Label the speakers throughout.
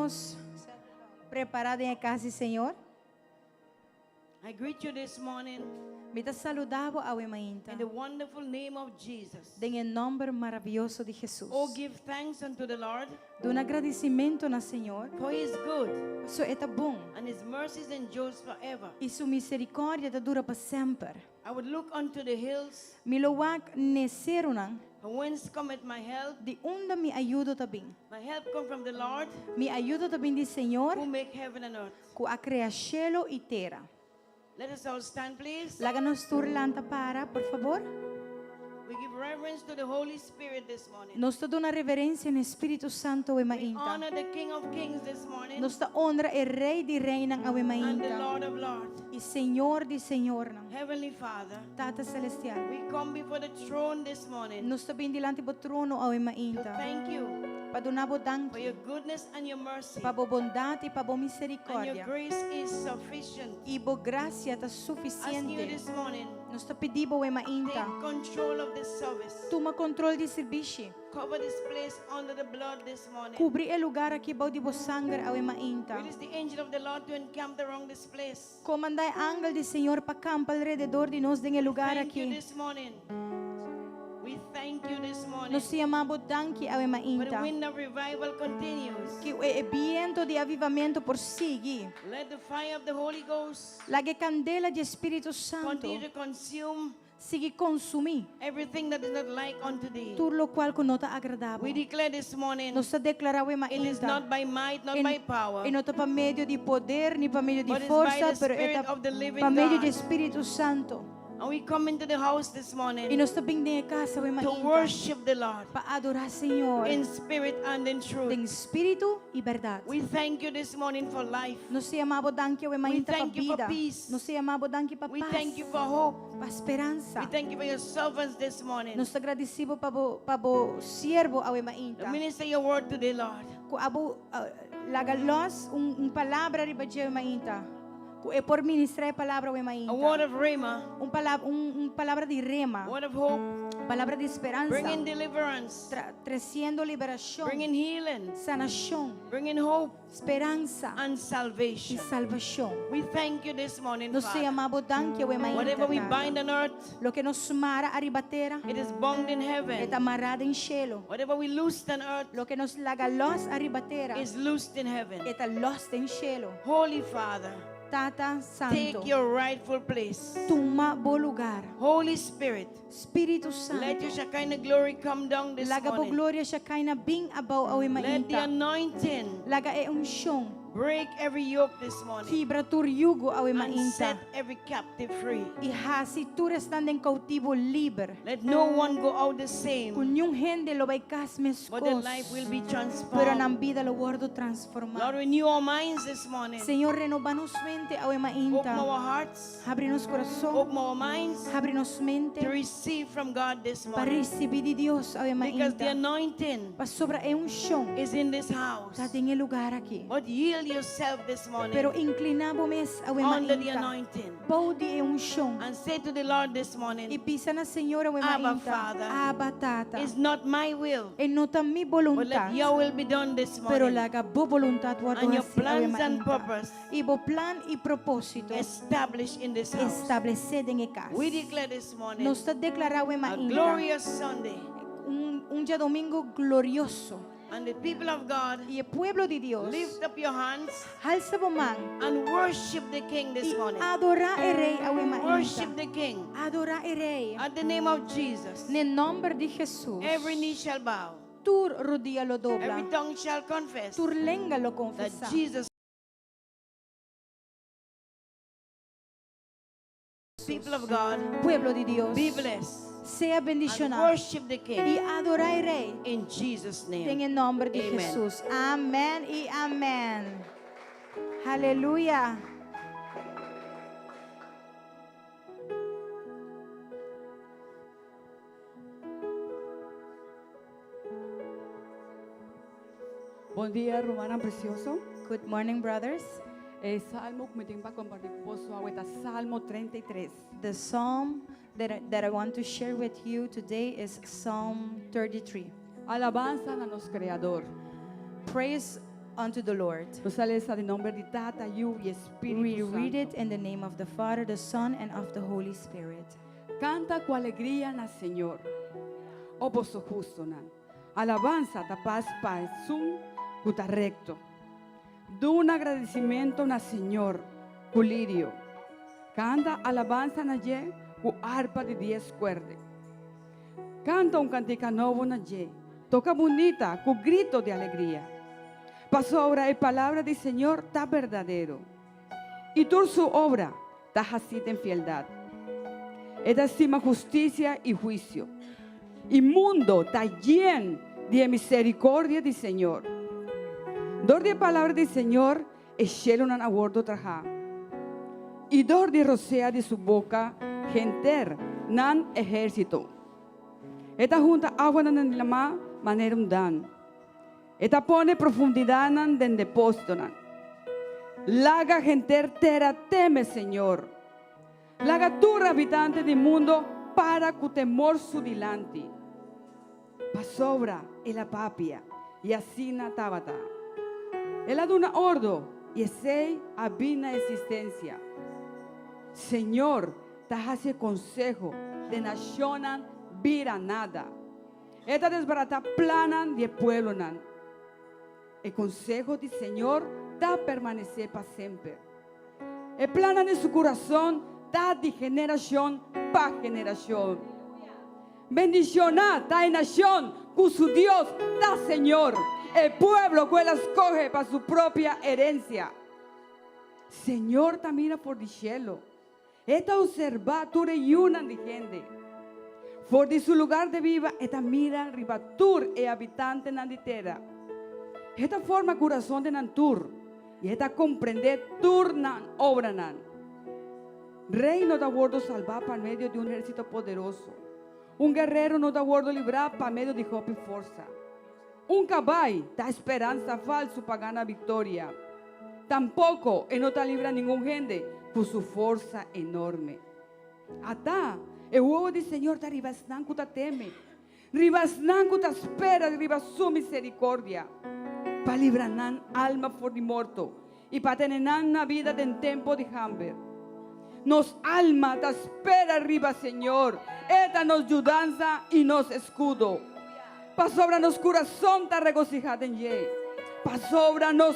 Speaker 1: nos prepará den e kas di Señor.
Speaker 2: I greet you this morning
Speaker 1: Mi ta saludá bo awe mainta
Speaker 2: in the wonderful name of Jesus.
Speaker 1: den e nòmber maravioso di Hesus.
Speaker 2: Oh, give thanks unto the Lord,
Speaker 1: Duna gradisimentu na Señor,
Speaker 2: for he is good,
Speaker 1: pasobra e ta bon,
Speaker 2: and his mercies endures forever.
Speaker 1: i su miserikòrdia ta dura pa semper.
Speaker 2: I would look unto the hills,
Speaker 1: Mi lo wak n'e serunan.
Speaker 2: From whence cometh my help?
Speaker 1: Di unda mi ayudo ta bin?
Speaker 2: My help come from the Lord.
Speaker 1: Mi ayudo ta bin di Señor.
Speaker 2: Who make heaven and earth.
Speaker 1: Ku a krea shelu i tera.
Speaker 2: Let us all stand, please.
Speaker 1: Laga nos tur lanta para, por fabor.
Speaker 2: We give reverence to the Holy Spirit this morning.
Speaker 1: Nos ta duna reverencia na e Spiritu Santo awe
Speaker 2: We
Speaker 1: mainta.
Speaker 2: honor the King of Kings this morning.
Speaker 1: Nos ta honra e Rey di Reynan awe
Speaker 2: And the
Speaker 1: mainta.
Speaker 2: Lord of Lords.
Speaker 1: I Señor di señornan.
Speaker 2: Heavenly Father.
Speaker 1: Tata Celestial.
Speaker 2: We come before the throne this morning.
Speaker 1: Nos ta bin dilanti bo trono awe
Speaker 2: To
Speaker 1: mainta.
Speaker 2: thank you.
Speaker 1: Pa duna bo
Speaker 2: For
Speaker 1: danki.
Speaker 2: your goodness and your mercy.
Speaker 1: Pa bo bondat i pa bo
Speaker 2: And your
Speaker 1: misericordia.
Speaker 2: grace is sufficient.
Speaker 1: I bo gracia ta
Speaker 2: Asking you
Speaker 1: suficiente.
Speaker 2: this morning.
Speaker 1: Nos ta pidi bo awe mainta.
Speaker 2: Take control of this service.
Speaker 1: Tuma control di sirbishi.
Speaker 2: Cover this place under the blood this morning.
Speaker 1: Kubri e lugar aki bou di bo sanger awe mainta.
Speaker 2: Release the angel of the Lord to encamp around this place.
Speaker 1: Komandá e angel di Señor pa kampa alrededor di nos den e lugar
Speaker 2: Thank you
Speaker 1: aki.
Speaker 2: this morning. We thank you this morning.
Speaker 1: Nos ta yama bo danki awe
Speaker 2: For the
Speaker 1: mainta.
Speaker 2: wind of revival continues.
Speaker 1: Ku e biento di avivamentu por sigui.
Speaker 2: Let the fire of the Holy Ghost
Speaker 1: Laga e kandela di e Spiritu Santu
Speaker 2: continue to consume
Speaker 1: sigui konsumí
Speaker 2: everything that is not like unto thee.
Speaker 1: tur lokual ku no ta agradá bo.
Speaker 2: We declare this morning,
Speaker 1: Nos ta deklará awe
Speaker 2: it is
Speaker 1: mainta,
Speaker 2: not by might, not
Speaker 1: e
Speaker 2: by power,
Speaker 1: e no ta pa medio di poder ni pa medio di
Speaker 2: but it's by
Speaker 1: forsa,
Speaker 2: the
Speaker 1: pero e
Speaker 2: Spirit
Speaker 1: ta
Speaker 2: of the living
Speaker 1: pa medio di
Speaker 2: God.
Speaker 1: Spiritu Santu.
Speaker 2: And we come into the house this morning
Speaker 1: I nos ta bin den e kas awe
Speaker 2: to
Speaker 1: mainta
Speaker 2: worship the Lord
Speaker 1: pa adorá Señor
Speaker 2: in spirit and in truth.
Speaker 1: den spiritu i bèrdat.
Speaker 2: We thank you this morning for life.
Speaker 1: Nos ta yama bo danki awe
Speaker 2: We
Speaker 1: mainta pa
Speaker 2: thank you for
Speaker 1: bida.
Speaker 2: peace.
Speaker 1: Nos ta yama bo danki pa
Speaker 2: We
Speaker 1: pas,
Speaker 2: thank you for hope.
Speaker 1: pa speransa.
Speaker 2: We thank you for your servants this morning.
Speaker 1: Nos ta gradisí bo pa bo pa bo siervo awe mainta.
Speaker 2: Minister your word today, Lord.
Speaker 1: Ku abo laga los un un palabra riba dje awe mainta. Ku e por ministra e palabra awe mainta.
Speaker 2: A word of rhema.
Speaker 1: Un palabra un un palabra di rema.
Speaker 2: Word of hope.
Speaker 1: Palabra di speransa.
Speaker 2: Bringing deliverance.
Speaker 1: Tra tresiendo liberashon.
Speaker 2: Bringing healing.
Speaker 1: Sanashon.
Speaker 2: Bringing hope.
Speaker 1: Speransa.
Speaker 2: And salvation.
Speaker 1: I salvashon.
Speaker 2: We thank you this morning,
Speaker 1: Nos ta
Speaker 2: Father.
Speaker 1: yama bo danki awe mainta,
Speaker 2: Whatever we
Speaker 1: Tata.
Speaker 2: bind on earth,
Speaker 1: Loke nos mara ariba tera,
Speaker 2: it is bound in
Speaker 1: e
Speaker 2: heaven.
Speaker 1: ta mará den shelu.
Speaker 2: Whatever we loose on earth,
Speaker 1: Loke nos laga lòs ariba tera,
Speaker 2: is loosed in heaven.
Speaker 1: e ta lòs den shelu.
Speaker 2: Holy Father,
Speaker 1: Tata Santo,
Speaker 2: take your rightful place.
Speaker 1: tuma bo lugar.
Speaker 2: Holy Spirit,
Speaker 1: Spiritu
Speaker 2: let
Speaker 1: Santo,
Speaker 2: your Shekinah glory come down this
Speaker 1: laga bo
Speaker 2: morning.
Speaker 1: gloria Shekinah bin abou awe
Speaker 2: Let the
Speaker 1: mainta.
Speaker 2: anointing
Speaker 1: Laga e unshon
Speaker 2: break every yoke this morning.
Speaker 1: kibra tur yugo awe
Speaker 2: And
Speaker 1: mainta.
Speaker 2: set every captive free.
Speaker 1: I hasi tur esnan den koutivo liber.
Speaker 2: Let no one go out the
Speaker 1: Ku
Speaker 2: same,
Speaker 1: niun hende lo bai kas
Speaker 2: but their
Speaker 1: meskos,
Speaker 2: life will be
Speaker 1: pero
Speaker 2: transformed.
Speaker 1: nan bida lo wòrdu transformá.
Speaker 2: Lord, renew our minds this morning.
Speaker 1: Señor, renobá nos mente awe
Speaker 2: Open
Speaker 1: mainta.
Speaker 2: our hearts.
Speaker 1: Habri nos kurason.
Speaker 2: Open our minds
Speaker 1: Habri nos mente
Speaker 2: to receive from God this
Speaker 1: pa
Speaker 2: morning.
Speaker 1: risibí di Dios awe
Speaker 2: Because the
Speaker 1: mainta.
Speaker 2: anointing
Speaker 1: Pasobra e unshon
Speaker 2: is in this house.
Speaker 1: ta den e lugar aki.
Speaker 2: But yield yourself this morning
Speaker 1: Pero inkliná bo mes awe
Speaker 2: under the
Speaker 1: mainta
Speaker 2: anointing
Speaker 1: bou di e unshon
Speaker 2: and say to the Lord this
Speaker 1: i
Speaker 2: morning,
Speaker 1: bisa na Señor awe
Speaker 2: Abba,
Speaker 1: mainta,
Speaker 2: Father,
Speaker 1: Abba, Tata,
Speaker 2: it's not my will,
Speaker 1: e no ta mi
Speaker 2: but
Speaker 1: boluntat,
Speaker 2: let your will be done this
Speaker 1: pero
Speaker 2: morning.
Speaker 1: laga bo boluntat wòrdu
Speaker 2: And your
Speaker 1: hasi awe
Speaker 2: plans and
Speaker 1: mainta.
Speaker 2: purpose
Speaker 1: I bo plan i propósito
Speaker 2: established in this house.
Speaker 1: establesé den e kas.
Speaker 2: We declare this morning
Speaker 1: Nos ta deklará awe
Speaker 2: a
Speaker 1: mainta
Speaker 2: glorious Sunday.
Speaker 1: un un djadomingo glorioso.
Speaker 2: And the people of God,
Speaker 1: I e pueblo di Dios,
Speaker 2: lift up your hands
Speaker 1: halsa bo man
Speaker 2: and worship the King this
Speaker 1: i
Speaker 2: morning.
Speaker 1: adorá e Rei awe mainta.
Speaker 2: Worship the King.
Speaker 1: Adorá e Rei.
Speaker 2: At the name of Jesus,
Speaker 1: Ne nòmber di Hesus,
Speaker 2: every knee shall bow,
Speaker 1: tur rodia lo dobla,
Speaker 2: every tongue shall confess
Speaker 1: tur lenga lo
Speaker 2: that
Speaker 1: konfesá.
Speaker 2: Jesus People of God,
Speaker 1: Pueblo di Dios,
Speaker 2: be blessed
Speaker 1: sea
Speaker 2: and
Speaker 1: bendishoná
Speaker 2: worship the King
Speaker 1: i adorá e Rei
Speaker 2: in Jesus'
Speaker 1: den
Speaker 2: name.
Speaker 1: e nòmber di
Speaker 2: Amen.
Speaker 1: Hesus. Amèn i amèn. Aleluya.
Speaker 3: Bon dia, rumannan precioso.
Speaker 1: Good morning, brothers.
Speaker 3: E salmo ku mi tin pa kompartí ku boso awe ta Salmo 33.
Speaker 1: The psalm that I, that I want to share with you today is Psalm 33.
Speaker 3: Alabansa na nos Kreador.
Speaker 1: Praise unto the Lord.
Speaker 3: Nos ta lesa den nòmber di Tata, Yu i
Speaker 1: We
Speaker 3: Spiritu
Speaker 1: read
Speaker 3: Santu.
Speaker 1: it in the name of the Father, the Son, and of the Holy Spirit.
Speaker 3: Kanta ku alegria na Señor, o boso hustunan. Alabansa ta pas pa esun ku ta rekto. Duna gradisimentu na Señor ku lirio. Kanta alabansa na dje ku arpa di dies kuerde. Kanta un kantika nobo na dje, toka bunita ku grito di alegria. Pasobra e palabra di Señor ta berdadero, i tur su obra ta hasí den fieldat. E ta stima hustisia i huisio, i mundo ta yen di e misericordia di Señor. Dor di e palabra di Señor e shelunan a wordo trahá, i dor di rosea di su boka henter nan ehérsito. E ta hunta awanan den lamá manera un dan. E ta pone profundidatnan den depósitonan. Laga henter tera teme Señor. Laga tur habitante di mundo para ku temor su dilanti. Pasobra el a papia, i asina tabata. El a duna ordo, i esei a bin na existencia. Señor ta haci e conseho den nacionnan bira nada. E ta desbaratá plannan di e pueblonan. E konseho di Señor ta permanesé pa semper. E plannan di su kurason ta di generashon pa generashon. Bendishoná ta e nashon ku su Dios ta Señor, e pueblo ku el a skohe pa su propia herensia. Señor ta mira for di shelu. E ta observá tur e yunan di hende. For di su lugar di biba e ta mira riba tur e habitantenan di tera. E ta forma kurason di nan tur, i e ta komprendé tur nan obranan. Rei no ta wòrdu salbá pa medio di un ehérsito poderoso. Un guerero no ta wòrdu librá pa medio di hopi forsa. Un kabai ta speransa falsu pa gana viktoria. Tampoko e no ta libra ningun hende ku su forsa enorme. Ata, e wowo di Señor ta riba esnan ku ta teme, riba esnan ku ta spera riba su miserikordia, pa libra nan alma for di morto i pa tene nan na bida den tempu di hamber. Nos alma ta spera riba Señor, E ta nos yudansa i nos eskudo. Pasobra nos kurason ta regosihá den dje, pasobra nos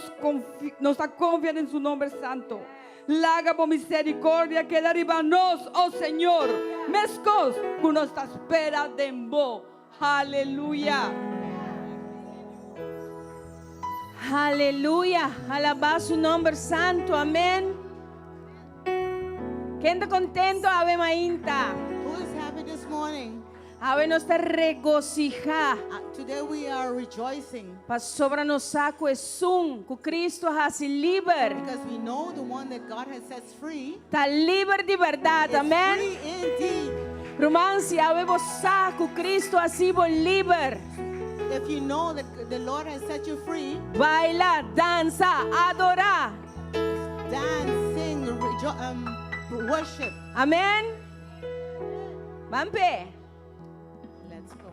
Speaker 3: nos ta konfia den su nomber santo. Laga bo miserikordia keda riba nos, o Señor, meskos ku nos ta spera den bo. Haleluya!
Speaker 2: Haleluya! Alabá su nomber santu. Amen. Ken ta contento awe mainta?
Speaker 4: Who is happy this morning?
Speaker 2: Awe nos ta regosihá.
Speaker 4: Today we are rejoicing.
Speaker 2: Pasobra nos sa ku esun ku Cristo a hasi liber.
Speaker 4: Because we know the one that God has set free.
Speaker 2: Ta liber di berdad.
Speaker 4: Is
Speaker 2: Amen.
Speaker 4: free indeed.
Speaker 2: Ruman, si awe bo sa ku Cristo a hasi bo liber.
Speaker 4: If you know that the Lord has set you free.
Speaker 2: Baila, dansa, adorá.
Speaker 4: Dance, sing, worship.
Speaker 2: Amen. Ban p'e.
Speaker 4: Let's go.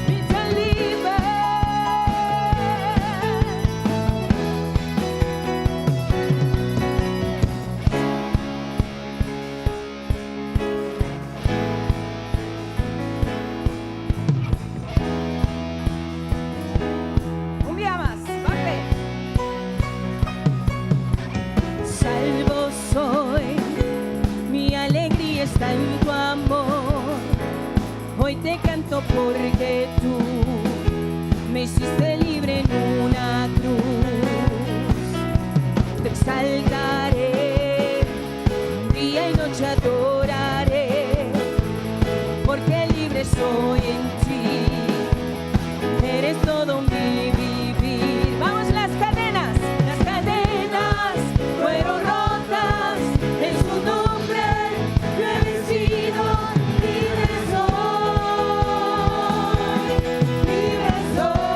Speaker 2: Mi ta liber. Un bia mas, ban pe. Salvo soy, mi alegria está en tu amor. Hoy te canto porque tú me hiciste libre en una cruz. Te exaltaré, día y noche adoraré, porque libre soy en ti. Eres todo mi vivir. Vamos, las cadenas, las cadenas fueron rotas. En su nombre yo he vencido. Libre soy, libre soy.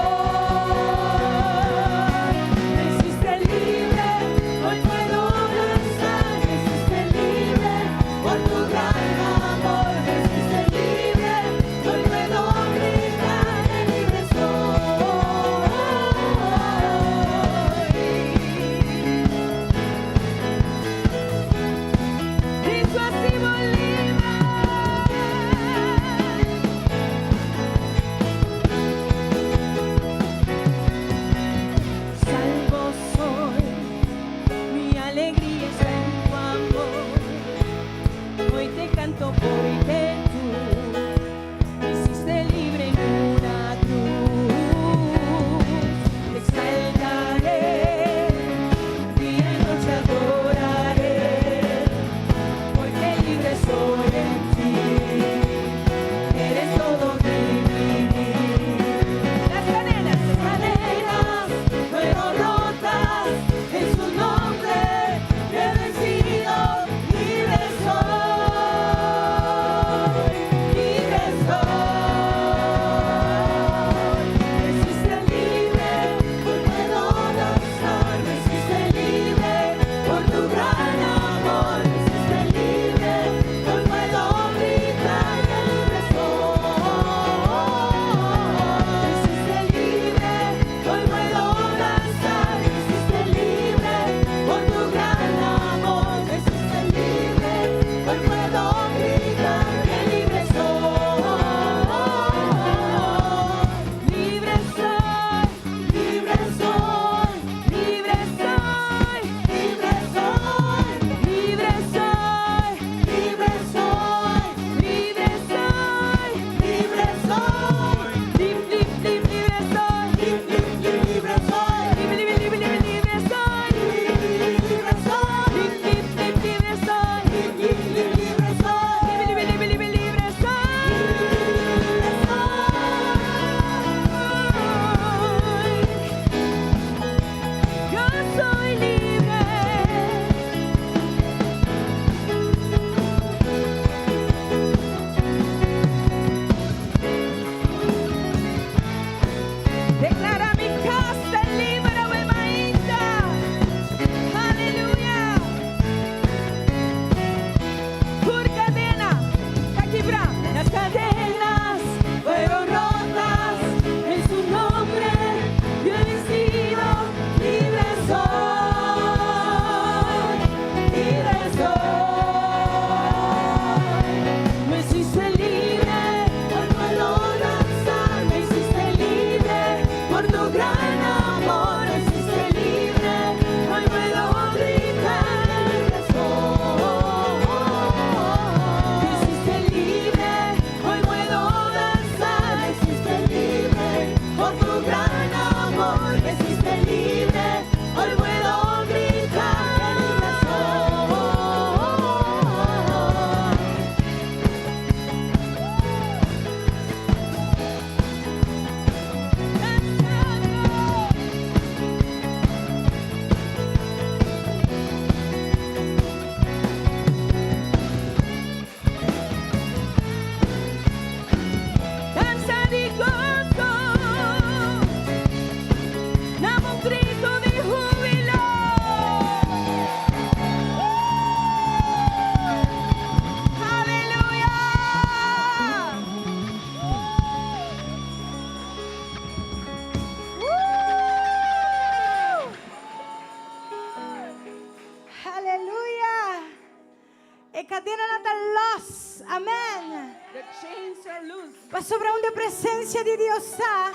Speaker 3: The chains are loose.
Speaker 1: Pasobra unda presensia di Dios ta,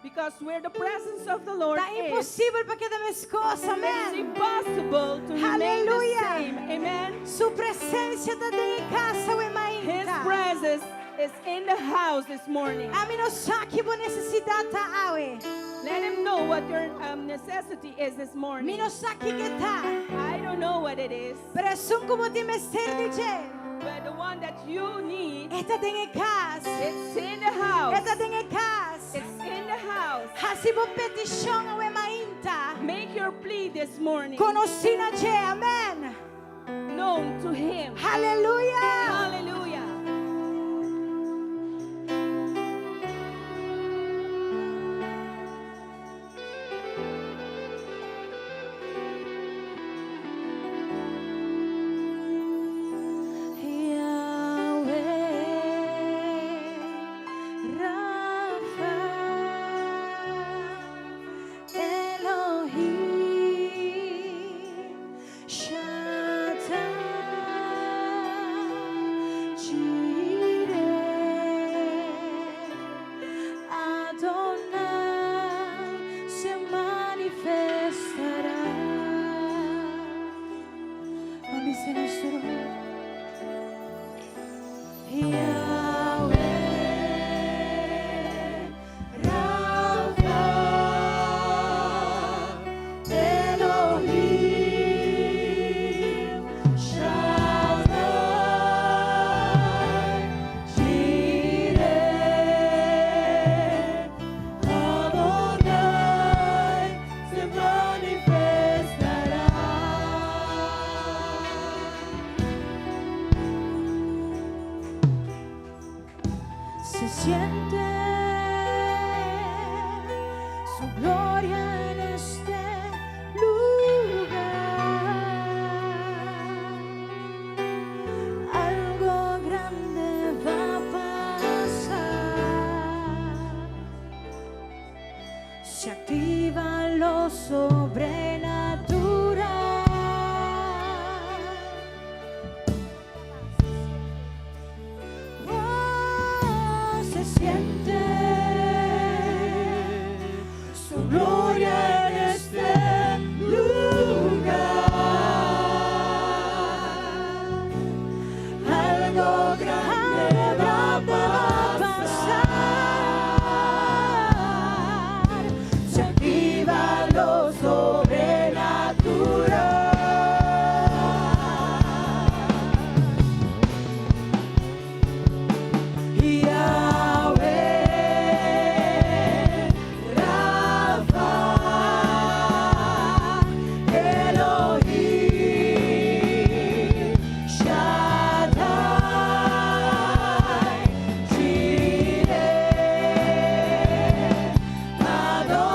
Speaker 3: Because where the presence of the Lord
Speaker 1: ta
Speaker 3: is,
Speaker 1: imposibel pa keda meskos.
Speaker 3: it's
Speaker 1: Amèn.
Speaker 3: impossible to remain the
Speaker 1: Hallelujah.
Speaker 3: same. Amen.
Speaker 1: Su presensia ta den e kas awe
Speaker 3: His
Speaker 1: mainta.
Speaker 3: presence is in the house this morning.
Speaker 1: Ami no sa ki bo nesesidat ta awe.
Speaker 3: Let him know what your necessity is this
Speaker 1: Mi
Speaker 3: morning.
Speaker 1: no sa kiko e ta.
Speaker 3: I don't know what it is,
Speaker 1: Pero esun ku bo tin mester di dje.
Speaker 3: but the one that you need,
Speaker 1: E ta den e kas.
Speaker 3: it's in the house.
Speaker 1: E ta den e kas.
Speaker 3: It's in the house.
Speaker 1: Hasi bo petishon awe mainta.
Speaker 3: Make your plea this morning
Speaker 1: Konosí na dje. Amèn.
Speaker 3: known to him.
Speaker 1: Hallelujah.
Speaker 3: Hallelujah.
Speaker 1: Yahweh Rafa Elohim Shaddai Jireh Adonai se manifestará. Mami se nos Yahweh Rafa Elohim Shaddai Jireh Adonai se manifestará. Se siente su gloria en este lugar. Algo grande va a pasar. Se activa lo sobrenatural. Oh, se siente su gloria en este lugar. Algo grande va a pasar. Se activa lo sobrenatural. Yahweh Rafa Elohim Shaddai Jireh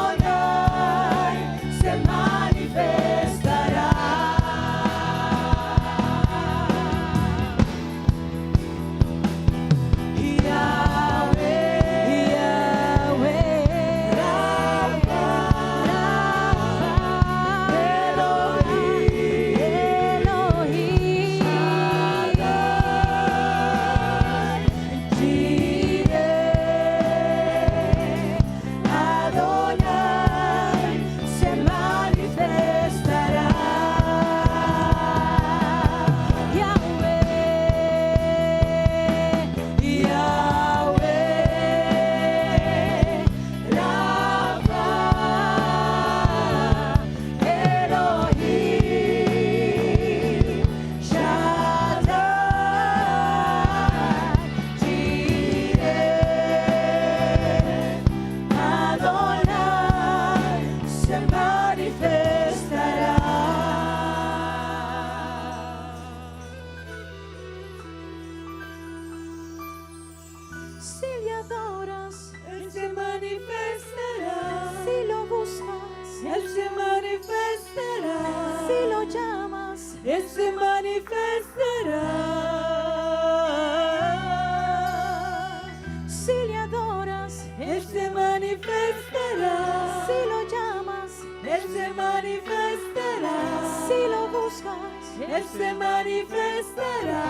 Speaker 1: Adonai se manifestará. Yahweh, Yahweh, Rafa, Elohim, Elohim, Shaddai, Jireh, Adonai se manifestará. Yahweh, Yahweh, Rafa, Elohim, Shaddai, Jireh, Adonai se manifestará. Si le adoras,
Speaker 4: Él se manifestará.
Speaker 1: si lo buscas,
Speaker 4: Él se manifestará.
Speaker 1: si lo llamas,
Speaker 4: Él se manifestará.
Speaker 1: si le adoras,
Speaker 4: Él se manifestará.
Speaker 1: si lo llamas,
Speaker 4: Él se manifestará.
Speaker 1: si lo buscas,
Speaker 4: Él se manifestará.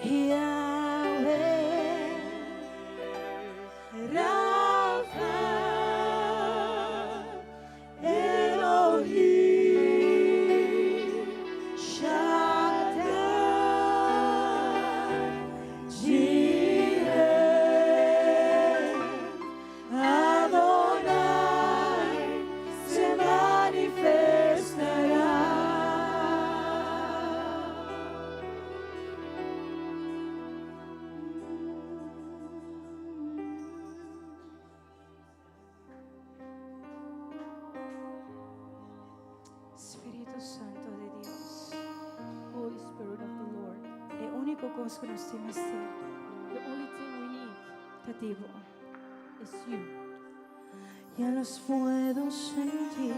Speaker 1: Yahweh Rafa Elohim Shaddai Jireh Adonai se manifestará. Spirito Santo di Dios.
Speaker 5: Holy Spirit of the Lord.
Speaker 1: E unico cos cu nos tin mester
Speaker 5: The only thing we need
Speaker 1: ta di bo.
Speaker 5: Is you.
Speaker 1: Ya los puedo sentir,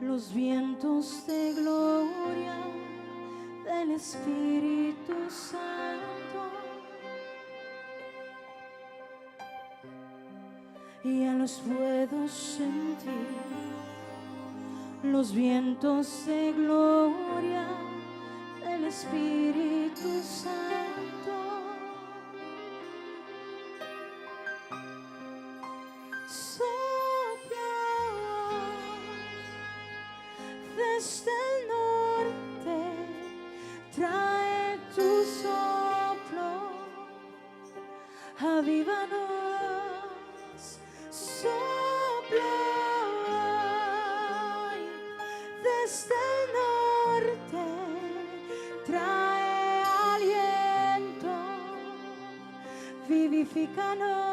Speaker 1: los vientos de gloria del Espíritu Santo. Ya los puedo sentir, los vientos de gloria del Espíritu Santo. Sopla desde el norte, trae tu soplo, avívanos, sopla desde el norte, trae aliento, vivifícanos.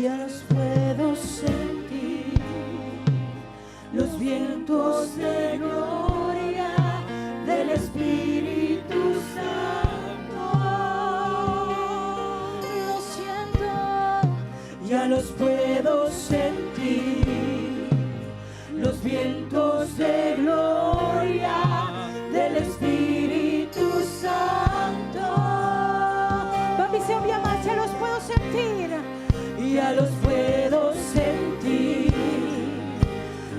Speaker 1: Ya los puedo sentir, los vientos de gloria del Espíritu Santo. Lo siento, ya los puedo sentir, los vientos de gloria del Espíritu Santo. Papi, se más, ya los puedo sentir. Ya los puedo sentir,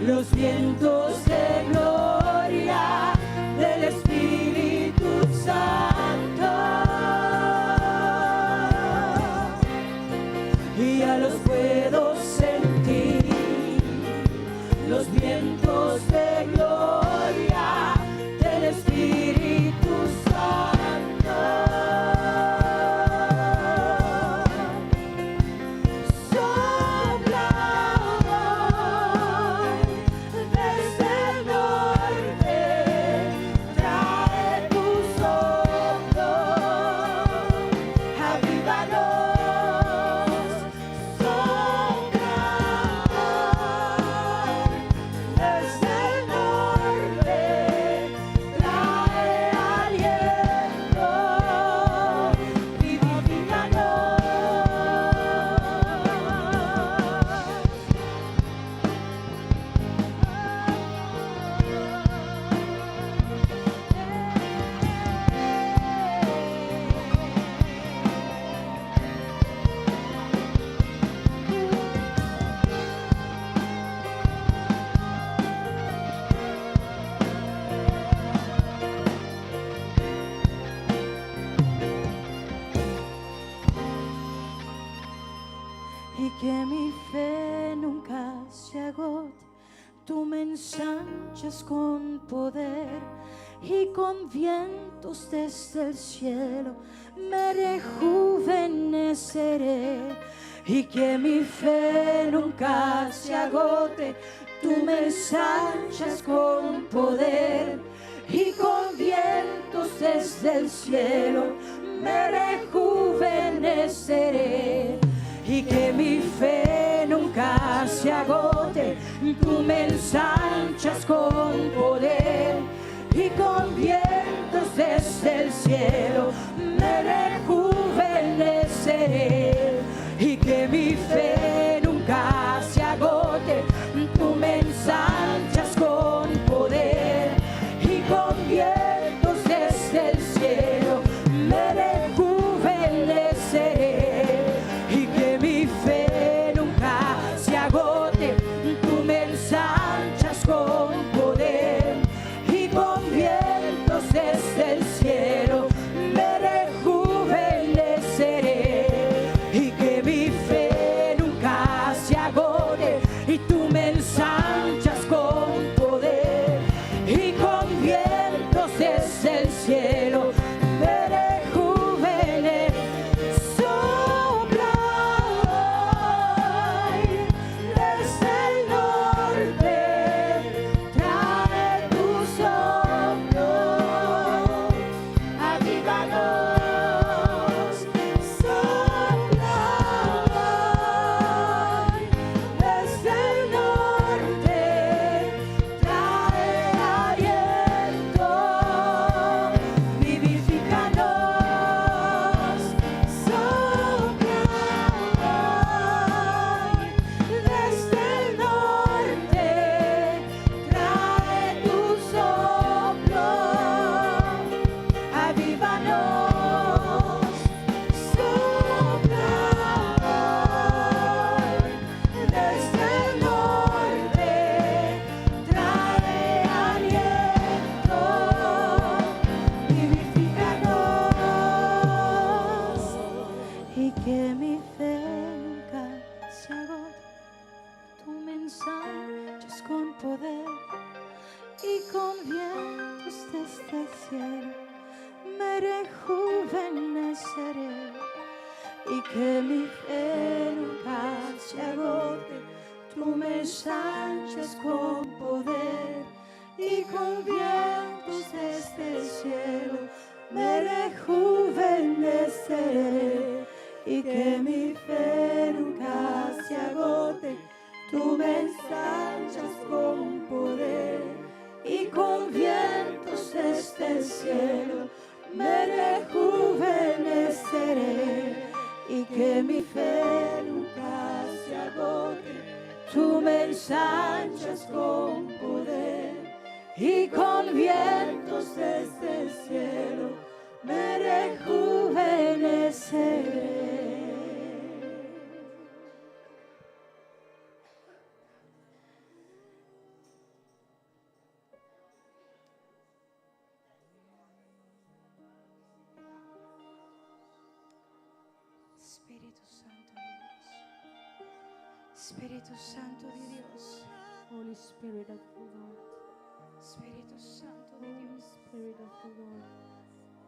Speaker 1: los vientos de gloria del Espíritu Santo. Ya los puedo sentir, los vientos de gloria del Espíritu Santo. Sopla desde el norte, trae tu soplo, avívanos. Sopla desde el norte, trae aliento, vivifícanos. Y que mi fe nunca se agote. Tú me ensanchas con poder y con vientos desde el cielo me rejuveneceré. Y que mi fe nunca se agote. Tú me ensanchas con poder y con vientos desde el cielo me rejuveneceré. Y que mi fe nunca se agote. Tú me ensanchas con poder y con vientos desde el cielo me rejuveneceré. Y que mi fe nunca se agote. Tú me ensanchas con poder y con vientos desde el cielo. me rejuveneceré y que mi fe nunca se agote. Tú me ensanchas con poder y con vientos desde el cielo me rejuveneceré y que mi fe nunca se agote. Tú me ensanchas con poder y con vientos desde el cielo me rejuveneceré y que mi fe nunca se agote. Tú me ensanchas con poder y con vientos desde el cielo me rejuveneceré. Espíritu Santo de Dios. Espíritu Santo de Dios.
Speaker 5: Holy Spirit of the Lord.
Speaker 1: Espíritu Santo de
Speaker 5: Holy
Speaker 1: Dios.
Speaker 5: Spirit of the Lord.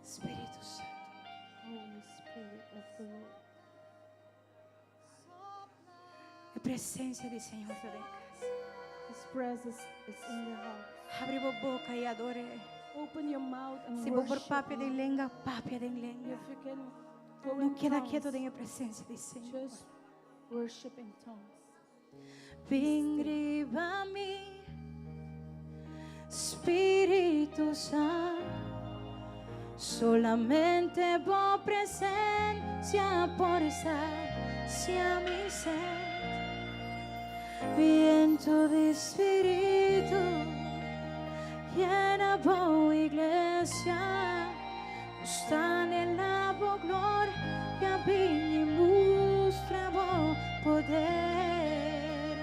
Speaker 1: Espíritu Santo.
Speaker 5: Holy Spirit of the Lord.
Speaker 1: E presensia di Señor ta den kas.
Speaker 5: His presence is in the house.
Speaker 1: Habri bo boka i ador'é.
Speaker 5: Open your mouth and
Speaker 1: Si bo por
Speaker 5: worship
Speaker 1: papia
Speaker 5: Him.
Speaker 1: den lenga, papia den lenga.
Speaker 5: If you can go
Speaker 1: No
Speaker 5: in
Speaker 1: keda
Speaker 5: tongues,
Speaker 1: ketu den presensia di Señor.
Speaker 5: just worship in tongues.
Speaker 1: Bin riba mi, Spiritu Santo, solamente bo presensia por sasia mi set. Bientu di Spiritu, yena bo iglesia, nos ta anhelá bo gloria, bin i mustra bo poder.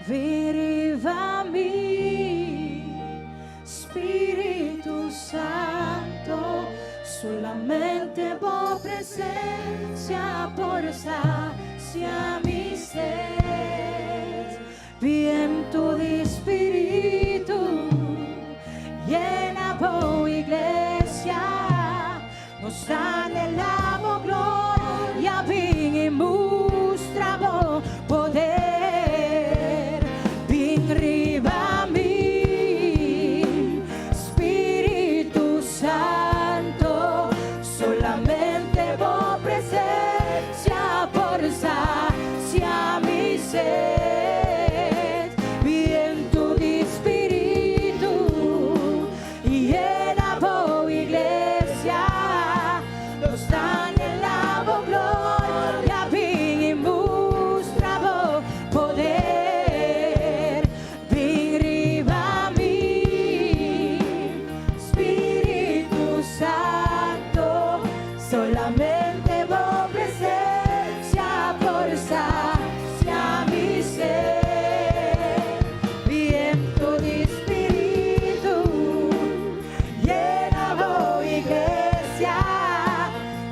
Speaker 1: Bin riba mi, Spiritu Santo, solamente bo presensia por sasia mi set. Bientu di Spiritu, yena bo iglesia, nos ta anhelá bo gloria, bin i mustra bo poder. Bin riba mi, Spiritu Santo, solamente bo presensia por sasia mi set. Bientu di Spiritu, yena bo iglesia, nos ta anhelá bo gloria, bin i mustra bo poder. Bin riba mi, Spiritu Santo, solamente bo presensia por sasia mi set. Bientu di Spiritu, yena bo iglesia,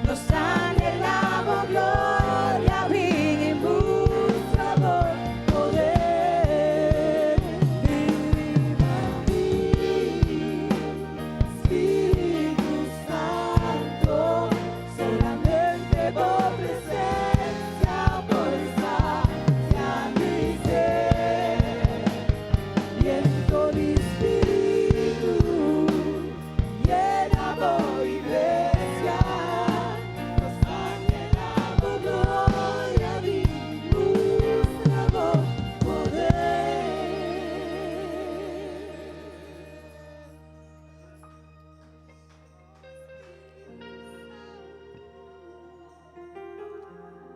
Speaker 1: nos ta anhelá bo gloria, bin i mustra bo poder. Bin riba mi, Spiritu Santo, solamente bo presensia por sasia mi set. Bientu di Spiritu, yena bo iglesia, nos ta anhelá bo gloria, bin i mustra bo poder.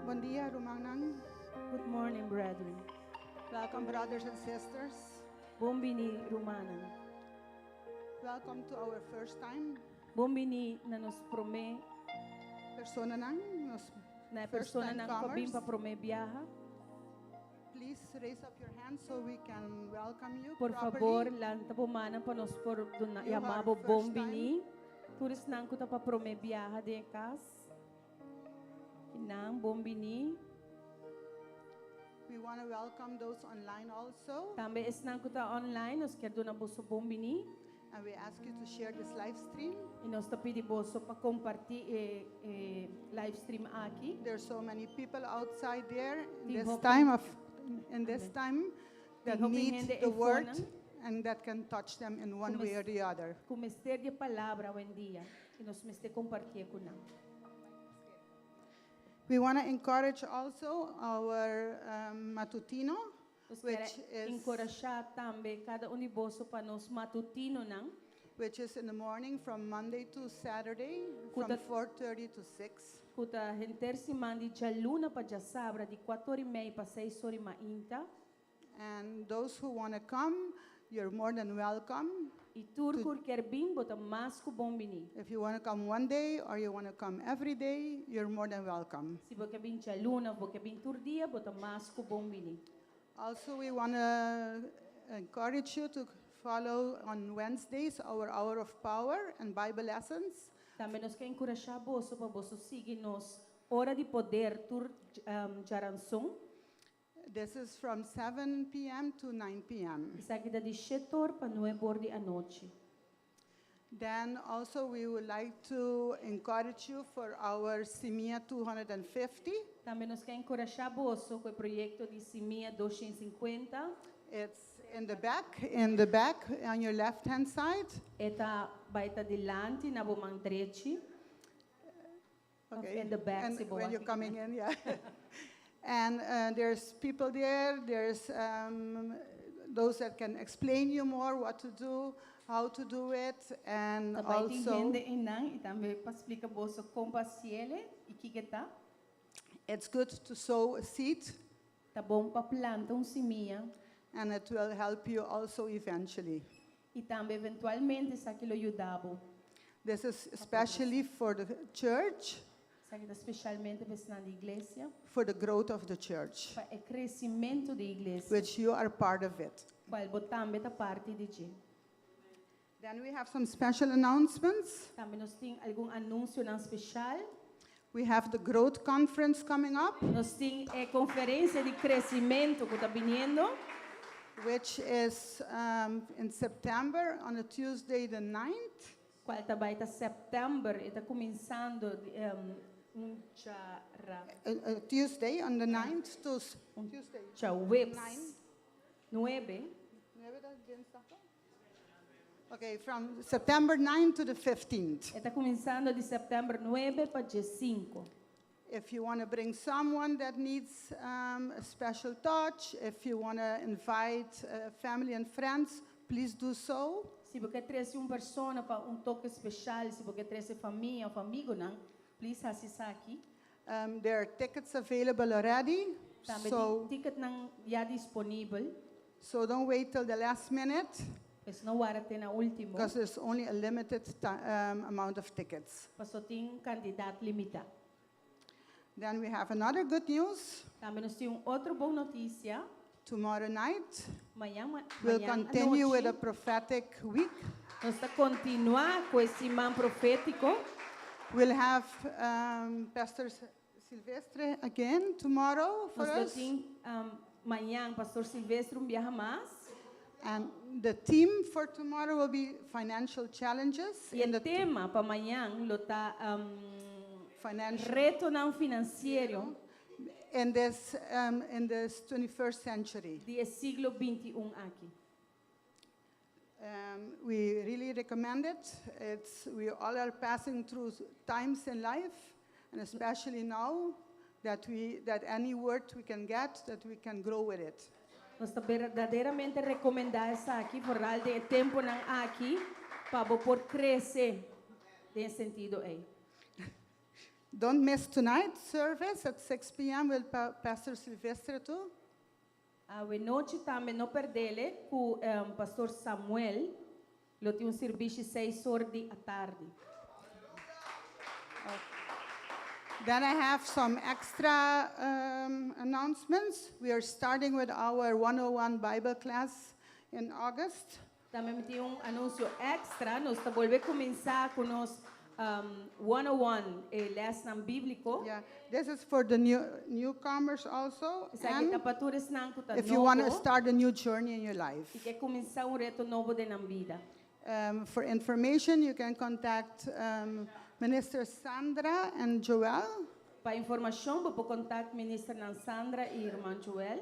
Speaker 4: Bon dia, rumannan.
Speaker 5: Good morning, brethren.
Speaker 4: Welcome, brothers and sisters.
Speaker 5: Bon bini, rumannan.
Speaker 4: Welcome to our first time.
Speaker 5: Bon bini na nos promé
Speaker 4: Personanan, nos
Speaker 5: na
Speaker 4: first
Speaker 5: persona
Speaker 4: time
Speaker 5: nan ku a bin
Speaker 4: comers.
Speaker 5: pa promé biaha.
Speaker 4: Please raise up your hand so we can welcome you
Speaker 5: Por
Speaker 4: properly.
Speaker 5: fabor, lanta bo man pa nos por duna
Speaker 4: You
Speaker 5: yama
Speaker 4: are
Speaker 5: bo
Speaker 4: first
Speaker 5: bon bini. Tur esnan ku ta pa promé biaha den kas. Nan bon bini.
Speaker 4: We want to welcome those online also
Speaker 5: Tambe esnan ku ta online, nos ke duna boso bon bini.
Speaker 4: And we ask you to share this live stream.
Speaker 5: I nos ta pidi boso pa kompartí e, e live stream aki.
Speaker 4: There's so many people outside there in
Speaker 5: Tin
Speaker 4: this
Speaker 5: hopi-
Speaker 4: time of in this time that
Speaker 5: Tin hopi
Speaker 4: need
Speaker 5: hende
Speaker 4: the word
Speaker 5: eifonan.
Speaker 4: and that can touch them in one way or the other.
Speaker 5: Ku mester di palabra awendia i nos mester kompartí ku nan.
Speaker 4: We want to encourage also our matutino,
Speaker 5: Nos
Speaker 4: which
Speaker 5: ke
Speaker 4: is
Speaker 5: enkurashá tambe kada un di boso pa nos matutinonan.
Speaker 4: Which is in the morning from Monday to Saturday from
Speaker 5: Ku ta
Speaker 4: 4:30 to 6.
Speaker 5: Ku ta henter siman di djaluna pa djasabra di 4 i mei pa 6 or di mainta.
Speaker 4: And those who want to come, you're more than welcome.
Speaker 5: I tur ku ke bin, bo ta mas ku bon bini.
Speaker 4: If you want to come one day or you want to come every day, you're more than welcome.
Speaker 5: Si bo ke bin djaluna, bo ke bin tur dia, bo ta mas ku bon bini.
Speaker 4: Also, we want to encourage you to follow on Wednesdays our Hour of Power and Bible lessons.
Speaker 5: Tambe nos ke enkurashá boso pa boso sigui nos ora di poder tur djaranson.
Speaker 4: This is from 7 p.m. to 9 p.m.
Speaker 5: Esaki ta di 7 or pa 9 or di anochi.
Speaker 4: Then also we would like to encourage you for our Simia 250.
Speaker 5: Tambe nos ke enkurashá boso ku e proyekto di Simia 250.
Speaker 4: It's in the back on your left-hand side.
Speaker 5: E ta bai ta dilanti na bo man drechi.
Speaker 4: Okay.
Speaker 5: In the back,
Speaker 4: And
Speaker 5: si
Speaker 4: when you're
Speaker 5: bo
Speaker 4: coming in, yeah. And there's people there. There's those that can explain you more what to do, how to do it, and
Speaker 5: Ta bai tin
Speaker 4: also
Speaker 5: hende einan i tambe pa splika boso kon pa hasié i kiko ta.
Speaker 4: It's good to sow a seed,
Speaker 5: Ta bon pa planta un simia
Speaker 4: and it will help you also eventually.
Speaker 5: I tambe eventualmente esaki lo yuda bo.
Speaker 4: This is especially for the church,
Speaker 5: Esaki ta spesialmente pa e iglesia,
Speaker 4: for the growth of the church,
Speaker 5: pa e kresementu di iglesia,
Speaker 4: which you are part of it.
Speaker 5: Kual bo tambe ta parti di dje.
Speaker 4: Then we have some special announcements.
Speaker 5: Tambe nos tin algun anunsionan spesial.
Speaker 4: We have the Growth Conference coming up,
Speaker 5: Nos tin e konferensia di kresementu ku ta bini,
Speaker 4: which is in September on a Tuesday, the 9th.
Speaker 5: Kual ta bai ta sèptèmber, ta kuminsando un djara,
Speaker 4: Tuesday on the 9th to Tuesday.
Speaker 5: Djaweps,
Speaker 4: Nine.
Speaker 5: 9.
Speaker 4: Okay, from September 9 to the 15th.
Speaker 5: Ta kuminsando di sèptèmber 9 pa dia 5.
Speaker 4: If you want to bring someone that needs a special touch, if you want to invite family and friends, please do so.
Speaker 5: Si bo ke trese un persona pa un toke spesial, si bo ke trese famia òf amigunan, please hasi esaki.
Speaker 4: There are tickets available already,
Speaker 5: Tambe
Speaker 4: so,
Speaker 5: tin ticketnan ya disponibel.
Speaker 4: So don't wait till the last minute
Speaker 5: Pues no warda te na último,
Speaker 4: because there's only a limited amount of tickets.
Speaker 5: Paso tin kantidat limitá.
Speaker 4: Then we have another good news.
Speaker 5: Tambe nos tin otro bon notisia.
Speaker 4: Tomorrow night,
Speaker 5: Mañan,
Speaker 4: we'll
Speaker 5: mañan
Speaker 4: continue with a
Speaker 5: anochi,
Speaker 4: prophetic week.
Speaker 5: Nos ta kontinuá ku e siman profétiko.
Speaker 4: We'll have Pastor Silvestre again tomorrow for
Speaker 5: Nos
Speaker 4: us.
Speaker 5: tin mañan Pastor Silvestre un biaha mas.
Speaker 4: And the theme for tomorrow will be financial challenges.
Speaker 5: I
Speaker 4: In
Speaker 5: e
Speaker 4: the
Speaker 5: tema pa mañan lo ta
Speaker 4: financial
Speaker 5: retonan finansiero
Speaker 4: in this 21st century.
Speaker 5: Di siglo 21 aki.
Speaker 4: We really recommend it. We all are passing through times in life, and especially now that any word we can get, that we can grow with it.
Speaker 5: Nos ta berdaderamente rekomendá esaki, vooral den e tempunan aki, pa por krese den e sentido ei.
Speaker 4: Don't miss tonight's service at 6 p.m. with Pastor Silvestre too.
Speaker 5: Awe nochi tambe no pèrdè ku Pastor Samuel, lo tin un servisio 6 or di atardi.
Speaker 4: Then I have some extra announcements. We are starting with our 101 Bible class in August.
Speaker 5: Tambe tin un anunsio èkstra, nos ta bolbe kuminsá ku nos 101 lès bíbliko.
Speaker 4: Yeah, this is for the newcomers also.
Speaker 5: Esaki ta
Speaker 4: And
Speaker 5: pa tur esnan ku ta
Speaker 4: if you want to
Speaker 5: nobo
Speaker 4: start a new journey in your life.
Speaker 5: I ke kuminsá un reto nobo den bida.
Speaker 4: For information, you can contact Minister Sandra and Joel.
Speaker 5: Pa informashon, bo por kontaktá Ministernan Sandra i Ruman Joel.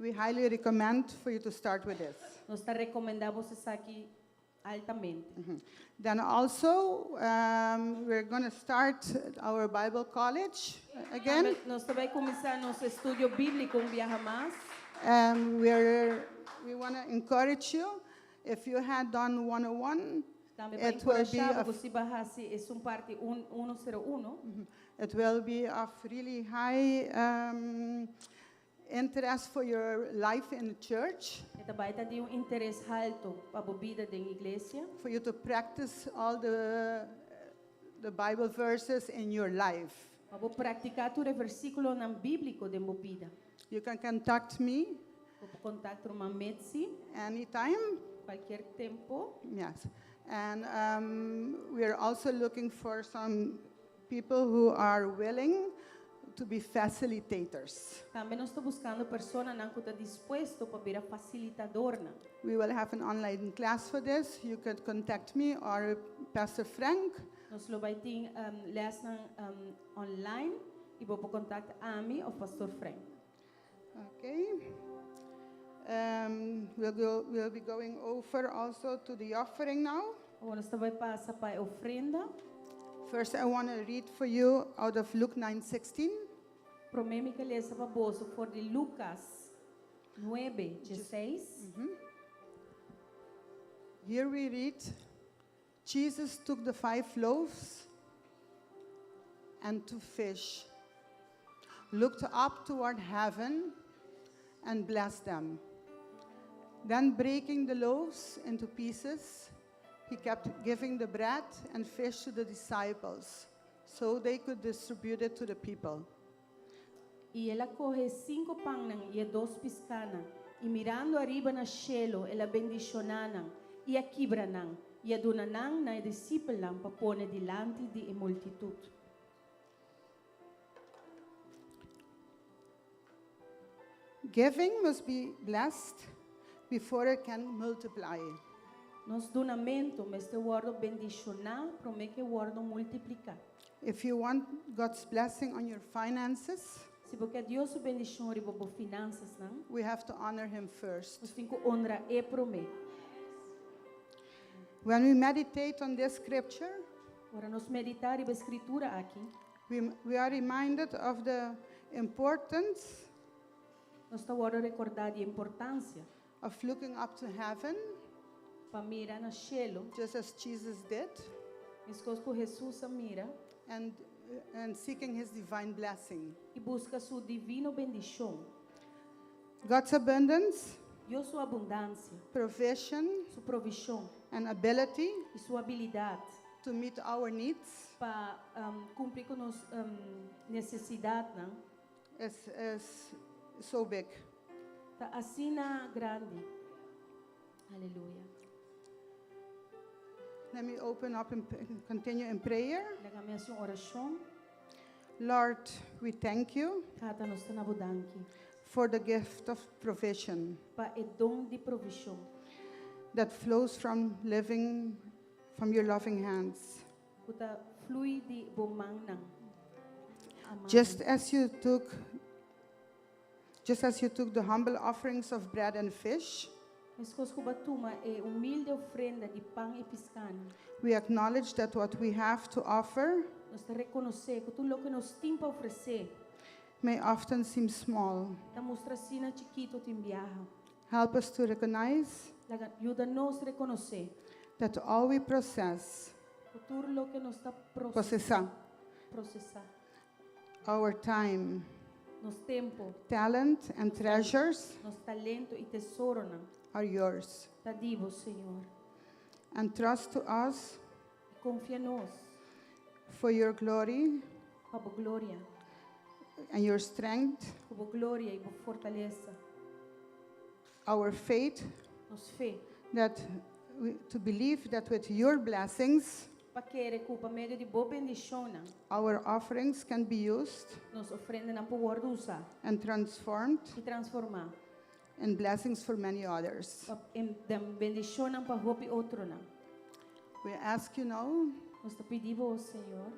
Speaker 4: We highly recommend for you to start with this.
Speaker 5: Nos ta rekomendá boso esaki altamente.
Speaker 4: Then also, we're going to start our Bible college again.
Speaker 5: Nos ta bai kuminsá nos estudio bíbliko un biaha mas.
Speaker 4: We want to encourage you. If you had done 101,
Speaker 5: Tambe pa
Speaker 4: it will be
Speaker 5: enkurashá
Speaker 4: of,
Speaker 5: ku si bo a hasi esun parti 101.
Speaker 4: It will be of really high interest for your life in the church,
Speaker 5: E ta bai ta di un interes haltu pa bo bida den iglesia.
Speaker 4: For you to practice all the Bible verses in your life.
Speaker 5: Pa bo praktiká tur e versíkulonan bíbliko den bo bida.
Speaker 4: You can contact me
Speaker 5: Bo por kontaktá Ruman Metsi
Speaker 4: anytime.
Speaker 5: Kualke tempu.
Speaker 4: Yes. And we are also looking for some people who are willing to be facilitators.
Speaker 5: Tambe nos ta buskando personanan ku ta dispuesto pa bira fasilitadónan.
Speaker 4: We will have an online class for this. You could contact me or Pastor Frank.
Speaker 5: Nos lo bai tin les um, online i bo por kontaktá ami òf Pastor Frank.
Speaker 4: Okay. We'll be going over also to the offering now.
Speaker 5: Awor nos ta bai pasa pa e ofrenda.
Speaker 4: First, I want to read for you out of Luke 9:16.
Speaker 5: Promé mi ke lesa pa boso for di Lucas 9, 16.
Speaker 4: Here we read, Jesus took the five loaves and two fish, looked up toward heaven, and blessed them. Then, breaking the loaves into pieces, he kept giving the bread and fish to the disciples so they could distribute it to the people.
Speaker 5: I el a kohe sinku pannan i dos piskánan. I mirando ariba na shelu, el a bendishoná nan, i a kibra nan, i a duna nan na e disipelnan pa pone dilanti di e multitut.
Speaker 4: Giving must be blessed before it can multiply.
Speaker 5: Nos dunamentu mester wòrdu bendishoná, promé ku e wòrdu multipliká.
Speaker 4: If you want God's blessing on your finances,
Speaker 5: Si bo ke Dios su bendishon riba bo finansanan,
Speaker 4: we have to honor Him first.
Speaker 5: Nos tin ku honra E promé.
Speaker 4: When we meditate on this scripture,
Speaker 5: Ora nos meditá riba e skritura aki,
Speaker 4: we are reminded of the importance
Speaker 5: nos ta wòrdu rekordá di e importansia
Speaker 4: of looking up to heaven,
Speaker 5: pa mira na shelu,
Speaker 4: just as Jesus did,
Speaker 5: meskos ku Hesus a mira,
Speaker 4: and seeking His divine blessing.
Speaker 5: I buska su divino bendishon.
Speaker 4: God's abundance,
Speaker 5: Dios su abundansia,
Speaker 4: provision,
Speaker 5: su provishon
Speaker 4: and ability
Speaker 5: i su abilidat
Speaker 4: to meet our needs
Speaker 5: pa kumpli ku nos nesesidatnan
Speaker 4: is so big.
Speaker 5: Ta asina grandi. Aleluya.
Speaker 4: Let me open up and continue in prayer.
Speaker 5: Laga mi hasi un orashon.
Speaker 4: Lord, we thank you
Speaker 5: Tata, nos ta duna danki
Speaker 4: for the gift of provision
Speaker 5: pa e don di provishon
Speaker 4: that flows from your loving hands.
Speaker 5: Ku ta flui di bo mannan. Amen.
Speaker 4: Just as you took the humble offerings of bread and fish,
Speaker 5: Meskos ku bo a tuma e humilde ofrenda di pan i piská.
Speaker 4: We acknowledge that what we have to offer
Speaker 5: Nos ta rekonosé ku tur loke nos tin pa ofresé
Speaker 4: may often seem small.
Speaker 5: Ta mustra asina chikitu tin biaha.
Speaker 4: Help us to recognize
Speaker 5: Laga, yuda nos rekonosé
Speaker 4: that all we process,
Speaker 5: ku tur loke nos ta
Speaker 4: prosesá,
Speaker 5: prosesá,
Speaker 4: our time,
Speaker 5: nos tempu,
Speaker 4: talent, and treasures
Speaker 5: nos talento i tesoronan
Speaker 4: are yours.
Speaker 5: Ta di bo, Señor.
Speaker 4: And trust to us
Speaker 5: Konfia nos
Speaker 4: for your glory
Speaker 5: pa bo gloria,
Speaker 4: and your strength,
Speaker 5: pa bo gloria i bo fortalesa,
Speaker 4: our faith,
Speaker 5: nos fe,
Speaker 4: to believe that with your blessings,
Speaker 5: pa kere ku pa medio di bo bendishonnan,
Speaker 4: our offerings can be used
Speaker 5: nos ofrendanan por wòrdu usá
Speaker 4: and transformed
Speaker 5: i transformá
Speaker 4: in blessings for many others.
Speaker 5: Pa den bendishonnan pa hopi otronan.
Speaker 4: We ask you now
Speaker 5: Nos ta pidi Bo, Señor,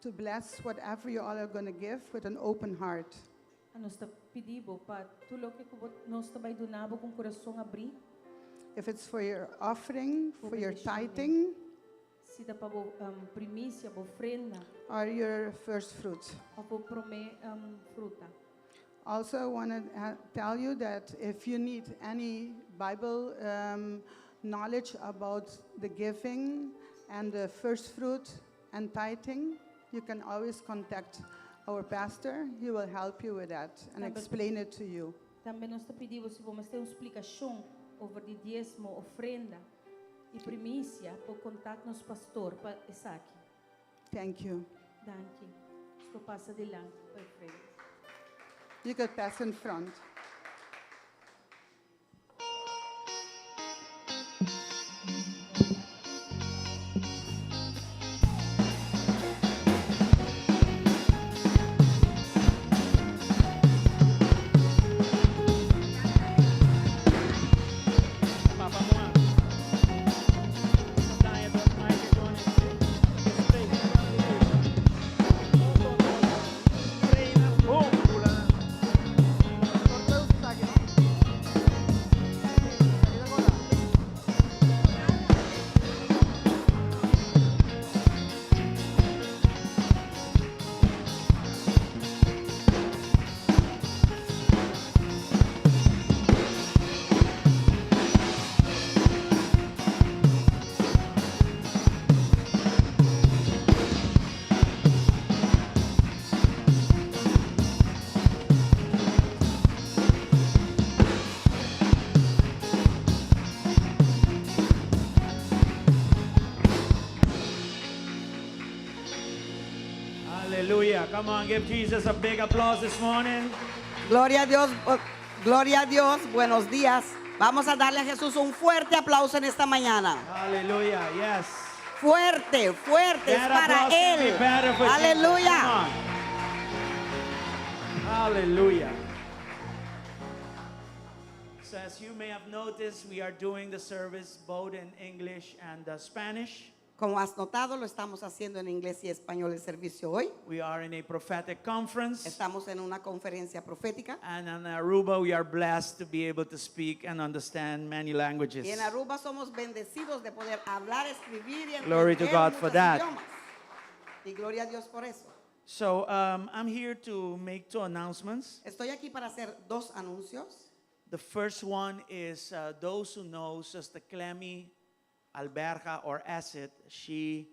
Speaker 4: to bless whatever you all are going to give with an open heart.
Speaker 5: Nos ta pidi Bo pa tur loke ku nos ta bai duna Bo ku kurason habrí.
Speaker 4: If it's for your offering, for your
Speaker 5: Bendición.
Speaker 4: Tithing,
Speaker 5: Si ta pa bo primisia, bo ofrenda,
Speaker 4: or your first fruit.
Speaker 5: Òf bo promé fruta.
Speaker 4: Also, I want to tell you that if you need any Bible knowledge about the giving and the first fruit and tithing, you can always contact our pastor. He will help you with that and explain it to you.
Speaker 5: Tambe nos ta pidi si bo mester un splikashon over di diesmo, ofrenda i primisia, por kontaktá nos pastor pa esaki.
Speaker 4: Thank you.
Speaker 5: Danki. Por pasa dilanti pa ofrenda.
Speaker 4: You could pass in front.
Speaker 6: Papa Juan. Hallelujah. Come on, give Jesus a big applause this morning.
Speaker 7: Gloria a Dios, oh, gloria a Dios, buenos días. Vamos a darle a Jesús un fuerte aplauso en esta mañana.
Speaker 6: Hallelujah. Yes.
Speaker 7: Fuerte, fuerte, es
Speaker 6: That
Speaker 7: para
Speaker 6: applause can be
Speaker 7: Él.
Speaker 6: better for Jesus.
Speaker 7: Aleluya.
Speaker 6: Come on. Hallelujah. So as you may have noticed, we are doing the service both in English and Spanish.
Speaker 7: Como has notado, lo estamos haciendo en inglés y español el servicio hoy.
Speaker 6: We are in a prophetic conference.
Speaker 7: Estamos en una conferencia profética.
Speaker 6: And in Aruba, we are blessed to be able to speak and understand many languages.
Speaker 7: Y en Aruba somos bendecidos de poder hablar, escribir y entender
Speaker 6: Glory to God for
Speaker 7: muchos
Speaker 6: that.
Speaker 7: idiomas. Y gloria a Dios por eso.
Speaker 6: So I'm here to make two announcements.
Speaker 7: Estoy aquí para hacer dos anuncios.
Speaker 6: The first one is those who know Sister Clemmy Alberga or Acid. She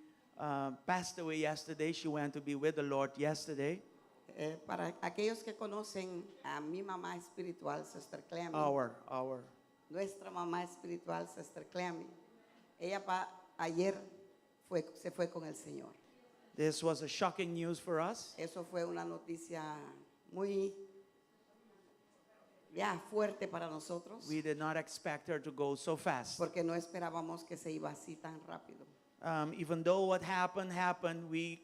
Speaker 6: passed away yesterday. She went to be with the Lord yesterday.
Speaker 7: Para aquellos que conocen a mi mamá espiritual, Sister Clemmy,
Speaker 6: Our.
Speaker 7: Nuestra mamá espiritual, Sister Clemmy, ella ayer se fue con el Señor.
Speaker 6: This was a shocking news for us.
Speaker 7: Eso fue una noticia muy ya fuerte para nosotros,
Speaker 6: We did not expect her to go so fast.
Speaker 7: porque no esperábamos que se iba así tan rápido.
Speaker 6: Even though what happened happened, we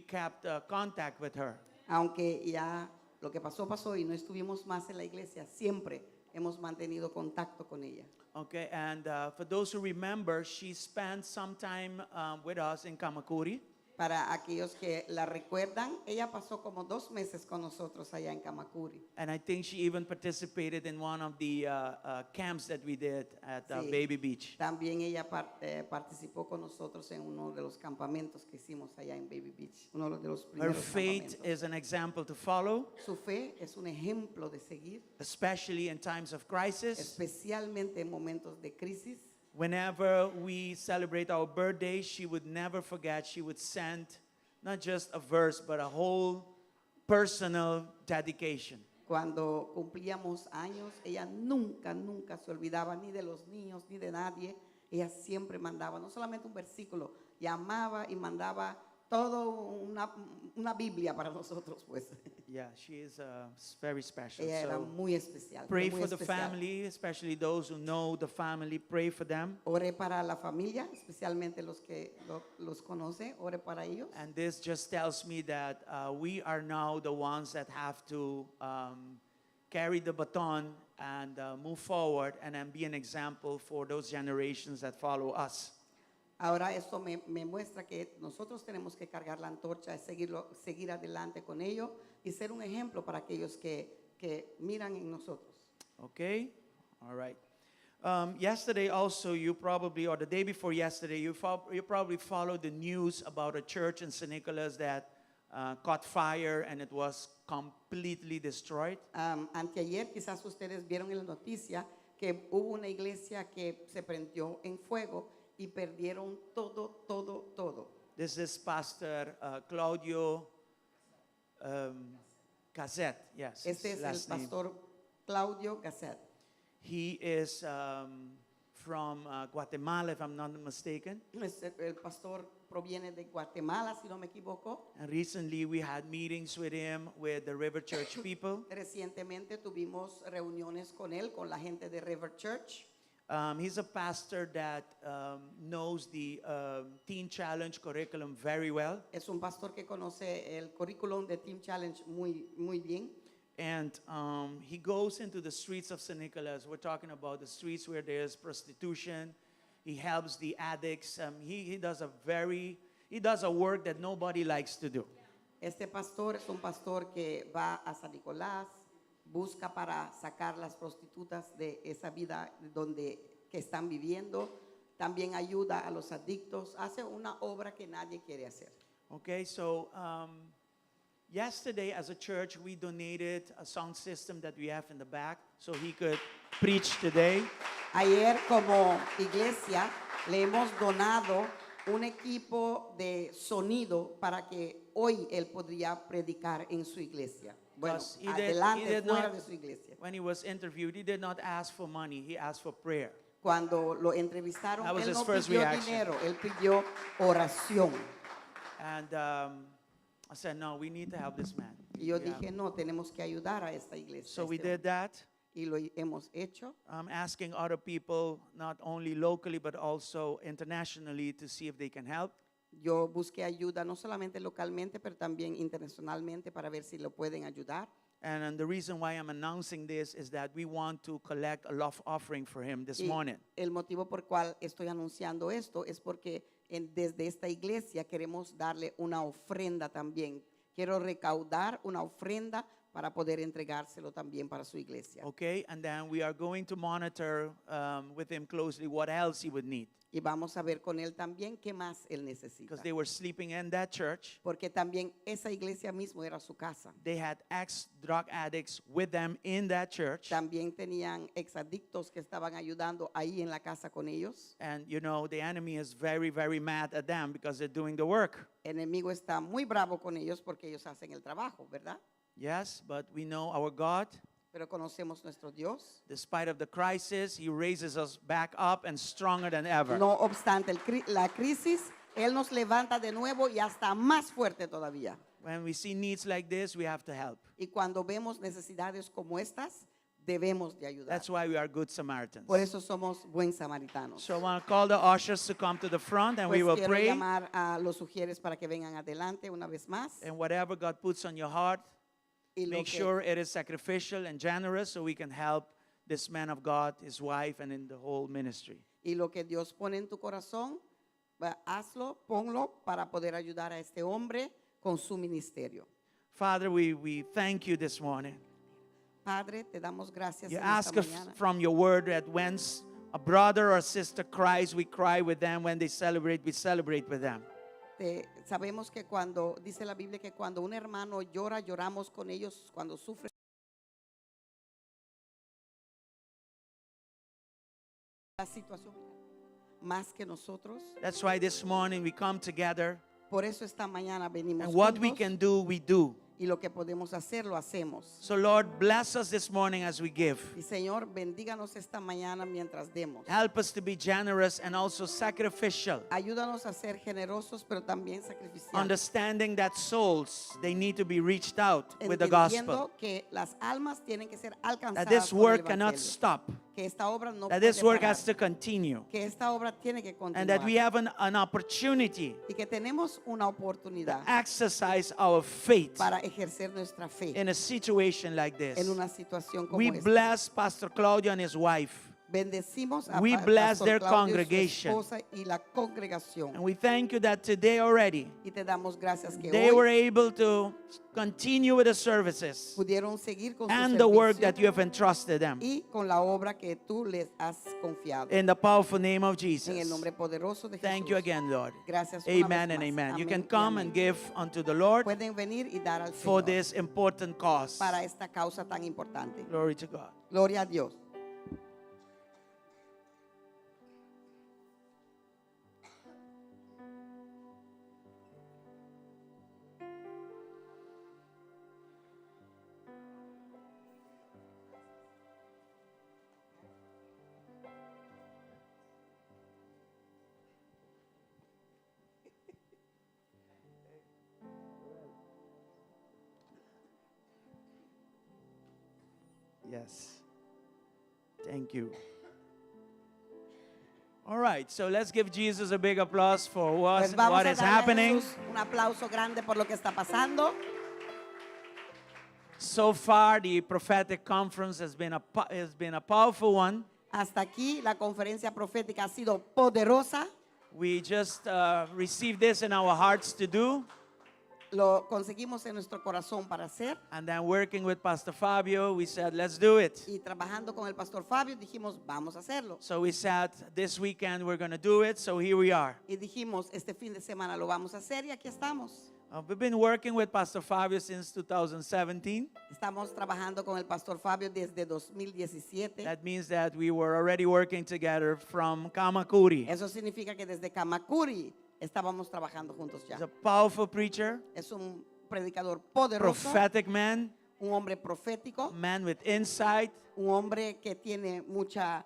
Speaker 6: kept contact with her.
Speaker 7: Aunque ya lo que pasó pasó y no estuvimos más en la iglesia, siempre hemos mantenido contacto con ella.
Speaker 6: Okay, and for those who remember, she spent some time with us in Kamakuri.
Speaker 7: Para aquellos que la recuerdan, ella pasó como 2 meses con nosotros allá en Kamakuri.
Speaker 6: And I think she even participated in one of the camps that we did at
Speaker 7: Sí.
Speaker 6: Baby Beach.
Speaker 7: También ella participó con nosotros en uno de los campamentos que hicimos allá en Baby Beach, uno de los
Speaker 6: Her
Speaker 7: primeros
Speaker 6: faith
Speaker 7: campamentos.
Speaker 6: is an example to follow,
Speaker 7: Su fe es un ejemplo de seguir,
Speaker 6: especially in times of crisis.
Speaker 7: Especialmente en momentos de crisis.
Speaker 6: Whenever we celebrate our birthday, she would never forget. She would send not just a verse, but a whole personal dedication.
Speaker 7: Cuando cumplíamos años, ella nunca, nunca se olvidaba ni de los niños ni de nadie. Ella siempre mandaba, no solamente un versículo, llamaba y mandaba todo una Biblia para nosotros, pues.
Speaker 6: Yeah, she is very special.
Speaker 7: Ella era
Speaker 6: So
Speaker 7: muy especial, fue
Speaker 6: pray
Speaker 7: muy
Speaker 6: for the
Speaker 7: especial.
Speaker 6: family, especially those who know the family. Pray for them.
Speaker 7: Ore para la familia, especialmente los que los conoce, ore para ellos.
Speaker 6: And this just tells me that we are now the ones that have to carry the baton and move forward and then be an example for those generations that follow us.
Speaker 7: Ahora esto me, me muestra que nosotros tenemos que cargar la antorcha, seguirlo, seguir adelante con ello y ser un ejemplo para aquellos que, que miran en nosotros.
Speaker 6: Okay? All right. Yesterday, also, you probably, or the day before yesterday, you probably followed the news about a church in San Nicolas that caught fire and it was completely destroyed.
Speaker 7: Anteayer quizás ustedes vieron en la noticia que hubo una iglesia que se prendió en fuego y perdieron todo, todo, todo.
Speaker 6: This is Pastor Claudio Gazette. Yes,
Speaker 7: Este
Speaker 6: his
Speaker 7: es el
Speaker 6: last name.
Speaker 7: pastor Claudio Gasset.
Speaker 6: He is from Guatemala, if I'm not mistaken.
Speaker 7: El pastor proviene de Guatemala, si no me equivoco.
Speaker 6: And recently we had meetings with him with the River Church people.
Speaker 7: Recientemente tuvimos reuniones con él, con la gente de River Church.
Speaker 6: He's a pastor that knows the Teen Challenge curriculum very well.
Speaker 7: Es un pastor que conoce el currículum de Teen Challenge muy, muy bien.
Speaker 6: And he goes into the streets of San Nicolas. We're talking about the streets where there's prostitution. He helps the addicts. He does a work that nobody likes to do.
Speaker 7: Este pastor es un pastor que va a San Nicolás, busca para sacar las prostitutas de esa vida donde que están viviendo. También ayuda a los adictos, hace una obra que nadie quiere hacer.
Speaker 6: Okay, so yesterday as a church, we donated a sound system that we have in the back so he could preach today.
Speaker 7: Ayer como iglesia le hemos donado un equipo de sonido para que hoy él podría predicar en su iglesia. Bueno,
Speaker 6: Because he
Speaker 7: adelante,
Speaker 6: did
Speaker 7: fuera
Speaker 6: not-
Speaker 7: de su iglesia.
Speaker 6: When he was interviewed, he did not ask for money, he asked for prayer.
Speaker 7: Cuando lo entrevistaron,
Speaker 6: That was
Speaker 7: él
Speaker 6: his
Speaker 7: no
Speaker 6: first
Speaker 7: pidió
Speaker 6: reaction.
Speaker 7: dinero, él pidió oración.
Speaker 6: And I said, "No, we need to help this man."
Speaker 7: Y yo
Speaker 6: Yeah.
Speaker 7: dije, no, tenemos que ayudar a esta iglesia.
Speaker 6: So we
Speaker 7: este
Speaker 6: did that.
Speaker 7: Y lo hemos hecho.
Speaker 6: I'm asking other people, not only locally, but also internationally, to see if they can help.
Speaker 7: Yo busqué ayuda no solamente localmente, pero también internacionalmente para ver si lo pueden ayudar.
Speaker 6: And the reason why I'm announcing this is that we want to collect a love offering for him this
Speaker 7: Y
Speaker 6: morning.
Speaker 7: el motivo por cual estoy anunciando esto es porque desde esta iglesia queremos darle una ofrenda también. Quiero recaudar una ofrenda para poder entregárselo también para su iglesia.
Speaker 6: Okay, and then we are going to monitor with him closely what else he would need.
Speaker 7: Y vamos a ver con él también qué más él necesita.
Speaker 6: Because they were sleeping in that church.
Speaker 7: Porque también esa iglesia mismo era su casa.
Speaker 6: They had ex drug addicts with them in that church.
Speaker 7: También tenían exadictos que estaban ayudando ahí en la casa con ellos.
Speaker 6: And the enemy is very, very mad at them because they're doing the work.
Speaker 7: El enemigo está muy bravo con ellos porque ellos hacen el trabajo, ¿verdad?
Speaker 6: Yes, but we know our God.
Speaker 7: Pero conocemos nuestro Dios.
Speaker 6: Despite of the crisis, he raises us back up and stronger than ever.
Speaker 7: No obstante la crisis, Él nos levanta de nuevo y hasta más fuerte todavía.
Speaker 6: When we see needs like this, we have to help.
Speaker 7: Y cuando vemos necesidades como estas, debemos de ayudar.
Speaker 6: That's why we are good Samaritans.
Speaker 7: Por eso somos buen samaritanos.
Speaker 6: So I want to call the ushers to come to the front and we
Speaker 7: Pues
Speaker 6: will
Speaker 7: quiero
Speaker 6: pray.
Speaker 7: llamar a los ujieres para que vengan adelante una vez más.
Speaker 6: And whatever God puts on your heart,
Speaker 7: Y lo
Speaker 6: make
Speaker 7: que,
Speaker 6: sure it is sacrificial and generous so we can help this man of God, his wife, and in the whole ministry.
Speaker 7: Y lo que Dios pone en tu corazón, hazlo, ponlo para poder ayudar a este hombre con su ministerio.
Speaker 6: Father, we thank you this morning.
Speaker 7: Padre, te damos gracias
Speaker 6: You
Speaker 7: en esta
Speaker 6: ask us
Speaker 7: mañana.
Speaker 6: from your word that when a brother or sister cries, we cry with them. When they celebrate, we celebrate with them.
Speaker 7: Sabemos que cuando, dice la Biblia, que cuando un hermano llora, lloramos con ellos, cuando sufre la situación más que nosotros.
Speaker 6: That's why this morning we come together.
Speaker 7: Por eso esta mañana venimos
Speaker 6: And what we
Speaker 7: juntos
Speaker 6: can do, we do.
Speaker 7: Y lo que podemos hacer, lo hacemos.
Speaker 6: So Lord, bless us this morning as we give.
Speaker 7: Y Señor, bendíganos esta mañana mientras demos.
Speaker 6: Help us to be generous and also sacrificial.
Speaker 7: Ayúdanos a ser generosos, pero también sacrificiales.
Speaker 6: Understanding that souls, they need to be reached out with the gospel.
Speaker 7: Entendiendo que las almas tienen que ser alcanzadas
Speaker 6: That this
Speaker 7: con el
Speaker 6: work cannot
Speaker 7: evangelio.
Speaker 6: stop.
Speaker 7: Que esta obra no
Speaker 6: That
Speaker 7: puede
Speaker 6: this work
Speaker 7: parar.
Speaker 6: has to continue.
Speaker 7: Que esta obra tiene que
Speaker 6: And that
Speaker 7: continuar.
Speaker 6: we have an opportunity
Speaker 7: y que tenemos una
Speaker 6: to
Speaker 7: oportunidad
Speaker 6: exercise our faith
Speaker 7: para ejercer nuestra fe
Speaker 6: in a situation like
Speaker 7: en
Speaker 6: this.
Speaker 7: una situación como
Speaker 6: We
Speaker 7: esta.
Speaker 6: bless Pastor Claudio and his wife.
Speaker 7: Bendecimos a
Speaker 6: We
Speaker 7: pa-
Speaker 6: bless
Speaker 7: Pastor
Speaker 6: their
Speaker 7: Claudio y su
Speaker 6: congregation.
Speaker 7: esposa y la congregación.
Speaker 6: And we thank you that today already
Speaker 7: Y te damos gracias que
Speaker 6: they
Speaker 7: hoy
Speaker 6: were able to continue with the services
Speaker 7: pudieron seguir con su
Speaker 6: and the work
Speaker 7: servicio
Speaker 6: that you have entrusted them.
Speaker 7: y con la obra que tú les has confiado.
Speaker 6: In the powerful name of
Speaker 7: En el
Speaker 6: Jesus.
Speaker 7: nombre poderoso de
Speaker 6: Thank
Speaker 7: Jesús.
Speaker 6: you again, Lord.
Speaker 7: Gracias una
Speaker 6: Amen
Speaker 7: vez
Speaker 6: and
Speaker 7: más.
Speaker 6: amen. You
Speaker 7: Amén
Speaker 6: can
Speaker 7: y
Speaker 6: come
Speaker 7: amén.
Speaker 6: and give unto the Lord
Speaker 7: Pueden venir y dar al
Speaker 6: for
Speaker 7: Señor
Speaker 6: this important cause.
Speaker 7: para esta causa tan importante.
Speaker 6: Glory to God.
Speaker 7: Gloria a Dios.
Speaker 6: Yes. Thank you. All right, so let's give Jesus a big applause for what,
Speaker 7: Pues vamos
Speaker 6: what
Speaker 7: a
Speaker 6: is
Speaker 7: darle a
Speaker 6: happening.
Speaker 7: Jesús un aplauso grande por lo que está pasando.
Speaker 6: So far, the prophetic conference has been a powerful one.
Speaker 7: Hasta aquí la conferencia profética ha sido poderosa.
Speaker 6: We just received this in our hearts to do.
Speaker 7: Lo conseguimos en nuestro corazón para hacer.
Speaker 6: And then working with Pastor Fabio, we said, let's do it.
Speaker 7: Y trabajando con el pastor Fabio dijimos, vamos a hacerlo.
Speaker 6: So we said, this weekend we're going to do it. So here we are.
Speaker 7: Y dijimos, este fin de semana lo vamos a hacer y aquí estamos.
Speaker 6: We've been working with Pastor Fabio since 2017.
Speaker 7: Estamos trabajando con el pastor Fabio desde 2017.
Speaker 6: That means that we were already working together from Kamakuri.
Speaker 7: Eso significa que desde Kamakuri estábamos trabajando juntos ya.
Speaker 6: He's a powerful preacher,
Speaker 7: Es un predicador poderoso,
Speaker 6: prophetic man,
Speaker 7: un hombre profético,
Speaker 6: man with insight,
Speaker 7: un hombre que tiene mucha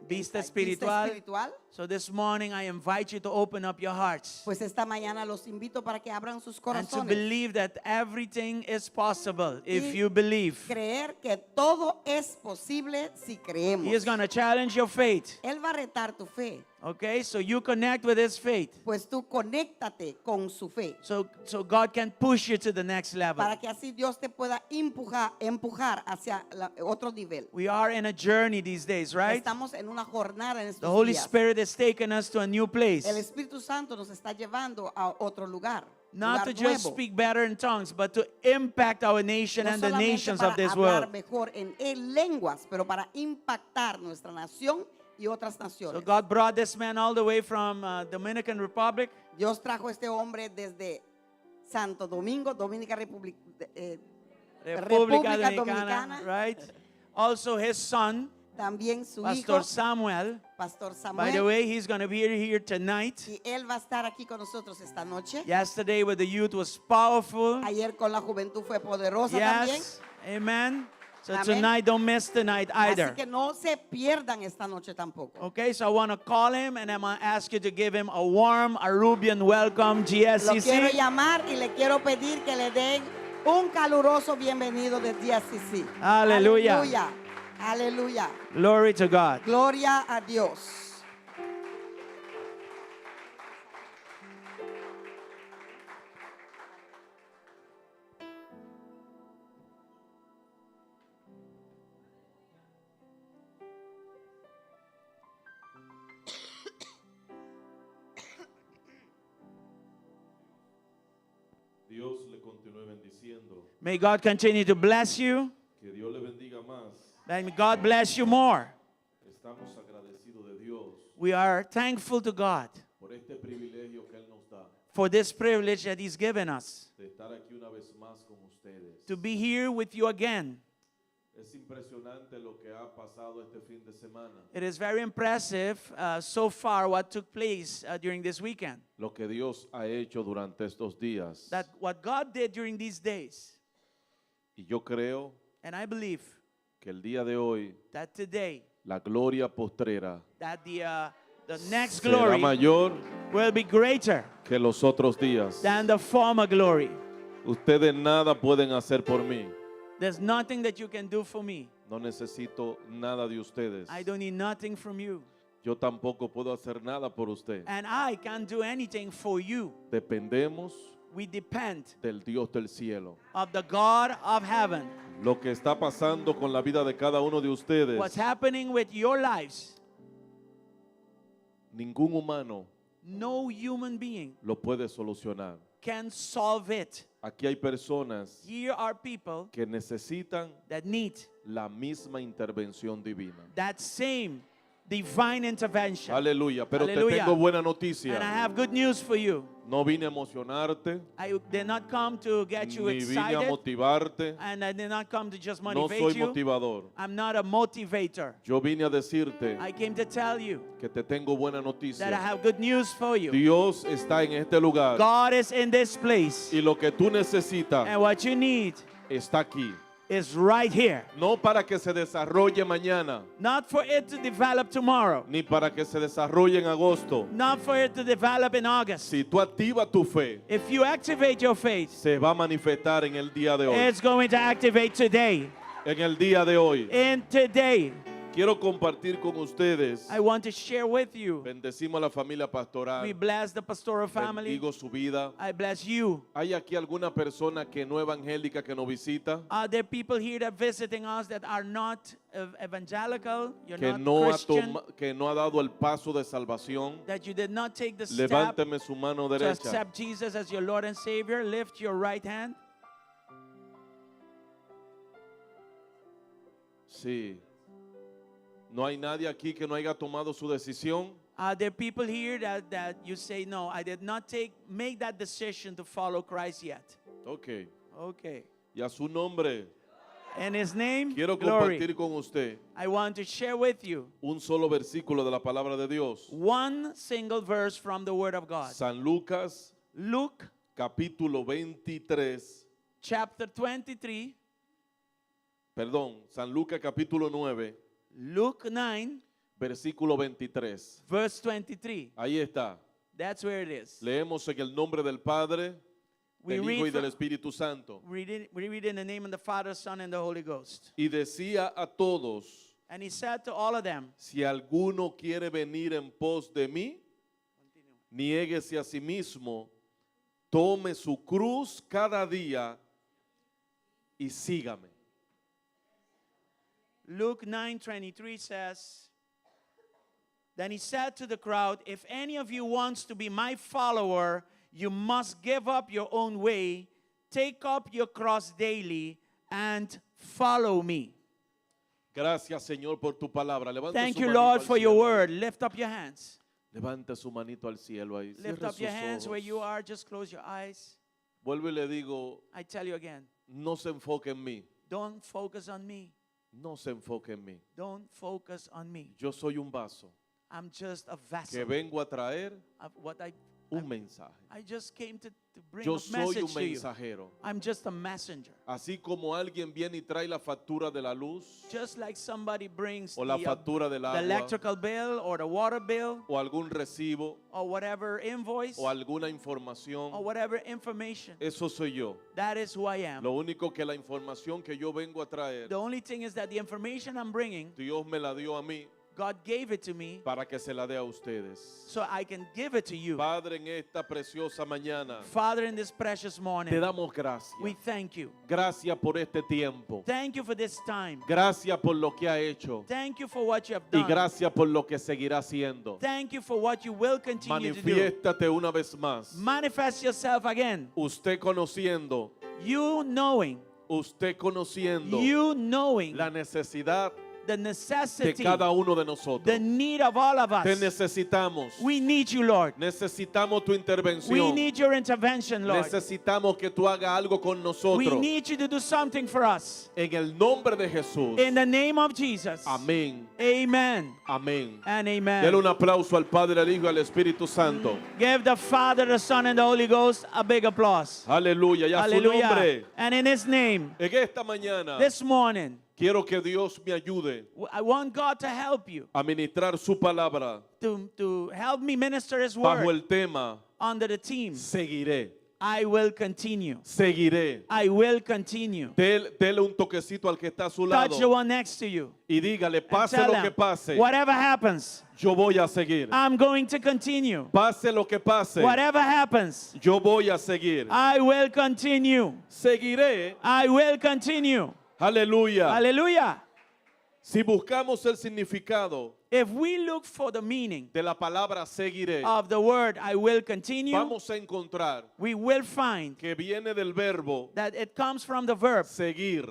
Speaker 6: Vista
Speaker 7: insight,
Speaker 6: espiritual.
Speaker 7: espiritual.
Speaker 6: So this morning I invite you to open up your hearts
Speaker 7: Pues esta mañana los invito para que abran sus
Speaker 6: and to
Speaker 7: corazones.
Speaker 6: believe that everything is possible if
Speaker 7: Y
Speaker 6: you believe.
Speaker 7: Creer que todo es posible si creemos.
Speaker 6: He is going to challenge your faith.
Speaker 7: Él va a retar tu fe.
Speaker 6: Okay? So you connect with his faith.
Speaker 7: Pues tú conéctate con su fe.
Speaker 6: So God can push you to the next level.
Speaker 7: Para que así Dios te pueda empujar hacia otro nivel.
Speaker 6: We are in a journey these days, right?
Speaker 7: Estamos en una jornada en estos
Speaker 6: The Holy
Speaker 7: días.
Speaker 6: Spirit has taken us to a new place.
Speaker 7: El Espíritu Santo nos está llevando a otro lugar.
Speaker 6: Not
Speaker 7: lugar
Speaker 6: to just
Speaker 7: nuevo.
Speaker 6: speak better in tongues, but to impact our nation
Speaker 7: No
Speaker 6: and the
Speaker 7: solamente
Speaker 6: nations
Speaker 7: para
Speaker 6: of this
Speaker 7: hablar
Speaker 6: world.
Speaker 7: mejor en lenguas, pero para impactar nuestra nación y otras naciones.
Speaker 6: So God brought this man all the way from Dominican Republic.
Speaker 7: Dios trajo este hombre desde Santo Domingo, Dominica
Speaker 6: República
Speaker 7: República
Speaker 6: Dominicana,
Speaker 7: Dominicana.
Speaker 6: right? Also his son,
Speaker 7: También su
Speaker 6: Pastor
Speaker 7: hijo,
Speaker 6: Samuel.
Speaker 7: Pastor
Speaker 6: By the
Speaker 7: Samuel.
Speaker 6: way, he's going to be here tonight.
Speaker 7: Y él va a estar aquí con nosotros esta noche.
Speaker 6: Yesterday with the youth was powerful.
Speaker 7: Ayer con la juventud fue poderosa también.
Speaker 6: Yes, amen. So
Speaker 7: Amén.
Speaker 6: tonight, don't miss tonight either.
Speaker 7: Así que no se pierdan esta noche tampoco.
Speaker 6: Okay, so I want to call him and I'm going to ask you to give him a warm Arubian welcome,
Speaker 7: Lo quiero
Speaker 6: GSCC.
Speaker 7: llamar y le quiero pedir que le den un caluroso bienvenido de GSCC.
Speaker 6: Aleluya.
Speaker 7: Aleluya. Aleluya.
Speaker 6: Glory to God.
Speaker 7: Gloria a Dios.
Speaker 8: Dios le continúe bendiciendo.
Speaker 6: May God continue to bless you.
Speaker 8: Que Dios le bendiga más.
Speaker 6: May God bless you more.
Speaker 8: Estamos agradecidos de Dios
Speaker 6: We are thankful to God
Speaker 8: por este privilegio que Él nos da
Speaker 6: for this privilege that He's given us
Speaker 8: de estar aquí una vez más con ustedes.
Speaker 6: to be here with you again.
Speaker 8: Es impresionante lo que ha pasado este fin de semana.
Speaker 6: It is very impressive so far what took place during this weekend.
Speaker 8: Lo que Dios ha hecho durante estos días.
Speaker 6: That what God did during these days.
Speaker 8: Y yo creo
Speaker 6: And I believe
Speaker 8: que el día de hoy
Speaker 6: that today,
Speaker 8: la gloria postrera
Speaker 6: that the next
Speaker 8: será
Speaker 6: glory
Speaker 8: mayor
Speaker 6: will be greater
Speaker 8: que los otros días.
Speaker 6: than the former glory.
Speaker 8: Ustedes nada pueden hacer por mí.
Speaker 6: There's nothing that you can do for me.
Speaker 8: No necesito nada de ustedes.
Speaker 6: I don't need nothing from you.
Speaker 8: Yo tampoco puedo hacer nada por usted.
Speaker 6: And I can't do anything for you.
Speaker 8: Dependemos
Speaker 6: We depend
Speaker 8: del Dios del cielo.
Speaker 6: of the God of heaven.
Speaker 8: Lo que está pasando con la vida de cada uno de ustedes,
Speaker 6: What's happening with your lives,
Speaker 8: ningún humano
Speaker 6: no human being
Speaker 8: lo puede solucionar.
Speaker 6: can solve it.
Speaker 8: Aquí hay personas
Speaker 6: Here are people
Speaker 8: que necesitan
Speaker 6: that need
Speaker 8: la misma intervención divina.
Speaker 6: that same divine intervention.
Speaker 8: Aleluya, pero te
Speaker 6: Aleluya.
Speaker 8: tengo buena
Speaker 6: And I
Speaker 8: noticia.
Speaker 6: have good news for you.
Speaker 8: No vine a emocionarte,
Speaker 6: I did not come to get you
Speaker 8: ni vine a
Speaker 6: excited,
Speaker 8: motivarte.
Speaker 6: and I did not come to just
Speaker 8: No
Speaker 6: motivate
Speaker 8: soy
Speaker 6: you.
Speaker 8: motivador.
Speaker 6: I'm not a motivator.
Speaker 8: Yo vine a decirte
Speaker 6: I came to tell you
Speaker 8: que te tengo buena
Speaker 6: that I
Speaker 8: noticia.
Speaker 6: have good news for you.
Speaker 8: Dios está en este lugar
Speaker 6: God is in this place,
Speaker 8: y lo que tú necesitas
Speaker 6: and what you need
Speaker 8: está aquí.
Speaker 6: is right here.
Speaker 8: No para que se desarrolle mañana,
Speaker 6: Not for it to develop tomorrow,
Speaker 8: ni para que se desarrolle en agosto.
Speaker 6: not for it to develop in August.
Speaker 8: Si tú activas tu fe,
Speaker 6: If you activate your faith,
Speaker 8: se va a manifestar en el día de hoy.
Speaker 6: it's going to activate today.
Speaker 8: En el día de hoy.
Speaker 6: In today,
Speaker 8: Quiero compartir con ustedes.
Speaker 6: I want to share with you.
Speaker 8: Bendecimos a la familia
Speaker 6: We
Speaker 8: pastoral.
Speaker 6: bless the pastoral family.
Speaker 8: Bendigo su vida.
Speaker 6: I bless you.
Speaker 8: ¿Hay aquí alguna persona que no evangélica que nos visita?
Speaker 6: Are there people here that visiting us that are not evangelical? You're
Speaker 8: Que
Speaker 6: not
Speaker 8: no, ha
Speaker 6: Christian?
Speaker 8: que no ha dado el paso de salvación.
Speaker 6: That you did not take the step
Speaker 8: Levánteme su mano
Speaker 6: to
Speaker 8: derecha.
Speaker 6: accept Jesus as your Lord and Savior? Lift your right hand.
Speaker 8: Sí. No hay nadie aquí que no haya tomado su decisión.
Speaker 6: Are there people here that you say, no, I did not make that decision to follow Christ yet?
Speaker 8: Ok.
Speaker 6: Okay.
Speaker 8: Y a su nombre,
Speaker 6: In his name,
Speaker 8: quiero
Speaker 6: glory.
Speaker 8: compartir con usted
Speaker 6: I want to share with you
Speaker 8: un solo versículo de la palabra de Dios.
Speaker 6: one single verse from the Word of God.
Speaker 8: San Lucas,
Speaker 6: Luke
Speaker 8: capítulo 23.
Speaker 6: chapter 23,
Speaker 8: Perdón, San Lucas capítulo 9,
Speaker 6: Luke 9,
Speaker 8: versículo 23.
Speaker 6: verse 23.
Speaker 8: Ahí está.
Speaker 6: That's where it is.
Speaker 8: Leemos en el nombre del Padre,
Speaker 6: We
Speaker 8: del Hijo
Speaker 6: read,
Speaker 8: y del
Speaker 6: from-
Speaker 8: Espíritu Santo.
Speaker 6: we read in the name of the Father, Son, and the Holy Ghost.
Speaker 8: Y decía a todos,
Speaker 6: And he said to all of them,
Speaker 8: si alguno quiere venir en pos de mí, niéguese a sí mismo, tome su cruz cada día y sígame.
Speaker 6: Luke 9:23 says, Then he said to the crowd, If any of you wants to be my follower, you must give up your own way, take up your cross daily, and follow me.
Speaker 8: Gracias, Señor, por tu palabra. Levanta
Speaker 6: Thank
Speaker 8: su
Speaker 6: you,
Speaker 8: manito
Speaker 6: Lord,
Speaker 8: al
Speaker 6: for your
Speaker 8: cielo.
Speaker 6: word. Lift up your hands.
Speaker 8: Levanta su manito al cielo ahí.
Speaker 6: Lift
Speaker 8: Cierra
Speaker 6: up your
Speaker 8: sus
Speaker 6: hands where
Speaker 8: ojos.
Speaker 6: you are. Just close your eyes.
Speaker 8: Vuelvo y le digo,
Speaker 6: I tell you again,
Speaker 8: no se enfoque en mí.
Speaker 6: don't focus on me.
Speaker 8: No se enfoque en mí.
Speaker 6: Don't focus on me.
Speaker 8: Yo soy un vaso
Speaker 6: I'm just a
Speaker 8: que
Speaker 6: vessel
Speaker 8: vengo a traer
Speaker 6: of what I
Speaker 8: un mensaje.
Speaker 6: I just came to bring
Speaker 8: Yo
Speaker 6: a
Speaker 8: soy un
Speaker 6: message to you.
Speaker 8: mensajero.
Speaker 6: I'm just a messenger.
Speaker 8: Así como alguien viene y trae la factura de la luz
Speaker 6: Just like somebody brings
Speaker 8: o la
Speaker 6: the,
Speaker 8: factura del
Speaker 6: the
Speaker 8: agua
Speaker 6: electrical bill or the water bill
Speaker 8: o algún recibo
Speaker 6: or whatever invoice
Speaker 8: o alguna información,
Speaker 6: or whatever information.
Speaker 8: eso soy yo.
Speaker 6: That is who I am.
Speaker 8: Lo único que la información que yo vengo a traer,
Speaker 6: The only thing is that the information I'm bringing,
Speaker 8: Dios me la dio a mí
Speaker 6: God gave it to me
Speaker 8: para que se la dé a ustedes.
Speaker 6: so I can give it to you.
Speaker 8: Padre, en esta preciosa mañana,
Speaker 6: Father, in this precious
Speaker 8: te
Speaker 6: morning,
Speaker 8: damos gracias.
Speaker 6: we thank you.
Speaker 8: Gracias por este tiempo.
Speaker 6: Thank you for this time.
Speaker 8: Gracias por lo que ha hecho.
Speaker 6: Thank you for what you have
Speaker 8: Y
Speaker 6: done.
Speaker 8: gracias por lo que seguirá haciendo.
Speaker 6: Thank you for what you will continue to do.
Speaker 8: Manifiéstate una vez más.
Speaker 6: Manifest yourself again.
Speaker 8: Usted conociendo,
Speaker 6: You knowing,
Speaker 8: usted conociendo
Speaker 6: you knowing
Speaker 8: la necesidad
Speaker 6: the
Speaker 8: de
Speaker 6: necessity,
Speaker 8: cada uno de nosotros.
Speaker 6: the need of all of
Speaker 8: Te
Speaker 6: us.
Speaker 8: necesitamos.
Speaker 6: We need you, Lord.
Speaker 8: Necesitamos tu
Speaker 6: We
Speaker 8: intervención.
Speaker 6: need your intervention, Lord.
Speaker 8: Necesitamos que tú hagas algo con
Speaker 6: We
Speaker 8: nosotros.
Speaker 6: need you to do something for us.
Speaker 8: En el nombre de Jesús.
Speaker 6: In the name of Jesus.
Speaker 8: Amén.
Speaker 6: Amen
Speaker 8: Amén.
Speaker 6: and amen.
Speaker 8: Dele un aplauso al Padre, al Hijo y al Espíritu Santo.
Speaker 6: Give the Father, the Son, and the Holy Ghost a big applause.
Speaker 8: Aleluya. Y a su
Speaker 6: Hallelujah.
Speaker 8: nombre.
Speaker 6: And in His name,
Speaker 8: En esta mañana
Speaker 6: this morning,
Speaker 8: quiero que Dios me ayude
Speaker 6: I want God to help you,
Speaker 8: a ministrar su palabra
Speaker 6: to help me minister His
Speaker 8: bajo
Speaker 6: word
Speaker 8: el tema
Speaker 6: under the team.
Speaker 8: Seguiré.
Speaker 6: I will continue.
Speaker 8: Seguiré.
Speaker 6: I will continue.
Speaker 8: Del- dele un toquecito al que está a su
Speaker 6: Touch the
Speaker 8: lado
Speaker 6: one next to you.
Speaker 8: y dígale,
Speaker 6: and
Speaker 8: pase
Speaker 6: tell
Speaker 8: lo
Speaker 6: them,
Speaker 8: que pase,
Speaker 6: Whatever happens,
Speaker 8: yo voy a seguir.
Speaker 6: I'm going to continue.
Speaker 8: Pase lo que pase,
Speaker 6: Whatever happens,
Speaker 8: yo voy a seguir.
Speaker 6: I will continue.
Speaker 8: Seguiré.
Speaker 6: I will continue.
Speaker 8: Aleluya.
Speaker 6: Hallelujah.
Speaker 8: Si buscamos el significado
Speaker 6: If we look for the meaning
Speaker 8: de la palabra seguiré,
Speaker 6: of the word I will continue,
Speaker 8: vamos a encontrar
Speaker 6: we will find
Speaker 8: que viene del verbo
Speaker 6: that it comes from the verb
Speaker 8: seguir.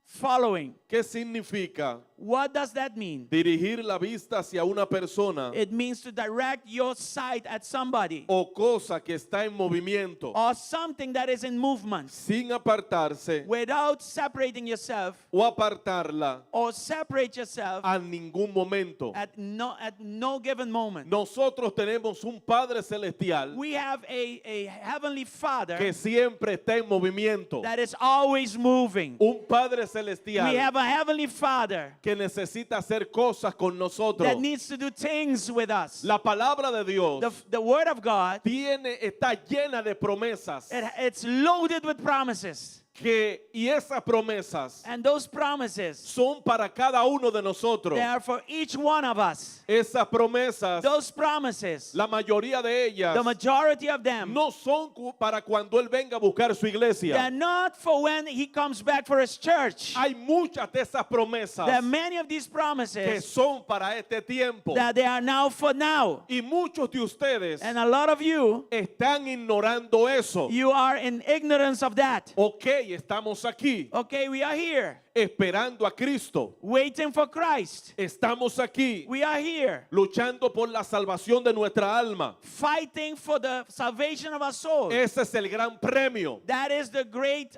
Speaker 6: following.
Speaker 8: ¿Qué significa?
Speaker 6: What does that mean?
Speaker 8: Dirigir la vista hacia una persona
Speaker 6: It means to direct your sight at somebody
Speaker 8: o cosa que está en movimiento
Speaker 6: or something that is in movement
Speaker 8: sin apartarse
Speaker 6: without separating yourself
Speaker 8: o apartarla
Speaker 6: or separate yourself
Speaker 8: a ningún momento.
Speaker 6: at no given moment.
Speaker 8: Nosotros tenemos un Padre Celestial
Speaker 6: We have a heavenly Father
Speaker 8: que siempre está en movimiento.
Speaker 6: that is always moving.
Speaker 8: Un Padre
Speaker 6: We
Speaker 8: Celestial
Speaker 6: have a heavenly Father
Speaker 8: que necesita hacer cosas con nosotros.
Speaker 6: that needs to do things with us.
Speaker 8: La palabra de Dios
Speaker 6: The Word of God,
Speaker 8: tiene, está llena de promesas
Speaker 6: it's loaded with promises.
Speaker 8: que, y esas promesas
Speaker 6: And those promises,
Speaker 8: son para cada uno de nosotros.
Speaker 6: they are for each one of us.
Speaker 8: Esas promesas,
Speaker 6: Those promises,
Speaker 8: la mayoría de ellas,
Speaker 6: the majority of them,
Speaker 8: no son cu- para cuando Él venga a buscar su
Speaker 6: they're
Speaker 8: iglesia.
Speaker 6: not for when he comes back for his church.
Speaker 8: Hay muchas de esas promesas
Speaker 6: There are many of these
Speaker 8: que
Speaker 6: promises
Speaker 8: son para este tiempo.
Speaker 6: that they are now for now.
Speaker 8: Y muchos de ustedes
Speaker 6: And a lot of you,
Speaker 8: están ignorando eso.
Speaker 6: you are in ignorance of that.
Speaker 8: Ok, estamos aquí
Speaker 6: Okay, we are here
Speaker 8: esperando a Cristo.
Speaker 6: waiting for Christ.
Speaker 8: Estamos aquí
Speaker 6: We are here
Speaker 8: luchando por la salvación de nuestra alma.
Speaker 6: fighting for the salvation of our soul.
Speaker 8: Ese es el gran premio.
Speaker 6: That is the great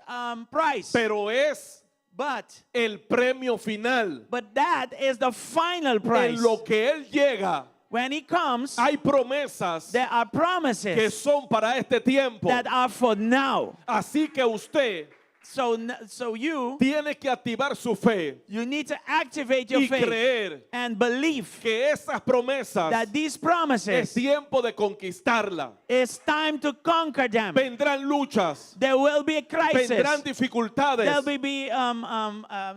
Speaker 6: price.
Speaker 8: Pero es
Speaker 6: But
Speaker 8: el premio final.
Speaker 6: but that is the final price.
Speaker 8: En lo que Él llega,
Speaker 6: When he comes,
Speaker 8: hay promesas
Speaker 6: there are
Speaker 8: que
Speaker 6: promises
Speaker 8: son para este tiempo.
Speaker 6: that are for now.
Speaker 8: Así que usted
Speaker 6: So you
Speaker 8: tiene que activar su fe
Speaker 6: you need to activate your
Speaker 8: y
Speaker 6: faith
Speaker 8: creer
Speaker 6: and believe
Speaker 8: que esas promesas
Speaker 6: that these
Speaker 8: es
Speaker 6: promises
Speaker 8: tiempo de conquistarla.
Speaker 6: it's time to conquer them.
Speaker 8: Vendrán luchas,
Speaker 6: There will be a crisis.
Speaker 8: vendrán dificultades,
Speaker 6: There will be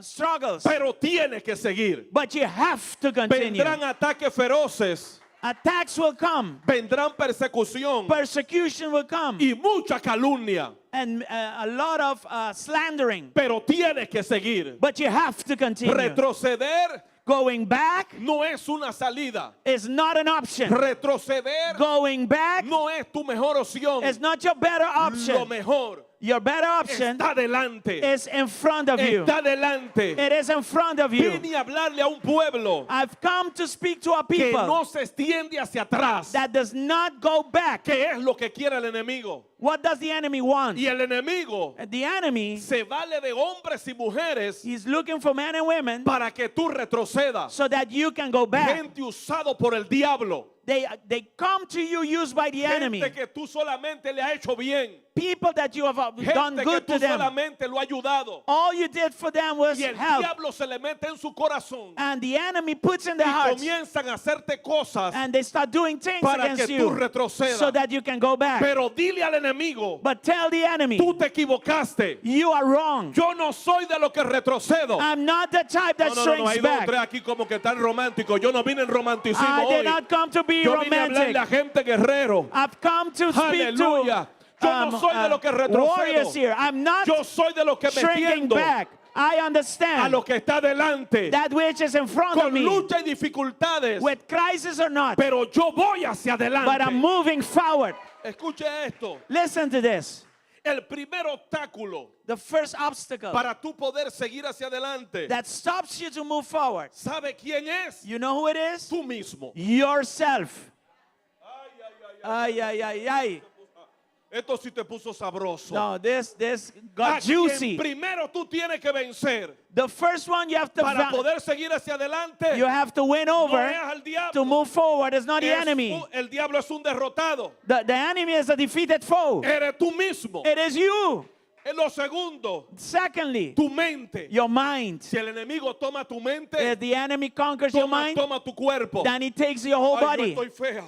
Speaker 6: struggles.
Speaker 8: pero tiene que seguir.
Speaker 6: But you have to continue.
Speaker 8: Vendrán ataques feroces,
Speaker 6: Attacks will come.
Speaker 8: vendrán persecución
Speaker 6: Persecution will come.
Speaker 8: y mucha calumnia,
Speaker 6: And a lot of slandering.
Speaker 8: pero tiene que seguir.
Speaker 6: But you have to continue.
Speaker 8: Retroceder
Speaker 6: Going back
Speaker 8: no es una salida.
Speaker 6: is not an option.
Speaker 8: Retroceder
Speaker 6: Going back
Speaker 8: no es tu mejor opción.
Speaker 6: is not your better
Speaker 8: Lo
Speaker 6: option.
Speaker 8: mejor
Speaker 6: Your better option
Speaker 8: está delante.
Speaker 6: is in front of you.
Speaker 8: Está delante.
Speaker 6: It is in front of you.
Speaker 8: Vine a hablarle a un pueblo
Speaker 6: I've come to speak to a
Speaker 8: que
Speaker 6: people
Speaker 8: no se extiende hacia atrás.
Speaker 6: that does not go back.
Speaker 8: Que es lo que quiere el enemigo.
Speaker 6: What does the enemy want?
Speaker 8: Y el enemigo
Speaker 6: The enemy,
Speaker 8: se vale de hombres y mujeres
Speaker 6: he's looking for men and women
Speaker 8: para que tú retrocedas.
Speaker 6: so that you can go back.
Speaker 8: Gente usado por el diablo.
Speaker 6: They come to you used by the enemy.
Speaker 8: Gente que tú solamente le has hecho bien.
Speaker 6: People that you have done
Speaker 8: Gente que
Speaker 6: good
Speaker 8: tú
Speaker 6: to them.
Speaker 8: solamente lo has ayudado.
Speaker 6: All you did for them was
Speaker 8: Y el
Speaker 6: help.
Speaker 8: diablo se le mete en su corazón.
Speaker 6: And the enemy puts in their
Speaker 8: Y
Speaker 6: hearts
Speaker 8: comienzan a hacerte cosas.
Speaker 6: and they start doing things
Speaker 8: para
Speaker 6: against
Speaker 8: que tú
Speaker 6: you
Speaker 8: retrocedas.
Speaker 6: so that you can go back.
Speaker 8: Pero dile al enemigo,
Speaker 6: But tell the enemy,
Speaker 8: tú te equivocaste.
Speaker 6: you are wrong.
Speaker 8: Yo no soy de lo que retrocedo.
Speaker 6: I'm not the type that
Speaker 8: No, no, no, no,
Speaker 6: shrinks
Speaker 8: hay dos o
Speaker 6: back.
Speaker 8: tres aquí como que tan románticos. Yo no vine en romanticismo
Speaker 6: I
Speaker 8: hoy.
Speaker 6: did not come to be
Speaker 8: Yo vine a hablarle
Speaker 6: romantic.
Speaker 8: a gente guerrero.
Speaker 6: I've come to speak to
Speaker 8: Aleluya. Yo no soy de lo que retrocedo.
Speaker 6: warriors here. I'm not
Speaker 8: Yo soy de lo que me
Speaker 6: shrinking
Speaker 8: tiendo
Speaker 6: back. I
Speaker 8: a
Speaker 6: understand
Speaker 8: lo que está delante.
Speaker 6: that which is in front of
Speaker 8: Con
Speaker 6: me,
Speaker 8: lucha y dificultades.
Speaker 6: with crisis or not,
Speaker 8: Pero yo voy hacia
Speaker 6: but I'm
Speaker 8: adelante.
Speaker 6: moving forward.
Speaker 8: Escuche esto.
Speaker 6: Listen to this.
Speaker 8: El primer obstáculo
Speaker 6: The first obstacle
Speaker 8: para tú poder seguir hacia adelante.
Speaker 6: that stops you to move forward,
Speaker 8: ¿Sabe quién es?
Speaker 6: you know who it is?
Speaker 8: Tú mismo.
Speaker 6: Yourself. Ay, ay, ay, ay.
Speaker 8: Esto sí te puso sabroso.
Speaker 6: No, this
Speaker 8: A
Speaker 6: got
Speaker 8: quien
Speaker 6: juicy.
Speaker 8: primero tú tienes que vencer
Speaker 6: The first one you have to
Speaker 8: para
Speaker 6: va-
Speaker 8: poder seguir hacia adelante.
Speaker 6: you have to win
Speaker 8: No
Speaker 6: over
Speaker 8: es al diablo.
Speaker 6: to move forward. It's not the
Speaker 8: Es
Speaker 6: enemy.
Speaker 8: un- el diablo es un derrotado.
Speaker 6: The enemy is a defeated foe.
Speaker 8: Eres tú mismo.
Speaker 6: It is you.
Speaker 8: En lo segundo,
Speaker 6: Secondly,
Speaker 8: tu mente.
Speaker 6: your mind.
Speaker 8: Si el enemigo toma tu mente,
Speaker 6: If the enemy conquers your
Speaker 8: toma,
Speaker 6: mind,
Speaker 8: toma tu cuerpo.
Speaker 6: then he takes your whole
Speaker 8: Ay, yo
Speaker 6: body.
Speaker 8: estoy fea.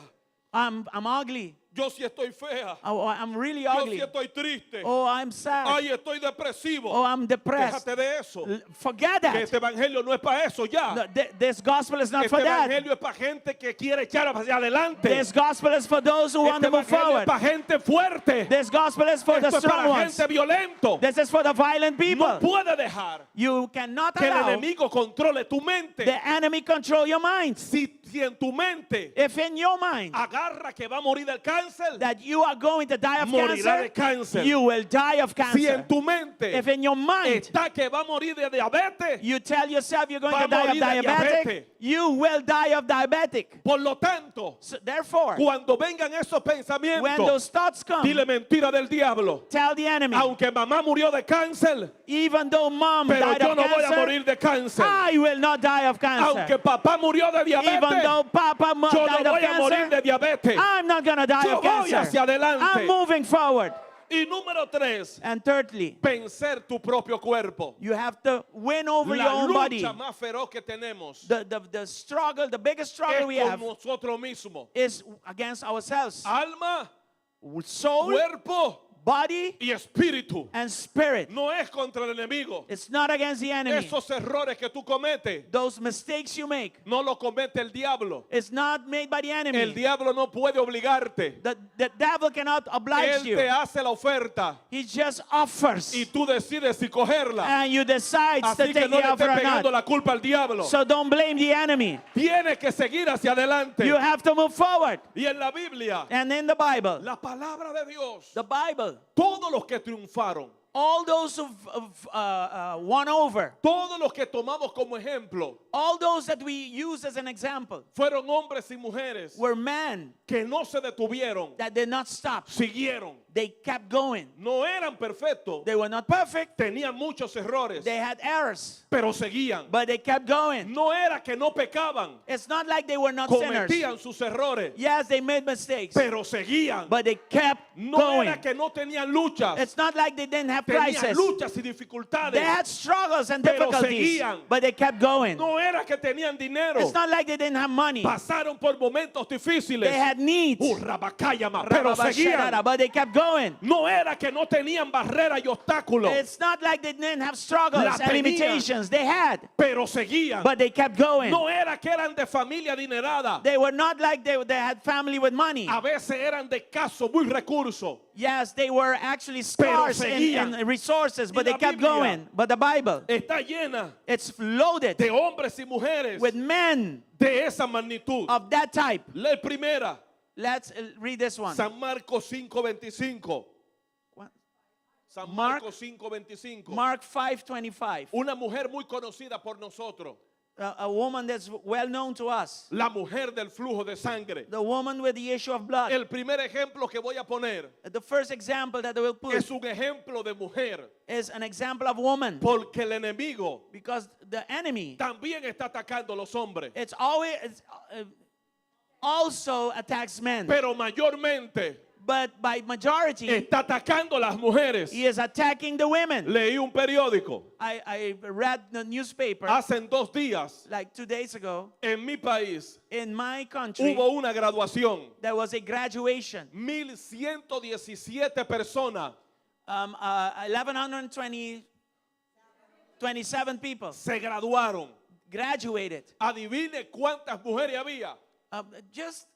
Speaker 6: I'm ugly.
Speaker 8: Yo sí estoy fea.
Speaker 6: Oh, I'm really
Speaker 8: Yo
Speaker 6: ugly.
Speaker 8: sí estoy triste.
Speaker 6: Oh, I'm sad.
Speaker 8: Ay, estoy depresivo.
Speaker 6: Oh, I'm depressed.
Speaker 8: Déjate de eso.
Speaker 6: Forget
Speaker 8: Que
Speaker 6: that.
Speaker 8: este evangelio no es para eso ya.
Speaker 6: No, this gospel is not
Speaker 8: Este
Speaker 6: for that.
Speaker 8: evangelio es para gente que quiere echar hacia adelante.
Speaker 6: This gospel is for those who want
Speaker 8: Este
Speaker 6: to move
Speaker 8: evangelio
Speaker 6: forward.
Speaker 8: es para gente fuerte.
Speaker 6: This gospel is for the
Speaker 8: Esto es
Speaker 6: strong
Speaker 8: para
Speaker 6: ones.
Speaker 8: gente violento.
Speaker 6: This is for the violent people.
Speaker 8: No puede dejar
Speaker 6: You cannot
Speaker 8: que el
Speaker 6: allow
Speaker 8: enemigo controle tu mente.
Speaker 6: the enemy control your mind.
Speaker 8: Si, si en tu mente
Speaker 6: If in your mind
Speaker 8: agarra que va a morir del cáncer,
Speaker 6: that you are going to die of
Speaker 8: Morirá de
Speaker 6: cancer,
Speaker 8: cáncer.
Speaker 6: you will die of
Speaker 8: si
Speaker 6: cancer.
Speaker 8: en tu mente
Speaker 6: If in your mind
Speaker 8: está que va a morir de diabetes,
Speaker 6: you tell yourself you're going
Speaker 8: Va
Speaker 6: to
Speaker 8: a
Speaker 6: die of
Speaker 8: morir de
Speaker 6: diabetic,
Speaker 8: diabetes.
Speaker 6: you will die of diabetic.
Speaker 8: por lo tanto,
Speaker 6: So therefore,
Speaker 8: cuando vengan esos
Speaker 6: when
Speaker 8: pensamientos,
Speaker 6: those thoughts come,
Speaker 8: dile mentira del diablo.
Speaker 6: tell the enemy,
Speaker 8: Aunque mamá murió de cáncer,
Speaker 6: even though mom
Speaker 8: pero
Speaker 6: died
Speaker 8: yo
Speaker 6: of
Speaker 8: no voy a
Speaker 6: cancer,
Speaker 8: morir de cáncer.
Speaker 6: I will not die of cancer.
Speaker 8: Aunque papá murió de
Speaker 6: Even
Speaker 8: diabetes,
Speaker 6: though Papa
Speaker 8: yo
Speaker 6: died
Speaker 8: no
Speaker 6: of
Speaker 8: voy a morir
Speaker 6: cancer,
Speaker 8: de diabetes.
Speaker 6: I'm not gonna die
Speaker 8: Yo
Speaker 6: of
Speaker 8: voy
Speaker 6: cancer.
Speaker 8: hacia adelante.
Speaker 6: I'm moving forward.
Speaker 8: Y número tres,
Speaker 6: And thirdly,
Speaker 8: vencer tu propio cuerpo.
Speaker 6: you have to win over your
Speaker 8: La
Speaker 6: own body.
Speaker 8: lucha más feroz que tenemos
Speaker 6: The struggle, the biggest
Speaker 8: es
Speaker 6: struggle we
Speaker 8: con
Speaker 6: have
Speaker 8: nosotros mismos.
Speaker 6: is against ourselves.
Speaker 8: Alma,
Speaker 6: Soul,
Speaker 8: cuerpo
Speaker 6: body,
Speaker 8: y espíritu.
Speaker 6: and spirit.
Speaker 8: No es contra el enemigo.
Speaker 6: It's not against the enemy.
Speaker 8: Esos errores que tú cometes,
Speaker 6: Those mistakes you make,
Speaker 8: no los comete el diablo.
Speaker 6: it's not made by the enemy.
Speaker 8: El diablo no puede obligarte.
Speaker 6: The devil cannot oblige
Speaker 8: Él
Speaker 6: you.
Speaker 8: te hace la oferta
Speaker 6: He just offers.
Speaker 8: y tú decides si cogerla.
Speaker 6: And you decide to
Speaker 8: Así
Speaker 6: take
Speaker 8: que no
Speaker 6: the
Speaker 8: le
Speaker 6: offer
Speaker 8: estés
Speaker 6: or
Speaker 8: pegando
Speaker 6: not.
Speaker 8: la culpa al diablo.
Speaker 6: So don't blame the enemy.
Speaker 8: Tienes que seguir hacia adelante.
Speaker 6: You have to move forward.
Speaker 8: Y en la Biblia,
Speaker 6: And in the Bible,
Speaker 8: la palabra de Dios,
Speaker 6: the Bible,
Speaker 8: todos los que triunfaron,
Speaker 6: all those who've won over,
Speaker 8: todos los que tomamos como ejemplo,
Speaker 6: all those that we use as an example,
Speaker 8: fueron hombres y mujeres
Speaker 6: were men
Speaker 8: que no se detuvieron,
Speaker 6: that did not stop.
Speaker 8: siguieron.
Speaker 6: They kept going.
Speaker 8: No eran perfectos,
Speaker 6: They were not perfect.
Speaker 8: tenían muchos errores,
Speaker 6: They had errors,
Speaker 8: pero seguían.
Speaker 6: but they kept going.
Speaker 8: No era que no pecaban,
Speaker 6: It's not like they were not sinners.
Speaker 8: cometían sus errores,
Speaker 6: Yes, they made mistakes,
Speaker 8: pero seguían.
Speaker 6: but they kept
Speaker 8: No
Speaker 6: going.
Speaker 8: era que no tenían luchas,
Speaker 6: It's not like they didn't have
Speaker 8: tenían
Speaker 6: crisis.
Speaker 8: luchas y dificultades.
Speaker 6: They had struggles and
Speaker 8: Pero
Speaker 6: difficulties,
Speaker 8: seguían.
Speaker 6: but they kept going.
Speaker 8: No era que tenían dinero,
Speaker 6: It's not like they didn't have money.
Speaker 8: pasaron por momentos difíciles.
Speaker 6: They had needs.
Speaker 8: Rabacayama, pero seguían.
Speaker 6: But they kept going.
Speaker 8: No era que no tenían barreras y obstáculos,
Speaker 6: It's not like they didn't have struggles
Speaker 8: La
Speaker 6: and
Speaker 8: tenían.
Speaker 6: limitations. They had,
Speaker 8: pero seguían.
Speaker 6: but they kept going.
Speaker 8: No era que eran de familia adinerada.
Speaker 6: They were not like they had family with money.
Speaker 8: A veces eran de escasos muy recursos.
Speaker 6: Yes, they were actually
Speaker 8: Pero
Speaker 6: scarce in,
Speaker 8: seguían.
Speaker 6: in resources, but
Speaker 8: Y
Speaker 6: they
Speaker 8: la
Speaker 6: kept
Speaker 8: Biblia
Speaker 6: going. But the Bible,
Speaker 8: Está llena
Speaker 6: it's loaded
Speaker 8: de hombres y mujeres
Speaker 6: with men
Speaker 8: de esa magnitud.
Speaker 6: of that type.
Speaker 8: La primera,
Speaker 6: Let's read this one.
Speaker 8: San Marcos 5:25.
Speaker 6: What?
Speaker 8: San
Speaker 6: Mark-
Speaker 8: Marcos 5:25.
Speaker 6: Mark 5:25.
Speaker 8: Una mujer muy conocida por nosotros,
Speaker 6: A woman that's well known to us.
Speaker 8: la mujer del flujo de sangre.
Speaker 6: The woman with the issue of blood.
Speaker 8: El primer ejemplo que voy a poner
Speaker 6: The first example that I will put
Speaker 8: es un ejemplo de mujer,
Speaker 6: is an example of woman.
Speaker 8: porque el enemigo
Speaker 6: Because the enemy,
Speaker 8: también está atacando a los hombres,
Speaker 6: it's always it's, also attacks men.
Speaker 8: pero mayormente
Speaker 6: But by majority,
Speaker 8: está atacando a las mujeres.
Speaker 6: he is attacking the women.
Speaker 8: Leí un periódico
Speaker 6: I read the newspaper
Speaker 8: hace dos días
Speaker 6: like 2 days ago.
Speaker 8: en mi país
Speaker 6: In my country,
Speaker 8: hubo una graduación.
Speaker 6: there was a graduation.
Speaker 8: 1117 personas
Speaker 6: 1,127 people
Speaker 8: se graduaron.
Speaker 6: graduated.
Speaker 8: Adivine cuántas mujeres había.
Speaker 6: Just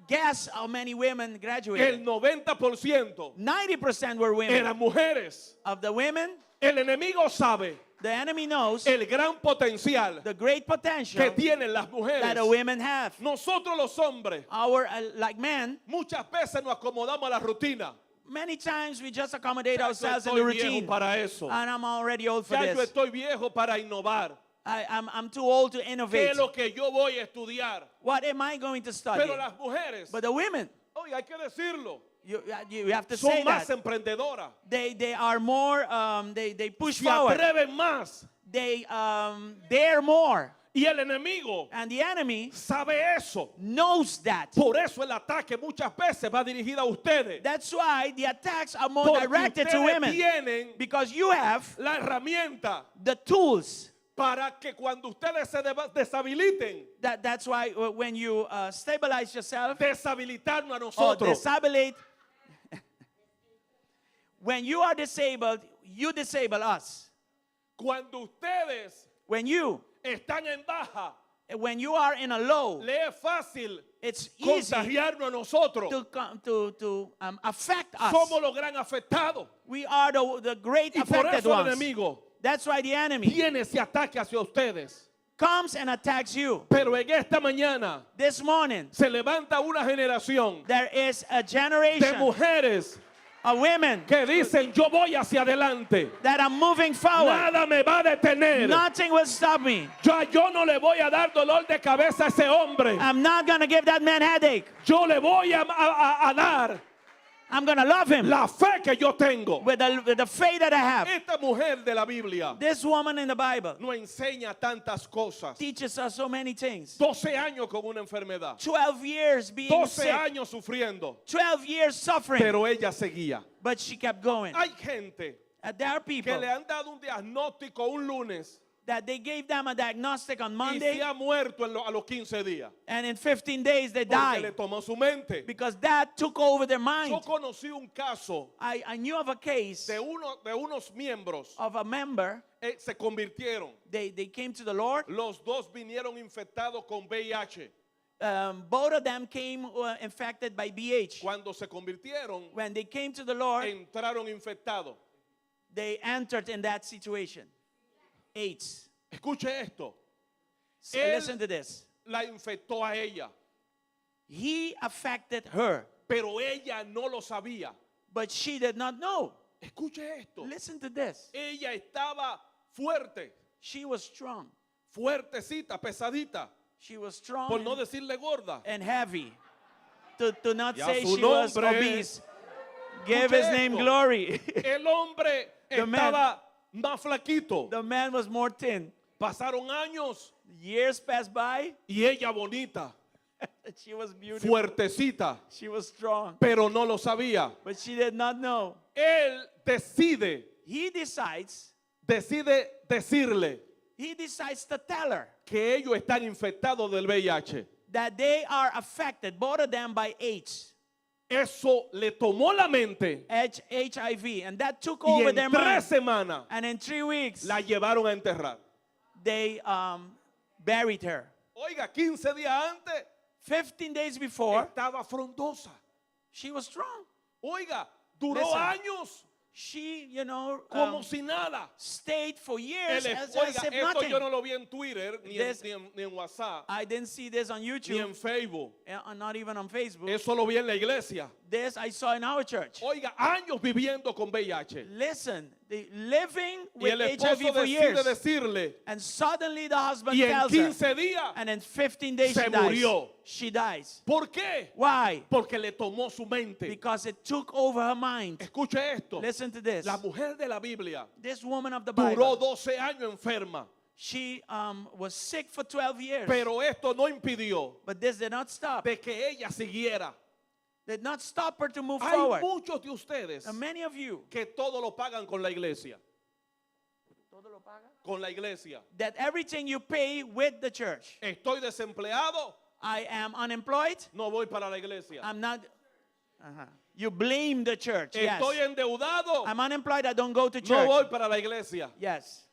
Speaker 6: guess how many women
Speaker 8: El
Speaker 6: graduated.
Speaker 8: 90%
Speaker 6: 90% were women.
Speaker 8: eran mujeres.
Speaker 6: Of the women,
Speaker 8: El enemigo sabe
Speaker 6: the enemy knows
Speaker 8: el gran potencial
Speaker 6: the great potential
Speaker 8: que tienen las
Speaker 6: that
Speaker 8: mujeres.
Speaker 6: the women have.
Speaker 8: Nosotros los hombres
Speaker 6: Our, like men,
Speaker 8: muchas veces nos acomodamos a la rutina.
Speaker 6: many times we just accommodate
Speaker 8: Ya yo
Speaker 6: ourselves in the
Speaker 8: estoy viejo
Speaker 6: routine.
Speaker 8: para eso.
Speaker 6: And I'm already old for
Speaker 8: Ya yo
Speaker 6: this.
Speaker 8: estoy viejo para innovar.
Speaker 6: I'm too old to
Speaker 8: ¿Qué
Speaker 6: innovate.
Speaker 8: es lo que yo voy a estudiar?
Speaker 6: What am I going to study?
Speaker 8: Pero las mujeres,
Speaker 6: But the women,
Speaker 8: oye, hay que decirlo,
Speaker 6: you have to say
Speaker 8: son más
Speaker 6: that.
Speaker 8: emprendedoras.
Speaker 6: They are more, they push
Speaker 8: Se
Speaker 6: forward.
Speaker 8: atreven más.
Speaker 6: They dare more.
Speaker 8: Y el enemigo
Speaker 6: And the enemy
Speaker 8: sabe eso.
Speaker 6: knows that.
Speaker 8: Por eso el ataque muchas veces va dirigido a ustedes.
Speaker 6: That's why the attacks are more
Speaker 8: Porque
Speaker 6: directed to
Speaker 8: ustedes
Speaker 6: women.
Speaker 8: tienen
Speaker 6: Because you have
Speaker 8: la herramienta
Speaker 6: the tools.
Speaker 8: Para que cuando ustedes se deba- deshabiliten,
Speaker 6: That's why when you stabilize yourself
Speaker 8: deshabilitarnos a
Speaker 6: or
Speaker 8: nosotros.
Speaker 6: disabilite, when you are disabled, you disable us.
Speaker 8: Cuando ustedes
Speaker 6: When you
Speaker 8: están en baja,
Speaker 6: when you are in a low,
Speaker 8: le es fácil
Speaker 6: it's easy
Speaker 8: contagiarnos a nosotros.
Speaker 6: to affect us.
Speaker 8: Somos los gran afectados.
Speaker 6: We are the great
Speaker 8: Y por
Speaker 6: affected
Speaker 8: eso el
Speaker 6: ones.
Speaker 8: enemigo
Speaker 6: That's why the enemy
Speaker 8: tiene ese ataque hacia ustedes.
Speaker 6: comes and attacks you.
Speaker 8: Pero en esta mañana
Speaker 6: This morning,
Speaker 8: se levanta una generación
Speaker 6: there is a
Speaker 8: de
Speaker 6: generation
Speaker 8: mujeres
Speaker 6: of women
Speaker 8: que dicen, yo voy hacia adelante.
Speaker 6: that are moving forward.
Speaker 8: Nada me va a detener.
Speaker 6: Nothing will stop me.
Speaker 8: Yo no le voy a dar dolor de cabeza a ese hombre.
Speaker 6: I'm not going to give that man headache.
Speaker 8: Yo le voy a dar
Speaker 6: I'm going to love him
Speaker 8: la fe que yo tengo.
Speaker 6: with the faith that I have.
Speaker 8: Esta mujer de la Biblia
Speaker 6: This woman in the Bible
Speaker 8: nos enseña tantas cosas.
Speaker 6: teaches us so many things.
Speaker 8: 12 años con una enfermedad.
Speaker 6: 12 years being
Speaker 8: 12
Speaker 6: sick.
Speaker 8: años sufriendo.
Speaker 6: 12 years suffering.
Speaker 8: Pero ella seguía.
Speaker 6: But she kept going.
Speaker 8: Hay gente
Speaker 6: There are
Speaker 8: que
Speaker 6: people
Speaker 8: le han dado un diagnóstico un lunes
Speaker 6: that they gave them a diagnostic on
Speaker 8: y
Speaker 6: Monday,
Speaker 8: se ha muerto a los 15 días.
Speaker 6: and in 15 days they
Speaker 8: Porque le
Speaker 6: died
Speaker 8: tomó su mente.
Speaker 6: because that took over their mind.
Speaker 8: Yo conocí un caso
Speaker 6: I knew of a case
Speaker 8: de unos miembros
Speaker 6: of a member.
Speaker 8: se convirtieron.
Speaker 6: They came to the Lord.
Speaker 8: Los dos vinieron infectados con VIH.
Speaker 6: Both of them came infected by BH.
Speaker 8: Cuando se convirtieron,
Speaker 6: When they came to the Lord,
Speaker 8: entraron infectados.
Speaker 6: they entered in that situation. AIDS.
Speaker 8: Escuche esto.
Speaker 6: So
Speaker 8: Él
Speaker 6: listen to this.
Speaker 8: la infectó a ella,
Speaker 6: He affected her,
Speaker 8: pero ella no lo sabía.
Speaker 6: but she did not know.
Speaker 8: Escuche esto.
Speaker 6: Listen to this.
Speaker 8: Ella estaba fuerte,
Speaker 6: She was strong.
Speaker 8: fuertecita, pesadita,
Speaker 6: She was strong
Speaker 8: por no decirle gorda.
Speaker 6: and heavy. To not
Speaker 8: Y a
Speaker 6: say
Speaker 8: su
Speaker 6: she was
Speaker 8: nombre.
Speaker 6: obese. Give his
Speaker 8: Escuche
Speaker 6: name
Speaker 8: esto.
Speaker 6: glory.
Speaker 8: El hombre
Speaker 6: The man.
Speaker 8: estaba más flaquito.
Speaker 6: The man was more thin.
Speaker 8: Pasaron años
Speaker 6: Years passed by.
Speaker 8: y ella bonita,
Speaker 6: She was beautiful.
Speaker 8: fuertecita,
Speaker 6: She was strong.
Speaker 8: pero no lo sabía.
Speaker 6: But she did not know.
Speaker 8: Él decide,
Speaker 6: He decides,
Speaker 8: decide decirle
Speaker 6: he decides to tell her
Speaker 8: que ellos están infectados del VIH.
Speaker 6: that they are affected, both of them, by AIDS.
Speaker 8: Eso le tomó la mente
Speaker 6: HIV. And that took
Speaker 8: y
Speaker 6: over
Speaker 8: en
Speaker 6: their mind.
Speaker 8: 3 semanas
Speaker 6: And in 3 weeks,
Speaker 8: la llevaron a enterrar.
Speaker 6: they buried her.
Speaker 8: Oiga, 15 días antes
Speaker 6: 15 days before,
Speaker 8: estaba frondosa.
Speaker 6: she was strong.
Speaker 8: Oiga, duró
Speaker 6: Listen.
Speaker 8: años
Speaker 6: She
Speaker 8: como si nada.
Speaker 6: stayed for years
Speaker 8: El
Speaker 6: as
Speaker 8: oiga,
Speaker 6: if
Speaker 8: esto
Speaker 6: nothing.
Speaker 8: yo no lo vi en Twitter,
Speaker 6: This
Speaker 8: ni en WhatsApp,
Speaker 6: I didn't see this on
Speaker 8: ni en
Speaker 6: YouTube,
Speaker 8: Facebook.
Speaker 6: not even on Facebook.
Speaker 8: Eso lo vi en la iglesia.
Speaker 6: This I saw in our church.
Speaker 8: Oiga, años viviendo con VIH.
Speaker 6: Listen, the living
Speaker 8: Y
Speaker 6: with
Speaker 8: el
Speaker 6: HIV
Speaker 8: esposo
Speaker 6: for
Speaker 8: decide
Speaker 6: years.
Speaker 8: decirle,
Speaker 6: And suddenly the husband
Speaker 8: y en
Speaker 6: tells her,
Speaker 8: 15 días,
Speaker 6: and in 15 days
Speaker 8: se
Speaker 6: she dies.
Speaker 8: murió.
Speaker 6: She dies.
Speaker 8: ¿Por qué?
Speaker 6: Why?
Speaker 8: Porque le tomó su mente.
Speaker 6: Because it took over her mind.
Speaker 8: Escuche esto.
Speaker 6: Listen to this.
Speaker 8: La mujer de la Biblia
Speaker 6: This woman of the
Speaker 8: duró
Speaker 6: Bible,
Speaker 8: 12 años enferma.
Speaker 6: she was sick for 12 years.
Speaker 8: Pero esto no impidió
Speaker 6: But this did not stop.
Speaker 8: de que ella siguiera.
Speaker 6: Did not stop her to move
Speaker 8: Hay
Speaker 6: forward.
Speaker 8: muchos de ustedes
Speaker 6: And many of you
Speaker 8: que todo lo pagan con la iglesia. Con la iglesia.
Speaker 6: that everything you pay with the church.
Speaker 8: Estoy desempleado,
Speaker 6: I am unemployed.
Speaker 8: no voy para la iglesia.
Speaker 6: I'm not. You blame the church. Yes.
Speaker 8: Estoy endeudado,
Speaker 6: I'm unemployed. I don't go to
Speaker 8: no
Speaker 6: church.
Speaker 8: voy para la iglesia.
Speaker 6: Yes.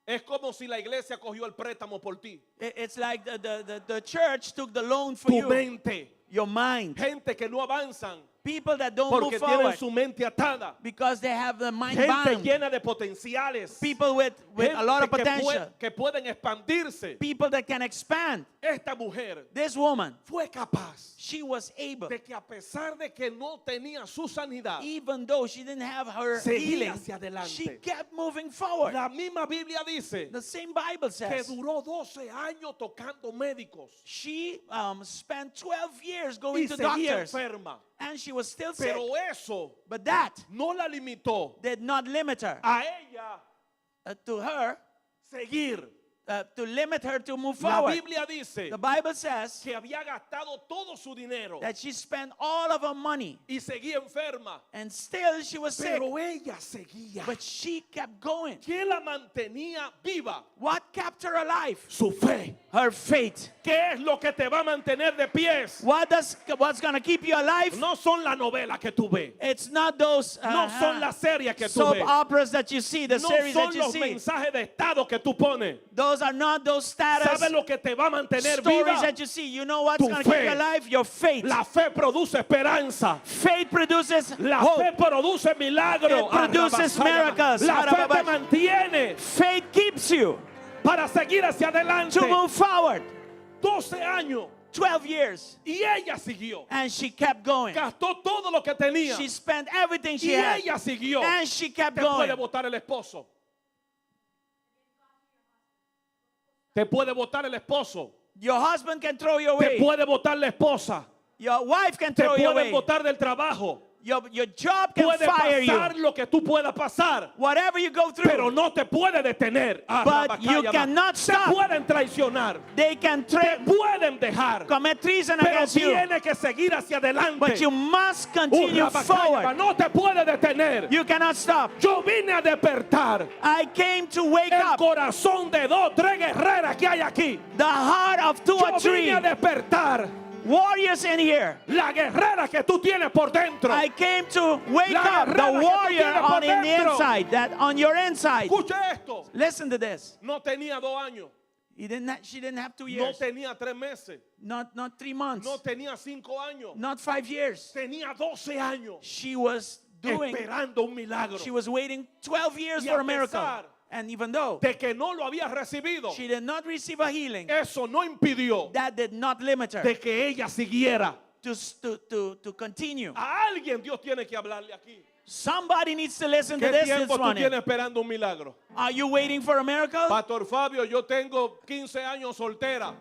Speaker 8: Es como si la iglesia cogió el préstamo por ti.
Speaker 6: It's like the church took the loan for
Speaker 8: Tu
Speaker 6: you.
Speaker 8: mente.
Speaker 6: Your mind.
Speaker 8: Gente que no avanzan
Speaker 6: People that don't
Speaker 8: porque
Speaker 6: move
Speaker 8: tienen
Speaker 6: forward
Speaker 8: su mente atada.
Speaker 6: because they have the mind
Speaker 8: Gente
Speaker 6: bound.
Speaker 8: llena de potenciales.
Speaker 6: People with a lot of
Speaker 8: Gente
Speaker 6: potential.
Speaker 8: que pueden expandirse.
Speaker 6: People that can expand.
Speaker 8: Esta mujer
Speaker 6: This woman,
Speaker 8: fue capaz
Speaker 6: she was able,
Speaker 8: de que a pesar de que no tenía su sanidad,
Speaker 6: even though she didn't have her
Speaker 8: Seguía
Speaker 6: healing,
Speaker 8: hacia adelante.
Speaker 6: she kept moving forward.
Speaker 8: la misma Biblia dice
Speaker 6: The same Bible
Speaker 8: que
Speaker 6: says
Speaker 8: duró 12 años tocando médicos
Speaker 6: she spent 12 years going
Speaker 8: y
Speaker 6: to
Speaker 8: seguía
Speaker 6: doctors,
Speaker 8: enferma.
Speaker 6: and she was still sick.
Speaker 8: Pero eso
Speaker 6: But that
Speaker 8: no la limitó
Speaker 6: did not limit her.
Speaker 8: a ella
Speaker 6: To her
Speaker 8: seguir.
Speaker 6: to limit her to move
Speaker 8: La
Speaker 6: forward.
Speaker 8: Biblia dice
Speaker 6: The Bible says
Speaker 8: que había gastado todo su dinero
Speaker 6: that she spent all of her money
Speaker 8: y seguía enferma.
Speaker 6: and still she was sick.
Speaker 8: Pero ella seguía.
Speaker 6: But she kept going.
Speaker 8: ¿Qué la mantenía viva?
Speaker 6: What kept her alive?
Speaker 8: Su fe.
Speaker 6: Her faith.
Speaker 8: ¿Qué es lo que te va a mantener de pies?
Speaker 6: What's going to keep you alive?
Speaker 8: No son la novela que tú ves.
Speaker 6: It's not those
Speaker 8: No son las series que tú
Speaker 6: soap
Speaker 8: ves.
Speaker 6: operas that you see, the
Speaker 8: No
Speaker 6: series
Speaker 8: son
Speaker 6: that you
Speaker 8: los
Speaker 6: see.
Speaker 8: mensajes de estado que tú pones.
Speaker 6: Those are not those status
Speaker 8: ¿Sabes lo que te va a mantener
Speaker 6: stories
Speaker 8: viva?
Speaker 6: that you see. You know what's
Speaker 8: Tu
Speaker 6: going to keep
Speaker 8: fe.
Speaker 6: you alive? Your faith.
Speaker 8: La fe produce esperanza.
Speaker 6: Faith produces
Speaker 8: La
Speaker 6: hope.
Speaker 8: fe produce milagro.
Speaker 6: It produces miracles.
Speaker 8: La fe te mantiene
Speaker 6: Faith keeps you
Speaker 8: para seguir hacia adelante.
Speaker 6: to move forward.
Speaker 8: 12 años
Speaker 6: 12 years.
Speaker 8: y ella siguió.
Speaker 6: And she kept going.
Speaker 8: Gastó todo lo que tenía
Speaker 6: She spent everything
Speaker 8: y
Speaker 6: she had.
Speaker 8: ella siguió.
Speaker 6: And she kept
Speaker 8: Te puede
Speaker 6: going.
Speaker 8: botar el esposo. Te puede botar el esposo.
Speaker 6: Your husband can throw you
Speaker 8: Te
Speaker 6: away.
Speaker 8: puede botar la esposa.
Speaker 6: Your wife can
Speaker 8: Te
Speaker 6: throw you
Speaker 8: pueden
Speaker 6: away.
Speaker 8: botar del trabajo.
Speaker 6: Your job can
Speaker 8: Puede
Speaker 6: fire you.
Speaker 8: pasar lo que tú puedas pasar.
Speaker 6: Whatever you go
Speaker 8: Pero
Speaker 6: through,
Speaker 8: no te puede detener. Ah,
Speaker 6: But you
Speaker 8: Rabacaya,
Speaker 6: cannot
Speaker 8: Te
Speaker 6: stop.
Speaker 8: pueden traicionar.
Speaker 6: they can
Speaker 8: Te pueden dejar.
Speaker 6: commit treason
Speaker 8: Pero
Speaker 6: against you.
Speaker 8: tiene que seguir hacia adelante.
Speaker 6: But you must continue
Speaker 8: Rabacaya,
Speaker 6: forward.
Speaker 8: No te puede detener.
Speaker 6: You cannot stop.
Speaker 8: Yo vine a despertar
Speaker 6: I came to wake
Speaker 8: el
Speaker 6: up
Speaker 8: corazón de dos, tres guerreras que hay aquí.
Speaker 6: the heart of two or
Speaker 8: Yo
Speaker 6: three
Speaker 8: vine a despertar
Speaker 6: warriors in here.
Speaker 8: la guerrera que tú tienes por dentro.
Speaker 6: I came to wake
Speaker 8: La
Speaker 6: up the
Speaker 8: guerrera que tú
Speaker 6: warrior
Speaker 8: tienes por
Speaker 6: on in the
Speaker 8: dentro.
Speaker 6: inside, that on your inside.
Speaker 8: Escucha esto.
Speaker 6: Listen to this.
Speaker 8: No tenía dos años.
Speaker 6: She didn't have 2
Speaker 8: No
Speaker 6: years.
Speaker 8: tenía tres meses.
Speaker 6: Not 3 months.
Speaker 8: No tenía cinco años.
Speaker 6: Not 5 years.
Speaker 8: Tenía 12 años
Speaker 6: She was doing
Speaker 8: esperando un milagro.
Speaker 6: she was waiting 12 years
Speaker 8: Y
Speaker 6: for
Speaker 8: a
Speaker 6: a miracle.
Speaker 8: pesar
Speaker 6: And even though
Speaker 8: De que no lo había recibido,
Speaker 6: she did not receive a healing,
Speaker 8: eso no impidió
Speaker 6: that did not limit her
Speaker 8: de que ella siguiera.
Speaker 6: to continue.
Speaker 8: A alguien Dios tiene que hablarle aquí.
Speaker 6: Somebody needs to listen to
Speaker 8: ¿Qué
Speaker 6: this this
Speaker 8: tiempo tú
Speaker 6: morning.
Speaker 8: tienes esperando un milagro?
Speaker 6: Are you waiting for a miracle?
Speaker 8: Pastor Fabio, yo tengo 15 años soltera.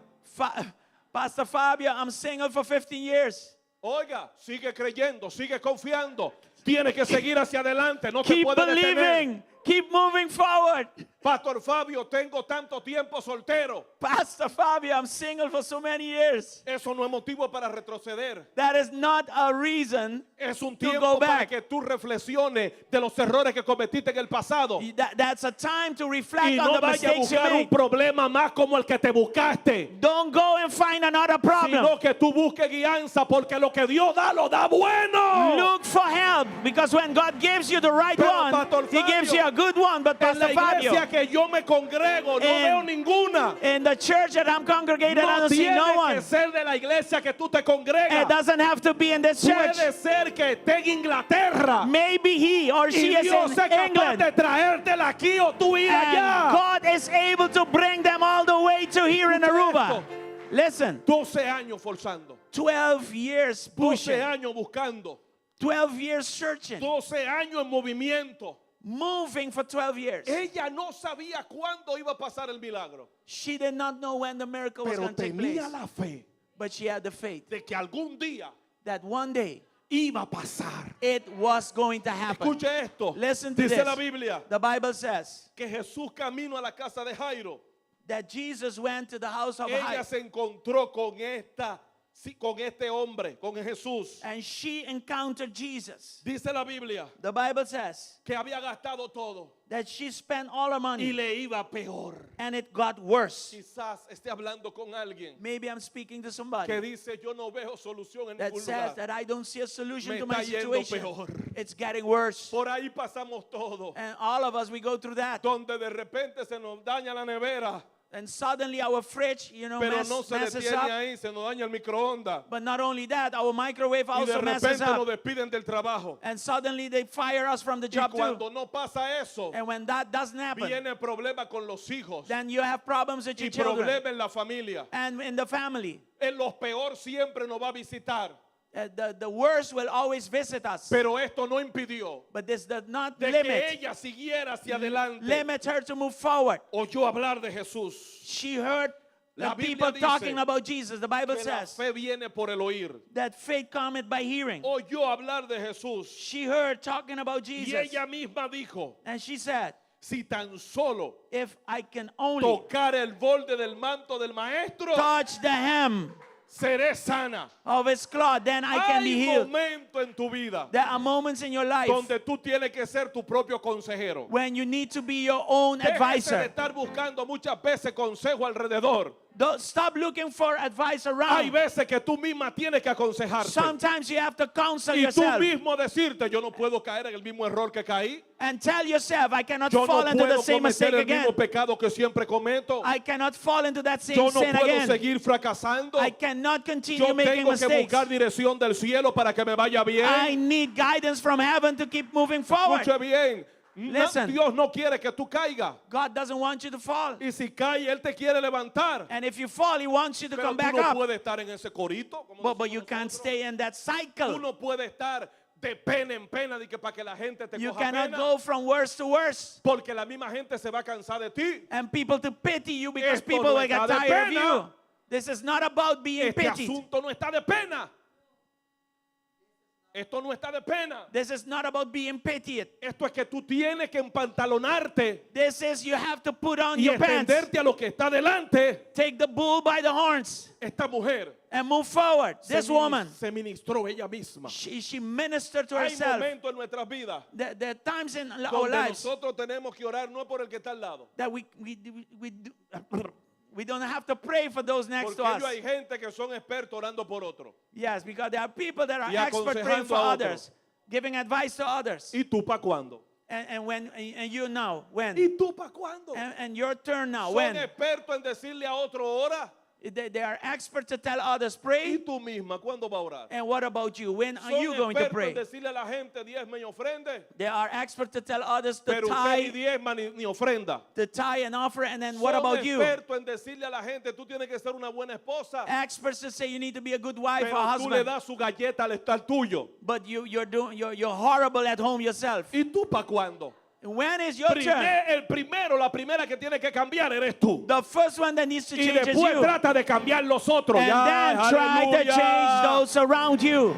Speaker 6: Pastor Fabio, I'm single for 15 years.
Speaker 8: Oiga, sigue creyendo, sigue confiando. Tiene que seguir hacia adelante, no te
Speaker 6: Keep
Speaker 8: puede detener.
Speaker 6: believing. Keep moving forward.
Speaker 8: Pastor Fabio, tengo tanto tiempo soltero.
Speaker 6: Pastor Fabio, I'm single for so many years.
Speaker 8: Eso no es motivo para retroceder.
Speaker 6: That is not a reason.
Speaker 8: Es un
Speaker 6: To go
Speaker 8: tiempo para
Speaker 6: back.
Speaker 8: que tú reflexiones de los errores que cometiste en el pasado.
Speaker 6: That's a time to reflect
Speaker 8: Y
Speaker 6: on
Speaker 8: no
Speaker 6: the
Speaker 8: vaya a
Speaker 6: mistakes you
Speaker 8: buscar un
Speaker 6: made.
Speaker 8: problema más como el que te buscaste.
Speaker 6: Don't go and find another problem.
Speaker 8: Sino que tú busques guianza porque lo que Dios da, lo da bueno.
Speaker 6: Look for help, because when God gives you the right
Speaker 8: Pero,
Speaker 6: one,
Speaker 8: Pastor
Speaker 6: He gives
Speaker 8: Fabio,
Speaker 6: you a good one. But
Speaker 8: En la
Speaker 6: Pastor Fabio,
Speaker 8: iglesia que yo me congrego, no veo ninguna.
Speaker 6: in the church that I'm congregated, I
Speaker 8: No
Speaker 6: don't see
Speaker 8: tiene
Speaker 6: no
Speaker 8: que
Speaker 6: one.
Speaker 8: ser de la iglesia que tú te congregas.
Speaker 6: It doesn't have to be in this church.
Speaker 8: Puede ser que esté en Inglaterra.
Speaker 6: Maybe he or
Speaker 8: Y
Speaker 6: she is
Speaker 8: Dios
Speaker 6: in
Speaker 8: es capaz
Speaker 6: England.
Speaker 8: de traértela aquí o tú ir
Speaker 6: And
Speaker 8: allá.
Speaker 6: God is able to bring them all the way to here in
Speaker 8: Escucha
Speaker 6: Aruba.
Speaker 8: esto.
Speaker 6: Listen,
Speaker 8: 12 años forzando.
Speaker 6: 12 years
Speaker 8: 12
Speaker 6: pushing,
Speaker 8: años buscando.
Speaker 6: 12 years searching,
Speaker 8: 12 años en movimiento.
Speaker 6: moving for 12 years.
Speaker 8: Ella no sabía cuándo iba a pasar el milagro.
Speaker 6: She did not know when the miracle was
Speaker 8: Pero
Speaker 6: going to take place,
Speaker 8: tenía la fe
Speaker 6: but she had the faith
Speaker 8: de que algún día
Speaker 6: that one day
Speaker 8: iba a pasar.
Speaker 6: it was going to happen.
Speaker 8: Escuche esto.
Speaker 6: Listen to
Speaker 8: Dice
Speaker 6: this.
Speaker 8: la Biblia
Speaker 6: The Bible says
Speaker 8: que Jesús camino a la casa de Jairo.
Speaker 6: that Jesus went to the house of
Speaker 8: Ella
Speaker 6: Jairus
Speaker 8: se encontró con esta, sí, con este hombre, con Jesús.
Speaker 6: and she encountered Jesus.
Speaker 8: Dice la Biblia
Speaker 6: The Bible says
Speaker 8: que había gastado todo
Speaker 6: that she spent all her
Speaker 8: y
Speaker 6: money
Speaker 8: le iba peor.
Speaker 6: and it got worse.
Speaker 8: Quizás esté hablando con alguien
Speaker 6: Maybe I'm speaking to
Speaker 8: que
Speaker 6: somebody
Speaker 8: dice yo no veo solución en
Speaker 6: that
Speaker 8: ningún
Speaker 6: says
Speaker 8: lugar.
Speaker 6: that I don't see a solution
Speaker 8: Me
Speaker 6: to my
Speaker 8: está yendo
Speaker 6: situation.
Speaker 8: peor.
Speaker 6: It's getting worse.
Speaker 8: Por ahí pasamos todo.
Speaker 6: And all of us, we go through that.
Speaker 8: Donde de repente se nos daña la nevera,
Speaker 6: And suddenly our fridge, you know,
Speaker 8: pero no se
Speaker 6: messes
Speaker 8: detiene
Speaker 6: up.
Speaker 8: ahí, se nos daña el microondas.
Speaker 6: But not only that, our microwave
Speaker 8: Y de
Speaker 6: also messes
Speaker 8: repente nos
Speaker 6: up.
Speaker 8: despiden del trabajo.
Speaker 6: And suddenly they fire us from the
Speaker 8: Y
Speaker 6: job too.
Speaker 8: cuando no pasa eso,
Speaker 6: And when that doesn't happen,
Speaker 8: viene problema con los hijos
Speaker 6: then you have problems with
Speaker 8: y
Speaker 6: your children
Speaker 8: problema en la familia.
Speaker 6: and in the family.
Speaker 8: En los peor siempre nos va a visitar.
Speaker 6: The worst will always visit us.
Speaker 8: Pero esto no impidió
Speaker 6: But this does not
Speaker 8: de que
Speaker 6: limit,
Speaker 8: ella siguiera hacia adelante.
Speaker 6: limit her to move forward.
Speaker 8: Oyó hablar de Jesús.
Speaker 6: She heard the
Speaker 8: La Biblia
Speaker 6: people
Speaker 8: dice
Speaker 6: talking about Jesus. The Bible
Speaker 8: Que la
Speaker 6: says
Speaker 8: fe viene por el oír.
Speaker 6: that faith cometh by hearing.
Speaker 8: Oyó hablar de Jesús.
Speaker 6: She heard talking about
Speaker 8: Y
Speaker 6: Jesus.
Speaker 8: ella misma dijo,
Speaker 6: And she said,
Speaker 8: Si tan solo
Speaker 6: If I can only
Speaker 8: tocar el borde del manto del maestro,
Speaker 6: touch the hem
Speaker 8: seré sana.
Speaker 6: of his cloth, then I can be
Speaker 8: Hay
Speaker 6: healed.
Speaker 8: momento en tu vida
Speaker 6: There are moments in your life
Speaker 8: donde tú tienes que ser tu propio consejero.
Speaker 6: when you need to be your own
Speaker 8: Déjese de
Speaker 6: advisor.
Speaker 8: estar buscando muchas veces consejo alrededor.
Speaker 6: Don't stop looking for advice
Speaker 8: Hay
Speaker 6: around.
Speaker 8: veces que tú misma tienes que aconsejarte.
Speaker 6: Sometimes you have to counsel
Speaker 8: Y tú
Speaker 6: yourself
Speaker 8: mismo decirte, yo no puedo caer en el mismo error que caí.
Speaker 6: and tell yourself, I cannot
Speaker 8: Yo no
Speaker 6: fall into the
Speaker 8: puedo
Speaker 6: same
Speaker 8: cometer
Speaker 6: mistake
Speaker 8: el
Speaker 6: again.
Speaker 8: mismo pecado que siempre cometo.
Speaker 6: I cannot fall into that same
Speaker 8: Yo no
Speaker 6: sin
Speaker 8: puedo
Speaker 6: again.
Speaker 8: seguir fracasando.
Speaker 6: I cannot continue
Speaker 8: Yo
Speaker 6: making
Speaker 8: tengo que
Speaker 6: mistakes.
Speaker 8: buscar dirección del cielo para que me vaya
Speaker 6: I
Speaker 8: bien.
Speaker 6: need guidance from heaven to keep moving forward.
Speaker 8: Escuche bien. No,
Speaker 6: Listen.
Speaker 8: Dios no quiere que tú caigas.
Speaker 6: God doesn't want you to fall.
Speaker 8: Y si cae, Él te quiere levantar.
Speaker 6: And if you fall, He wants you to
Speaker 8: Pero
Speaker 6: come
Speaker 8: tú
Speaker 6: back
Speaker 8: no
Speaker 6: up.
Speaker 8: puedes estar en ese corito. como
Speaker 6: But, but
Speaker 8: decimos
Speaker 6: you can't
Speaker 8: nosotros.
Speaker 6: stay in that
Speaker 8: Tú
Speaker 6: cycle.
Speaker 8: no puedes estar de pena en pena de que para que la gente te
Speaker 6: You
Speaker 8: coja
Speaker 6: cannot
Speaker 8: pena.
Speaker 6: go from worse to worse.
Speaker 8: Porque la misma gente se va a cansar de ti.
Speaker 6: And people to pity you because
Speaker 8: Esto
Speaker 6: people
Speaker 8: no
Speaker 6: will get
Speaker 8: está de
Speaker 6: tired of
Speaker 8: pena.
Speaker 6: you. This is not about being
Speaker 8: Este
Speaker 6: pitied.
Speaker 8: asunto no está de pena. Esto no está de pena.
Speaker 6: This is not about being pitied.
Speaker 8: Esto es que tú tienes que empantalonarte
Speaker 6: This is you have to put on
Speaker 8: y
Speaker 6: your pants.
Speaker 8: extenderte a lo que está delante.
Speaker 6: Take the bull by the horns
Speaker 8: Esta mujer
Speaker 6: and move forward.
Speaker 8: se
Speaker 6: This
Speaker 8: mini-
Speaker 6: woman,
Speaker 8: se ministró ella misma.
Speaker 6: she ministered to
Speaker 8: Hay
Speaker 6: herself.
Speaker 8: momentos en nuestras vidas
Speaker 6: There, there are times in our
Speaker 8: donde
Speaker 6: lives
Speaker 8: nosotros tenemos que orar no por el que está al lado.
Speaker 6: that we don't have to pray for those next
Speaker 8: Porque
Speaker 6: to us.
Speaker 8: ellos hay gente que son expertos orando por otro.
Speaker 6: Yes, because there are people that are
Speaker 8: Y
Speaker 6: expert praying
Speaker 8: aconsejando
Speaker 6: for
Speaker 8: a otro.
Speaker 6: others, giving advice to others.
Speaker 8: ¿Y tú para cuándo?
Speaker 6: And when and you now, when?
Speaker 8: ¿Y tú para cuándo?
Speaker 6: And your turn now,
Speaker 8: Son
Speaker 6: when?
Speaker 8: expertos en decirle a otro ora.
Speaker 6: They are experts to tell others
Speaker 8: ¿Y
Speaker 6: pray.
Speaker 8: tú misma cuándo va a orar?
Speaker 6: And what about you? When are
Speaker 8: Son
Speaker 6: you going to
Speaker 8: expertos
Speaker 6: pray?
Speaker 8: en decirle a la gente diezma y ofrende.
Speaker 6: They are experts to tell others to
Speaker 8: Pero usted ni
Speaker 6: tithe,
Speaker 8: diezma ni, ni ofrenda.
Speaker 6: to tithe and offer. And then what
Speaker 8: Son
Speaker 6: about you?
Speaker 8: expertos en decirle a la gente tú tienes que ser una buena esposa.
Speaker 6: Experts to say you need to be a good wife
Speaker 8: Pero
Speaker 6: or
Speaker 8: tú le
Speaker 6: husband.
Speaker 8: das su galleta al estar tuyo.
Speaker 6: But you're horrible at home yourself.
Speaker 8: ¿Y tú para cuándo?
Speaker 6: When is your turn?
Speaker 8: Primer- el primero, la primera que tiene que cambiar eres tú.
Speaker 6: The first one that needs to
Speaker 8: Y
Speaker 6: change is
Speaker 8: después
Speaker 6: you.
Speaker 8: trata de cambiar los otros.
Speaker 6: And
Speaker 8: Ya,
Speaker 6: then try to
Speaker 8: aleluya.
Speaker 6: change those around you.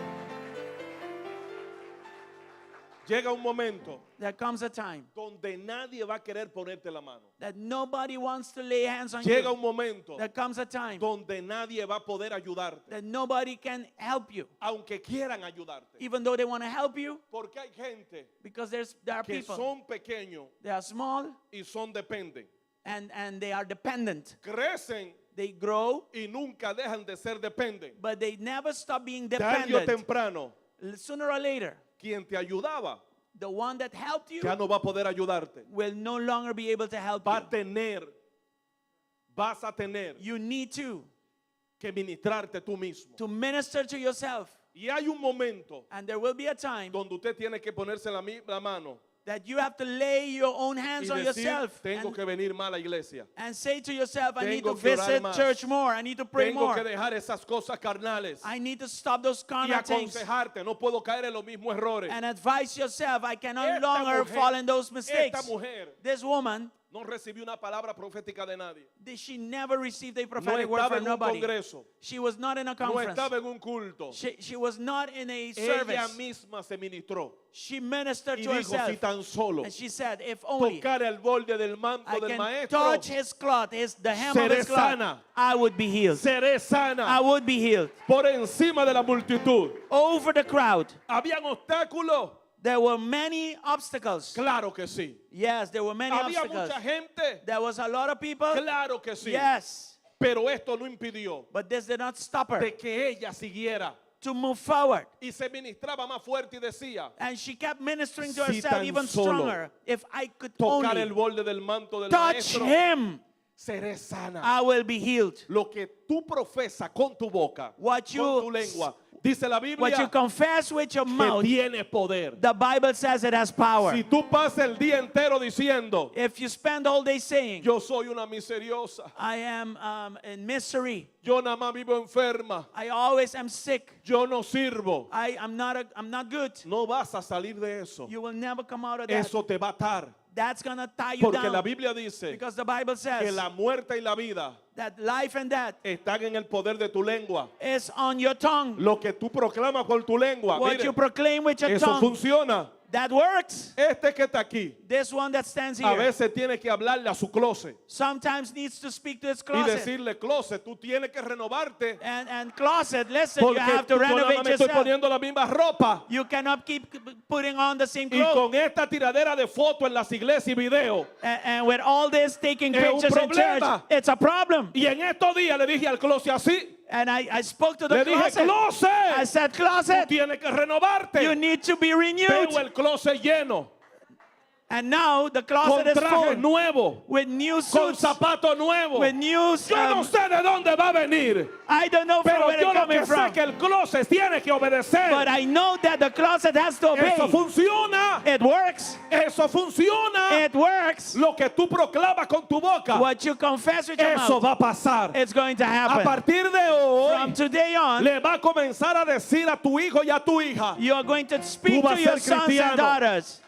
Speaker 8: Llega un momento
Speaker 6: There comes a time
Speaker 8: donde nadie va a querer ponerte la mano.
Speaker 6: that nobody wants to lay hands on
Speaker 8: Llega
Speaker 6: you.
Speaker 8: un momento
Speaker 6: There comes a time
Speaker 8: donde nadie va a poder ayudarte,
Speaker 6: that nobody can help you,
Speaker 8: aunque quieran ayudarte.
Speaker 6: even though they want to help you,
Speaker 8: Porque hay gente
Speaker 6: because there are
Speaker 8: que
Speaker 6: people.
Speaker 8: son pequeños
Speaker 6: They are small
Speaker 8: y son dependen.
Speaker 6: and they are dependent.
Speaker 8: Crecen
Speaker 6: They grow,
Speaker 8: y nunca dejan de ser dependen.
Speaker 6: but they never stop being
Speaker 8: Tarde o
Speaker 6: dependent.
Speaker 8: temprano,
Speaker 6: Sooner or later,
Speaker 8: quien te ayudaba
Speaker 6: the one that helped you
Speaker 8: ya no va a poder ayudarte.
Speaker 6: will no longer be able to help
Speaker 8: Va a
Speaker 6: you.
Speaker 8: tener, vas a tener
Speaker 6: You need to
Speaker 8: que ministrarte tú mismo.
Speaker 6: to minister to yourself.
Speaker 8: Y hay un momento
Speaker 6: And there will be a time
Speaker 8: donde usted tiene que ponerse la, mi- la mano
Speaker 6: that you have to lay your own
Speaker 8: y
Speaker 6: hands on
Speaker 8: decir,
Speaker 6: yourself
Speaker 8: tengo
Speaker 6: and,
Speaker 8: que venir más a la iglesia.
Speaker 6: and say to yourself, I need
Speaker 8: Tengo
Speaker 6: to
Speaker 8: que orar
Speaker 6: visit
Speaker 8: más.
Speaker 6: church more. I need to pray
Speaker 8: Tengo que
Speaker 6: more.
Speaker 8: dejar esas cosas carnales
Speaker 6: I need to stop those
Speaker 8: y
Speaker 6: carnal things
Speaker 8: aconsejarte. No puedo caer en los mismos errores.
Speaker 6: and advise yourself. I can no
Speaker 8: Esta
Speaker 6: longer
Speaker 8: mujer-
Speaker 6: fall in those mistakes.
Speaker 8: Esta mujer
Speaker 6: This woman,
Speaker 8: no recibió una palabra profética de nadie.
Speaker 6: she never received a
Speaker 8: No
Speaker 6: prophetic word
Speaker 8: estaba
Speaker 6: from
Speaker 8: en un
Speaker 6: nobody.
Speaker 8: congreso.
Speaker 6: She was not in a
Speaker 8: No
Speaker 6: conference.
Speaker 8: estaba en un culto.
Speaker 6: She was not in a
Speaker 8: Ella
Speaker 6: service.
Speaker 8: misma se ministró
Speaker 6: She ministered
Speaker 8: y
Speaker 6: to
Speaker 8: dijo, si
Speaker 6: herself.
Speaker 8: tan solo
Speaker 6: And she said, if only
Speaker 8: tocar el borde del manto
Speaker 6: I
Speaker 8: del
Speaker 6: can
Speaker 8: maestro,
Speaker 6: touch his cloth, the hem of
Speaker 8: seré
Speaker 6: his cloth,
Speaker 8: sana.
Speaker 6: I would be healed.
Speaker 8: seré sana
Speaker 6: I would be healed.
Speaker 8: por encima de la multitud.
Speaker 6: Over the crowd,
Speaker 8: ¿Habían obstáculos?
Speaker 6: there were many obstacles.
Speaker 8: Claro que sí.
Speaker 6: Yes, there were many
Speaker 8: ¿Había
Speaker 6: obstacles.
Speaker 8: mucha gente?
Speaker 6: There was a lot of people.
Speaker 8: Claro que sí.
Speaker 6: Yes,
Speaker 8: Pero esto no impidió
Speaker 6: but this did not stop her
Speaker 8: de que ella siguiera
Speaker 6: to move forward.
Speaker 8: y se ministraba más fuerte y decía,
Speaker 6: And she kept ministering to
Speaker 8: Si
Speaker 6: herself
Speaker 8: tan
Speaker 6: even
Speaker 8: solo
Speaker 6: stronger. If I could
Speaker 8: tocar el
Speaker 6: only
Speaker 8: borde del manto del
Speaker 6: touch
Speaker 8: maestro,
Speaker 6: him,
Speaker 8: seré sana.
Speaker 6: I will be healed.
Speaker 8: Lo que tú profesas con tu boca,
Speaker 6: What
Speaker 8: con
Speaker 6: you-
Speaker 8: tu lengua, dice la
Speaker 6: What you
Speaker 8: Biblia
Speaker 6: confess with your
Speaker 8: que
Speaker 6: mouth,
Speaker 8: tiene poder.
Speaker 6: the Bible says it has power.
Speaker 8: Si tú pasas el día entero diciendo,
Speaker 6: If you spend all day saying,
Speaker 8: yo soy una miseriosa,
Speaker 6: I am in misery,
Speaker 8: yo nada más vivo enferma,
Speaker 6: I always am sick,
Speaker 8: yo no sirvo,
Speaker 6: I'm not good,
Speaker 8: no vas a salir de eso.
Speaker 6: you will never come out of that.
Speaker 8: Eso te va a atar.
Speaker 6: That's going to tie you
Speaker 8: Porque la
Speaker 6: down.
Speaker 8: Biblia dice
Speaker 6: Because the Bible
Speaker 8: que
Speaker 6: says
Speaker 8: la muerte y la vida
Speaker 6: that life and death
Speaker 8: están en el poder de tu lengua.
Speaker 6: is on your tongue.
Speaker 8: Lo que tú proclamas con tu lengua,
Speaker 6: What
Speaker 8: mire,
Speaker 6: you proclaim with your
Speaker 8: eso
Speaker 6: tongue,
Speaker 8: funciona.
Speaker 6: That works.
Speaker 8: Este que está aquí,
Speaker 6: This one that stands
Speaker 8: a
Speaker 6: here
Speaker 8: veces tiene que hablarle a su closet
Speaker 6: sometimes needs to speak to his
Speaker 8: y
Speaker 6: closet.
Speaker 8: decirle, closet, tú tienes que renovarte
Speaker 6: And closet, listen, you
Speaker 8: porque
Speaker 6: have to
Speaker 8: yo nada más
Speaker 6: renovate
Speaker 8: me estoy
Speaker 6: yourself.
Speaker 8: poniendo la misma ropa.
Speaker 6: You cannot keep putting on the same
Speaker 8: Y
Speaker 6: clothes.
Speaker 8: con esta tiradera de fotos en las iglesias y videos.
Speaker 6: And with all this taking
Speaker 8: Es un
Speaker 6: pictures in church,
Speaker 8: problema.
Speaker 6: it's a problem.
Speaker 8: Y en estos días le dije al closet así.
Speaker 6: And I spoke to the
Speaker 8: Le dije,
Speaker 6: closet. I
Speaker 8: closet,
Speaker 6: said,
Speaker 8: tú
Speaker 6: closet,
Speaker 8: tienes que renovarte.
Speaker 6: you need to be renewed.
Speaker 8: Veo el closet lleno,
Speaker 6: And now the
Speaker 8: con
Speaker 6: closet is
Speaker 8: trajes
Speaker 6: full
Speaker 8: nuevos,
Speaker 6: with new
Speaker 8: con
Speaker 6: suits,
Speaker 8: zapatos nuevos.
Speaker 6: with new.
Speaker 8: Yo no sé de dónde va a venir,
Speaker 6: I don't know from
Speaker 8: pero
Speaker 6: where
Speaker 8: yo
Speaker 6: it's
Speaker 8: lo
Speaker 6: coming
Speaker 8: que sé
Speaker 6: from.
Speaker 8: que el closet tiene que obedecer.
Speaker 6: But I know that the closet has to obey.
Speaker 8: Eso funciona.
Speaker 6: It works.
Speaker 8: Eso funciona.
Speaker 6: It works.
Speaker 8: Lo que tú proclamas con tu boca,
Speaker 6: What you confess with your
Speaker 8: eso
Speaker 6: mouth,
Speaker 8: va a pasar.
Speaker 6: it's going to
Speaker 8: A
Speaker 6: happen.
Speaker 8: partir de hoy,
Speaker 6: From today on,
Speaker 8: le va a comenzar a decir a tu hijo y a tu hija,
Speaker 6: you are going to speak
Speaker 8: Tú vas
Speaker 6: to
Speaker 8: a
Speaker 6: your
Speaker 8: ser
Speaker 6: sons and
Speaker 8: cristiano.
Speaker 6: daughters.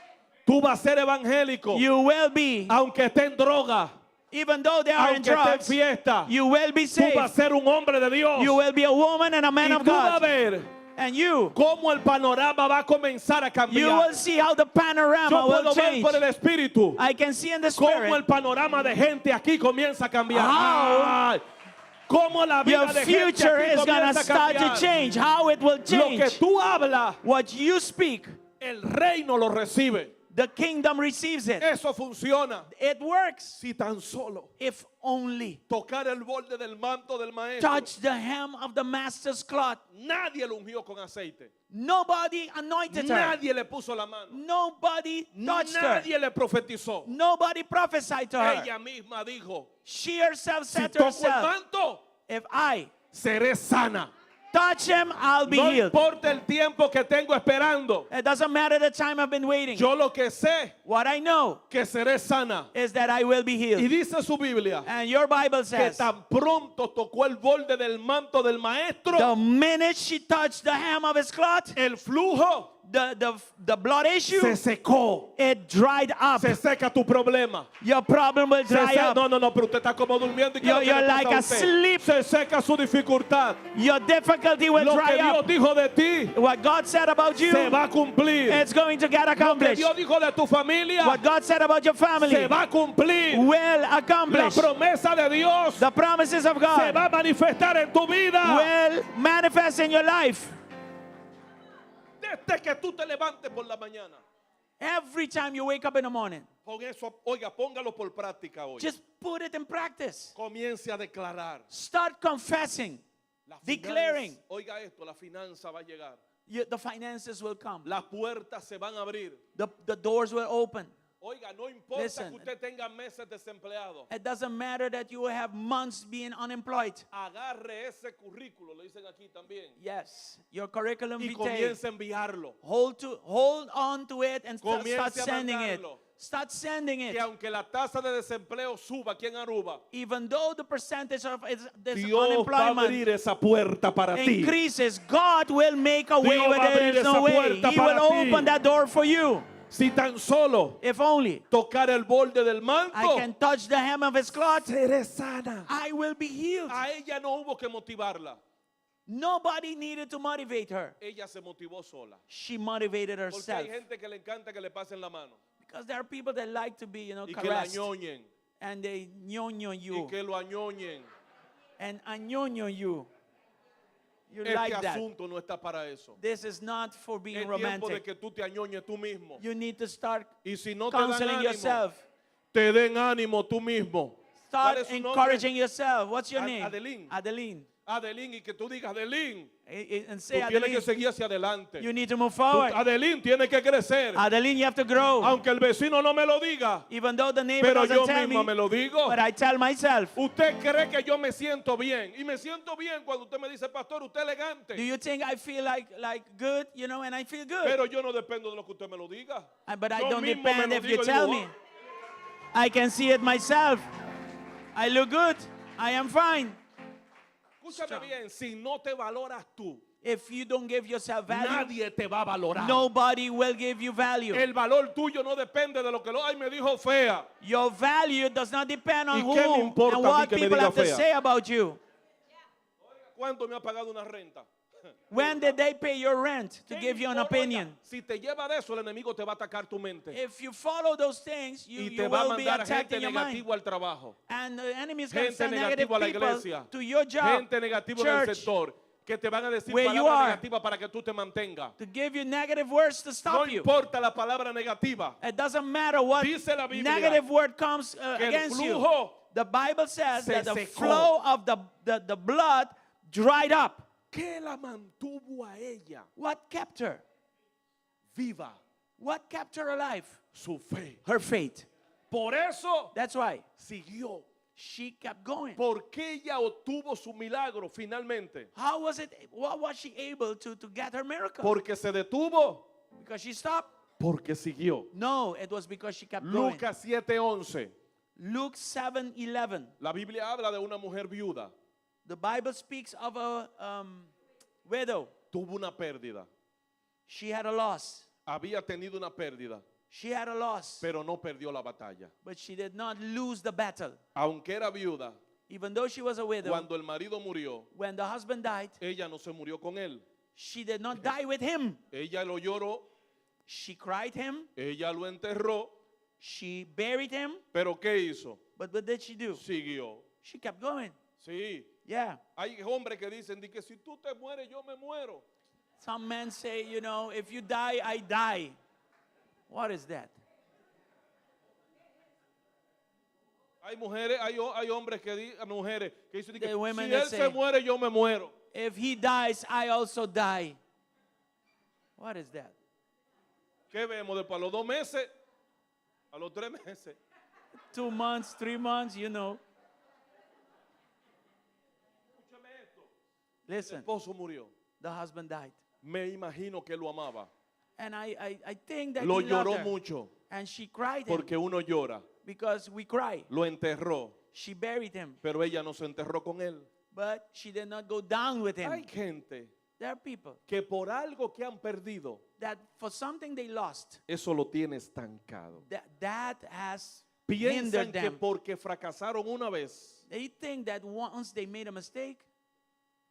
Speaker 8: tú vas a ser evangélico,
Speaker 6: You will be,
Speaker 8: aunque esté en droga,
Speaker 6: even though they are in
Speaker 8: aunque esté en
Speaker 6: drugs,
Speaker 8: fiesta,
Speaker 6: you will be
Speaker 8: tú vas a
Speaker 6: saved.
Speaker 8: ser un hombre de Dios.
Speaker 6: You will be a woman and a man
Speaker 8: Y
Speaker 6: of
Speaker 8: tú vas a
Speaker 6: God.
Speaker 8: ver
Speaker 6: And you,
Speaker 8: cómo el panorama va a comenzar a
Speaker 6: you
Speaker 8: cambiar.
Speaker 6: will see how the panorama
Speaker 8: Yo
Speaker 6: will
Speaker 8: puedo ver
Speaker 6: change.
Speaker 8: por el Espíritu
Speaker 6: I can see in the
Speaker 8: cómo el
Speaker 6: spirit
Speaker 8: panorama de gente aquí comienza a cambiar.
Speaker 6: How
Speaker 8: Ay, cómo la vida
Speaker 6: your
Speaker 8: de gente
Speaker 6: future
Speaker 8: aquí
Speaker 6: is going
Speaker 8: comienza
Speaker 6: to
Speaker 8: a
Speaker 6: start to
Speaker 8: cambiar.
Speaker 6: change. How it will
Speaker 8: Lo que
Speaker 6: change.
Speaker 8: tú hablas,
Speaker 6: What you speak,
Speaker 8: el reino lo recibe.
Speaker 6: the kingdom receives it.
Speaker 8: Eso funciona.
Speaker 6: It works.
Speaker 8: Si tan solo
Speaker 6: If only
Speaker 8: tocar el borde del manto del maestro,
Speaker 6: touch the hem of the master's cloth.
Speaker 8: nadie lo ungió con aceite.
Speaker 6: Nobody anointed her.
Speaker 8: Nadie le puso la mano.
Speaker 6: Nobody touched her.
Speaker 8: Nadie le profetizó.
Speaker 6: Nobody prophesied to her.
Speaker 8: Ella misma dijo,
Speaker 6: She herself
Speaker 8: si
Speaker 6: said to
Speaker 8: toco el
Speaker 6: herself,
Speaker 8: manto,
Speaker 6: if I
Speaker 8: seré sana.
Speaker 6: touch him, I'll be
Speaker 8: No
Speaker 6: healed.
Speaker 8: importa el tiempo que tengo esperando.
Speaker 6: It doesn't matter the time I've been waiting.
Speaker 8: Yo lo que sé
Speaker 6: What I know
Speaker 8: que seré sana.
Speaker 6: is that I will be
Speaker 8: Y
Speaker 6: healed.
Speaker 8: dice su Biblia
Speaker 6: And your Bible
Speaker 8: que
Speaker 6: says
Speaker 8: tan pronto tocó el borde del manto del maestro,
Speaker 6: the minute she touched the hem of his cloth,
Speaker 8: el flujo
Speaker 6: the blood issue,
Speaker 8: se secó.
Speaker 6: it dried up.
Speaker 8: Se seca tu problema.
Speaker 6: Your problem will
Speaker 8: Se
Speaker 6: dry
Speaker 8: se-
Speaker 6: up.
Speaker 8: no, no, no, pero usted está como durmiendo. ¿Y qué es lo que
Speaker 6: You're
Speaker 8: le pasa
Speaker 6: like
Speaker 8: a usted?
Speaker 6: asleep.
Speaker 8: Se seca su dificultad.
Speaker 6: Your difficulty will
Speaker 8: Lo que
Speaker 6: dry
Speaker 8: Dios
Speaker 6: up.
Speaker 8: dijo de ti
Speaker 6: What God said about you,
Speaker 8: se va a cumplir.
Speaker 6: it's going to get
Speaker 8: Lo que
Speaker 6: accomplished.
Speaker 8: Dios dijo de tu familia
Speaker 6: What God said about your family
Speaker 8: se va a cumplir.
Speaker 6: will
Speaker 8: La
Speaker 6: accomplish.
Speaker 8: promesa de Dios
Speaker 6: The promises of
Speaker 8: se
Speaker 6: God
Speaker 8: va a manifestar en tu vida.
Speaker 6: will manifest in your life.
Speaker 8: Desde que tú te levantes por la mañana.
Speaker 6: Every time you wake up in the morning,
Speaker 8: Con eso, oiga, póngalo por práctica hoy.
Speaker 6: just put it in practice.
Speaker 8: Comience a declarar.
Speaker 6: Start confessing.
Speaker 8: La
Speaker 6: Declaring.
Speaker 8: finanza- oiga esto, la finanza va a llegar.
Speaker 6: The finances will come.
Speaker 8: Las puertas se van a abrir.
Speaker 6: The doors will open.
Speaker 8: Oiga, no importa
Speaker 6: Listen.
Speaker 8: que usted tenga meses desempleado.
Speaker 6: It doesn't matter that you have months being unemployed.
Speaker 8: Agarre ese currículo, le dicen aquí también.
Speaker 6: Yes, your curriculum
Speaker 8: Y
Speaker 6: vitae.
Speaker 8: comience a enviarlo.
Speaker 6: Hold on to it and
Speaker 8: Comience
Speaker 6: start
Speaker 8: a
Speaker 6: sending it.
Speaker 8: mandarlo.
Speaker 6: Start sending it.
Speaker 8: Que aunque la tasa de desempleo suba aquí en Aruba,
Speaker 6: Even though the percentage of this
Speaker 8: Dios va a
Speaker 6: unemployment
Speaker 8: abrir esa puerta para ti.
Speaker 6: increases, God will make a way
Speaker 8: Dios
Speaker 6: where
Speaker 8: va a
Speaker 6: there
Speaker 8: abrir
Speaker 6: is no
Speaker 8: esa
Speaker 6: way.
Speaker 8: puerta
Speaker 6: He will
Speaker 8: para ti.
Speaker 6: open that door for you.
Speaker 8: Si tan solo
Speaker 6: If only
Speaker 8: tocar el borde del
Speaker 6: I
Speaker 8: manto,
Speaker 6: can touch the hem of his cloth,
Speaker 8: seré sana.
Speaker 6: I will be healed.
Speaker 8: A ella no hubo que motivarla.
Speaker 6: Nobody needed to motivate her.
Speaker 8: Ella se motivó sola.
Speaker 6: She motivated
Speaker 8: Porque
Speaker 6: herself.
Speaker 8: hay gente que le encanta que le pasen la mano
Speaker 6: Because there are people that like to be,
Speaker 8: y que la
Speaker 6: caressed.
Speaker 8: añoñen
Speaker 6: And they ñoño
Speaker 8: y
Speaker 6: you.
Speaker 8: que lo añoñen.
Speaker 6: And añoño you. You
Speaker 8: Este
Speaker 6: like that.
Speaker 8: asunto no está para eso.
Speaker 6: This is not for being
Speaker 8: Es tiempo de
Speaker 6: romantic.
Speaker 8: que tú te añoñes tú mismo.
Speaker 6: You need to start
Speaker 8: Y si no te dan
Speaker 6: counseling
Speaker 8: ánimo,
Speaker 6: yourself.
Speaker 8: te den ánimo tú mismo. ¿Cuál
Speaker 6: Start
Speaker 8: es su nombre?
Speaker 6: encouraging yourself. What's your name?
Speaker 8: Adeline.
Speaker 6: Adeline.
Speaker 8: Adeline, y que tú digas, Adeline,
Speaker 6: And say,
Speaker 8: tú tienes
Speaker 6: Adeline,
Speaker 8: que seguir hacia adelante.
Speaker 6: you need to move
Speaker 8: Tú-
Speaker 6: forward.
Speaker 8: Adeline tiene que crecer.
Speaker 6: Adeline, you have to grow.
Speaker 8: Aunque el vecino no me lo diga,
Speaker 6: Even though the neighbor
Speaker 8: pero
Speaker 6: doesn't
Speaker 8: yo
Speaker 6: tell
Speaker 8: misma
Speaker 6: me,
Speaker 8: me lo digo.
Speaker 6: but I tell myself.
Speaker 8: Usted cree que yo me siento bien. Y me siento bien cuando usted me dice, pastor, usted es elegante.
Speaker 6: Do you think I feel like good, and I feel good?
Speaker 8: Pero yo no dependo de lo que usted me lo diga.
Speaker 6: But I
Speaker 8: Yo
Speaker 6: don't
Speaker 8: mismo me
Speaker 6: depend
Speaker 8: lo
Speaker 6: if you
Speaker 8: digo y
Speaker 6: tell
Speaker 8: digo,
Speaker 6: me. I can see it myself. I look good. I am fine.
Speaker 8: Escúchame bien, si no te valoras tú,
Speaker 6: If you don't give yourself value,
Speaker 8: nadie te va a valorar.
Speaker 6: nobody will give you value.
Speaker 8: El valor tuyo no depende de lo que lo ay me dijo fea.
Speaker 6: Your value does not depend on
Speaker 8: ¿Y qué me
Speaker 6: who
Speaker 8: importa
Speaker 6: and
Speaker 8: a mí
Speaker 6: what
Speaker 8: que me
Speaker 6: people
Speaker 8: diga
Speaker 6: have to
Speaker 8: fea?
Speaker 6: say about you.
Speaker 8: ¿Cuánto me ha pagado una renta?
Speaker 6: When did they pay your rent to
Speaker 8: ¿Qué
Speaker 6: give you an
Speaker 8: importa?
Speaker 6: opinion?
Speaker 8: Si te lleva de eso, el enemigo te va a atacar tu mente.
Speaker 6: If you follow those things, you,
Speaker 8: Y
Speaker 6: you
Speaker 8: te va a
Speaker 6: will be
Speaker 8: mandar
Speaker 6: attacked
Speaker 8: gente
Speaker 6: in your mind.
Speaker 8: negativa al trabajo.
Speaker 6: And the enemy is going to
Speaker 8: Gente
Speaker 6: send negative
Speaker 8: negativa a la
Speaker 6: people
Speaker 8: iglesia.
Speaker 6: to your job,
Speaker 8: Gente negativa en el
Speaker 6: church,
Speaker 8: sector. Que te van a decir
Speaker 6: where you
Speaker 8: palabras
Speaker 6: are.
Speaker 8: negativas para que tú te mantengas.
Speaker 6: to give you negative words to
Speaker 8: No
Speaker 6: stop you.
Speaker 8: importa la palabra negativa.
Speaker 6: It doesn't matter what
Speaker 8: Dice la Biblia
Speaker 6: negative word comes
Speaker 8: que el
Speaker 6: against you.
Speaker 8: flujo
Speaker 6: The Bible says
Speaker 8: se
Speaker 6: that the
Speaker 8: secó.
Speaker 6: flow of the blood dried up.
Speaker 8: ¿Qué la mantuvo a ella
Speaker 6: What kept her?
Speaker 8: viva?
Speaker 6: What kept her alive?
Speaker 8: Su fe.
Speaker 6: Her faith.
Speaker 8: Por eso
Speaker 6: That's why
Speaker 8: siguió.
Speaker 6: she kept going.
Speaker 8: Porque ella obtuvo su milagro finalmente.
Speaker 6: How was it? What was she able to get her miracle?
Speaker 8: Porque se detuvo.
Speaker 6: Because she stopped?
Speaker 8: Porque siguió.
Speaker 6: No, it was because she kept going.
Speaker 8: Lucas 7:11.
Speaker 6: Luke 7:11.
Speaker 8: La Biblia habla de una mujer viuda.
Speaker 6: The Bible speaks of a widow.
Speaker 8: Tuvo una pérdida.
Speaker 6: She had a loss.
Speaker 8: Había tenido una pérdida,
Speaker 6: She had a loss,
Speaker 8: pero no perdió la batalla.
Speaker 6: but she did not lose the battle.
Speaker 8: Aunque era viuda,
Speaker 6: Even though she was a widow,
Speaker 8: cuando el marido murió,
Speaker 6: when the husband died,
Speaker 8: ella no se murió con él.
Speaker 6: she did not die with him.
Speaker 8: Ella lo lloró,
Speaker 6: She cried him,
Speaker 8: ella lo enterró,
Speaker 6: she buried him,
Speaker 8: pero ¿qué hizo?
Speaker 6: but what did she do?
Speaker 8: Siguió.
Speaker 6: She kept going.
Speaker 8: Sí.
Speaker 6: Yeah.
Speaker 8: Hay hombres que dicen di que si tú te mueres, yo me muero.
Speaker 6: Some men say, if you die, I die. What is that?
Speaker 8: Hay mujeres, hay hombres que di, mujeres que dicen di que
Speaker 6: The women
Speaker 8: si
Speaker 6: that
Speaker 8: él se
Speaker 6: say-
Speaker 8: muere, yo me muero.
Speaker 6: If he dies, I also die. What is that?
Speaker 8: ¿Qué vemos después? A los 2 meses, a los 3 meses.
Speaker 6: 2 months, 3 months.
Speaker 8: Escúchame esto. El
Speaker 6: Listen,
Speaker 8: esposo murió.
Speaker 6: the husband died.
Speaker 8: Me imagino que lo amaba.
Speaker 6: And I think that
Speaker 8: Lo
Speaker 6: he loved
Speaker 8: lloró
Speaker 6: her.
Speaker 8: mucho,
Speaker 6: And she cried him
Speaker 8: porque uno llora.
Speaker 6: because we cry.
Speaker 8: Lo enterró,
Speaker 6: She buried him,
Speaker 8: pero ella no se enterró con él.
Speaker 6: but she did not go down with him.
Speaker 8: Hay gente
Speaker 6: There are people
Speaker 8: que por algo que han perdido,
Speaker 6: that for something they lost,
Speaker 8: eso lo tiene estancado.
Speaker 6: that has
Speaker 8: Piensan
Speaker 6: hindered
Speaker 8: que
Speaker 6: them.
Speaker 8: porque fracasaron una vez,
Speaker 6: They think that once they made a mistake,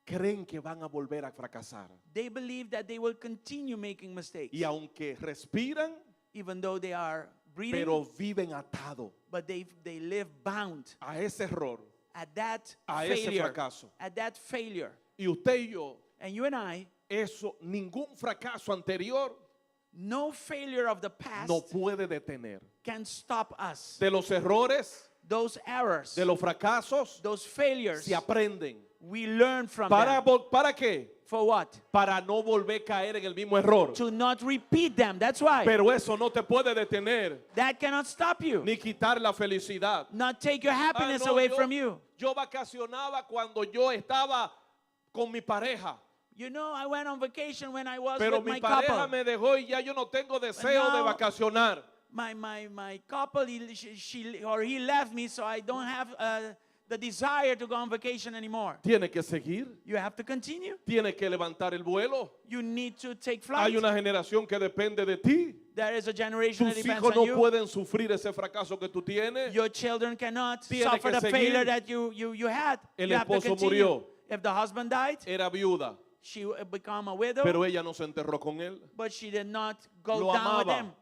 Speaker 8: creen que van a volver a fracasar.
Speaker 6: they believe that they will continue making mistakes,
Speaker 8: Y aunque respiran,
Speaker 6: even though they are breathing,
Speaker 8: pero viven atado
Speaker 6: but they live bound
Speaker 8: a ese error.
Speaker 6: at that
Speaker 8: A ese
Speaker 6: failure,
Speaker 8: fracaso.
Speaker 6: at that failure.
Speaker 8: Y usted y yo,
Speaker 6: And you and I,
Speaker 8: eso, ningún fracaso anterior
Speaker 6: no failure of the past
Speaker 8: no puede detener.
Speaker 6: can stop us.
Speaker 8: De los errores,
Speaker 6: Those errors,
Speaker 8: de los fracasos,
Speaker 6: those failures,
Speaker 8: se aprenden.
Speaker 6: we learn from
Speaker 8: ¿Para,
Speaker 6: them.
Speaker 8: ¿Para qué?
Speaker 6: For what?
Speaker 8: Para no volver a caer en el mismo error.
Speaker 6: To not repeat them. That's why.
Speaker 8: Pero eso no te puede detener
Speaker 6: That cannot stop you.
Speaker 8: ni quitar la felicidad.
Speaker 6: Not take your
Speaker 8: Ah,
Speaker 6: happiness
Speaker 8: no,
Speaker 6: away from you.
Speaker 8: yo vacacionaba cuando yo estaba con mi pareja.
Speaker 6: I went on vacation when I was
Speaker 8: Pero
Speaker 6: with
Speaker 8: mi
Speaker 6: my
Speaker 8: pareja
Speaker 6: couple.
Speaker 8: me dejó y ya yo no tengo deseo de
Speaker 6: now-
Speaker 8: vacacionar.
Speaker 6: My couple, he, she, or he left me, so I don't have the desire to go on vacation anymore.
Speaker 8: Tiene que seguir,
Speaker 6: You have to continue.
Speaker 8: tiene que levantar el vuelo.
Speaker 6: You need to take flight.
Speaker 8: Hay una generación que depende de ti.
Speaker 6: There is a generation that
Speaker 8: Tus
Speaker 6: depends
Speaker 8: hijos
Speaker 6: on
Speaker 8: no
Speaker 6: you.
Speaker 8: pueden sufrir ese fracaso que tú tienes.
Speaker 6: Your children cannot
Speaker 8: Tiene
Speaker 6: suffer
Speaker 8: que
Speaker 6: the failure
Speaker 8: seguir.
Speaker 6: that you had.
Speaker 8: El
Speaker 6: You have to
Speaker 8: esposo
Speaker 6: continue.
Speaker 8: murió.
Speaker 6: If the husband died,
Speaker 8: Era viuda,
Speaker 6: she become a widow,
Speaker 8: pero ella no se enterró con él.
Speaker 6: but she did not go
Speaker 8: Lo
Speaker 6: down with
Speaker 8: amaba,
Speaker 6: him.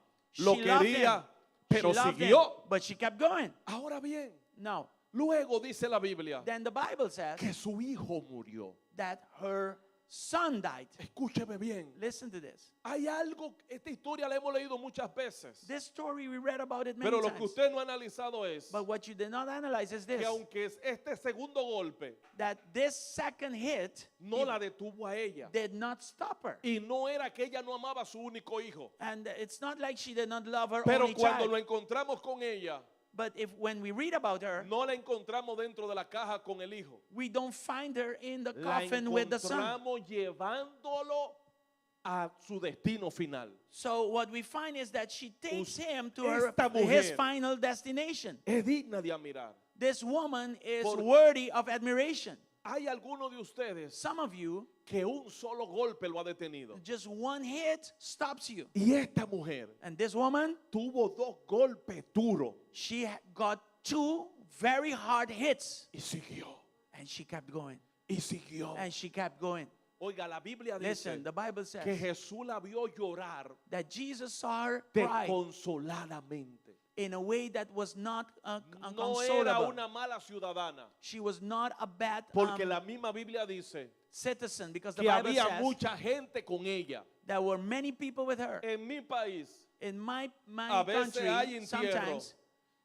Speaker 8: lo
Speaker 6: She loved him.
Speaker 8: quería, pero
Speaker 6: She loved him,
Speaker 8: siguió.
Speaker 6: but she kept going.
Speaker 8: Ahora bien,
Speaker 6: No.
Speaker 8: luego dice la Biblia
Speaker 6: Then the Bible says
Speaker 8: que su hijo murió.
Speaker 6: that her son died.
Speaker 8: Escúcheme bien.
Speaker 6: Listen to this.
Speaker 8: Hay algo, esta historia la hemos leído muchas veces.
Speaker 6: This story, we read about it many
Speaker 8: Pero lo que
Speaker 6: times.
Speaker 8: usted no ha analizado es
Speaker 6: But what you did not analyze is
Speaker 8: que
Speaker 6: this,
Speaker 8: aunque es este segundo golpe
Speaker 6: that this second hit
Speaker 8: no la detuvo a ella.
Speaker 6: did not stop her.
Speaker 8: Y no era que ella no amaba a su único hijo.
Speaker 6: And it's not like she did not love her
Speaker 8: Pero
Speaker 6: only
Speaker 8: cuando
Speaker 6: child.
Speaker 8: lo encontramos con ella,
Speaker 6: But when we read about her,
Speaker 8: no la encontramos dentro de la caja con el hijo.
Speaker 6: we don't find her in the
Speaker 8: La
Speaker 6: coffin with the son.
Speaker 8: encontramos llevándolo a su destino final.
Speaker 6: So what we find is that she takes him to
Speaker 8: Esta
Speaker 6: his
Speaker 8: mujer
Speaker 6: final destination.
Speaker 8: Es digna de admirar.
Speaker 6: This woman is
Speaker 8: Por-
Speaker 6: worthy of admiration.
Speaker 8: Hay algunos de ustedes
Speaker 6: Some of you,
Speaker 8: que un solo golpe lo ha detenido.
Speaker 6: just one hit stops you.
Speaker 8: Y esta mujer
Speaker 6: And this woman,
Speaker 8: tuvo dos golpes duros
Speaker 6: she got two very hard hits.
Speaker 8: y siguió,
Speaker 6: And she kept going.
Speaker 8: y siguió.
Speaker 6: And she kept going.
Speaker 8: Oiga, la Biblia dice
Speaker 6: Listen, the Bible
Speaker 8: que
Speaker 6: says
Speaker 8: Jesús la vio llorar
Speaker 6: that Jesus saw her cry
Speaker 8: desconsoladamente.
Speaker 6: in a way that was not
Speaker 8: No era
Speaker 6: unconsolable.
Speaker 8: una mala ciudadana,
Speaker 6: She was not a bad
Speaker 8: porque la misma Biblia dice
Speaker 6: citizen because the
Speaker 8: que
Speaker 6: Bible
Speaker 8: había
Speaker 6: says
Speaker 8: mucha gente con ella.
Speaker 6: there were many people with her.
Speaker 8: En mi país,
Speaker 6: In my
Speaker 8: A veces
Speaker 6: country,
Speaker 8: hay entierro
Speaker 6: sometimes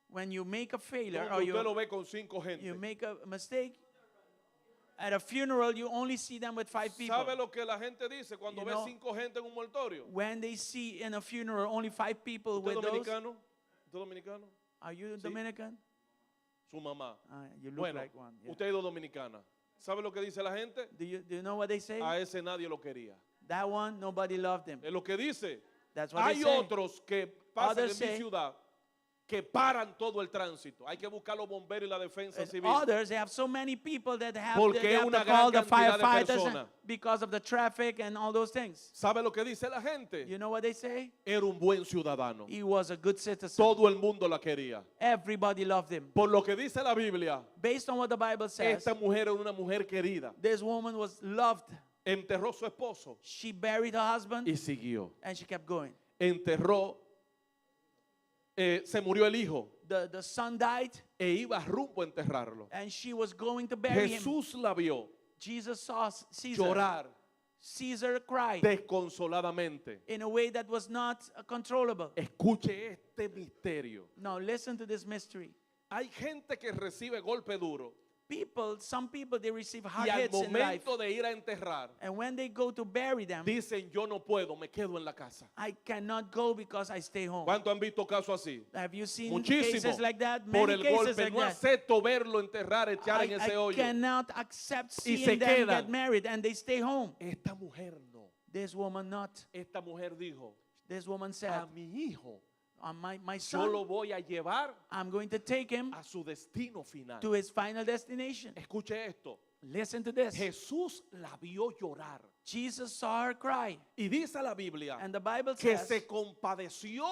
Speaker 6: when you make a failure
Speaker 8: donde
Speaker 6: or
Speaker 8: usted lo
Speaker 6: you,
Speaker 8: ve con cinco gente.
Speaker 6: you make a mistake, at a funeral you only see them with five people.
Speaker 8: ¿Sabe lo que la gente dice cuando
Speaker 6: You
Speaker 8: ve
Speaker 6: know-
Speaker 8: cinco gente en un mortorio?
Speaker 6: When they see in a funeral only five people
Speaker 8: ¿Usted
Speaker 6: with
Speaker 8: es
Speaker 6: those,
Speaker 8: dominicano? ¿Usted es dominicano?
Speaker 6: are you
Speaker 8: Sí.
Speaker 6: Dominican?
Speaker 8: Su mamá.
Speaker 6: You look
Speaker 8: Bueno,
Speaker 6: like one. yeah.
Speaker 8: usted es dominicana. ¿Sabe lo que dice la gente?
Speaker 6: Do you know what they say?
Speaker 8: A ese nadie lo quería.
Speaker 6: That one, nobody loved him.
Speaker 8: Es lo que dice.
Speaker 6: That's what they
Speaker 8: Hay
Speaker 6: say.
Speaker 8: otros que pasan
Speaker 6: Others
Speaker 8: en mi
Speaker 6: say-
Speaker 8: ciudad que paran todo el tránsito. Hay que buscar los bomberos y la defensa
Speaker 6: And
Speaker 8: civil.
Speaker 6: others, they have so many people that have,
Speaker 8: Porque
Speaker 6: they
Speaker 8: es
Speaker 6: have
Speaker 8: una
Speaker 6: to
Speaker 8: gran
Speaker 6: call the
Speaker 8: cantidad de
Speaker 6: firefighters
Speaker 8: personas.
Speaker 6: because of the traffic and all those things.
Speaker 8: ¿Sabe lo que dice la gente?
Speaker 6: You know what they say?
Speaker 8: Era un buen ciudadano.
Speaker 6: He was a good citizen.
Speaker 8: Todo el mundo la quería.
Speaker 6: Everybody loved him.
Speaker 8: Por lo que dice la Biblia,
Speaker 6: Based on what the Bible says,
Speaker 8: esta mujer era una mujer querida.
Speaker 6: this woman was loved.
Speaker 8: Enterró a su esposo
Speaker 6: She buried her husband
Speaker 8: y siguió.
Speaker 6: and she kept going.
Speaker 8: Enterró, se murió el hijo
Speaker 6: The son died
Speaker 8: e iba rumbo a enterrarlo.
Speaker 6: and she was going to bury him.
Speaker 8: Jesús la vio
Speaker 6: Jesus saw Caesar.
Speaker 8: llorar
Speaker 6: Caesar cried
Speaker 8: desconsoladamente.
Speaker 6: in a way that was not controllable.
Speaker 8: Escuche este misterio.
Speaker 6: Now listen to this mystery.
Speaker 8: Hay gente que recibe golpe duro
Speaker 6: People, some people, they receive hard
Speaker 8: y al
Speaker 6: hits in life.
Speaker 8: momento de ir a enterrar,
Speaker 6: And when they go to bury them,
Speaker 8: dicen yo no puedo, me quedo en la casa.
Speaker 6: I cannot go because I stay home.
Speaker 8: ¿Cuánto han visto casos así?
Speaker 6: Have you seen
Speaker 8: Muchísimo.
Speaker 6: cases like that?
Speaker 8: Por
Speaker 6: Many
Speaker 8: el
Speaker 6: cases
Speaker 8: golpe,
Speaker 6: like
Speaker 8: no
Speaker 6: that.
Speaker 8: acepto verlo enterrar, echar
Speaker 6: I,
Speaker 8: en ese
Speaker 6: I
Speaker 8: hoyo.
Speaker 6: cannot accept
Speaker 8: Y se
Speaker 6: seeing them
Speaker 8: quedan.
Speaker 6: get married and they stay home.
Speaker 8: Esta mujer no.
Speaker 6: This woman not.
Speaker 8: Esta mujer dijo,
Speaker 6: This woman said,
Speaker 8: a mi hijo
Speaker 6: my
Speaker 8: yo
Speaker 6: son,
Speaker 8: lo voy a llevar
Speaker 6: I'm going to take him
Speaker 8: a su destino final.
Speaker 6: to his final destination.
Speaker 8: Escuche esto.
Speaker 6: Listen to this.
Speaker 8: Jesús la vio llorar.
Speaker 6: Jesus saw her cry.
Speaker 8: Y dice la Biblia
Speaker 6: And the Bible
Speaker 8: que
Speaker 6: says
Speaker 8: se compadeció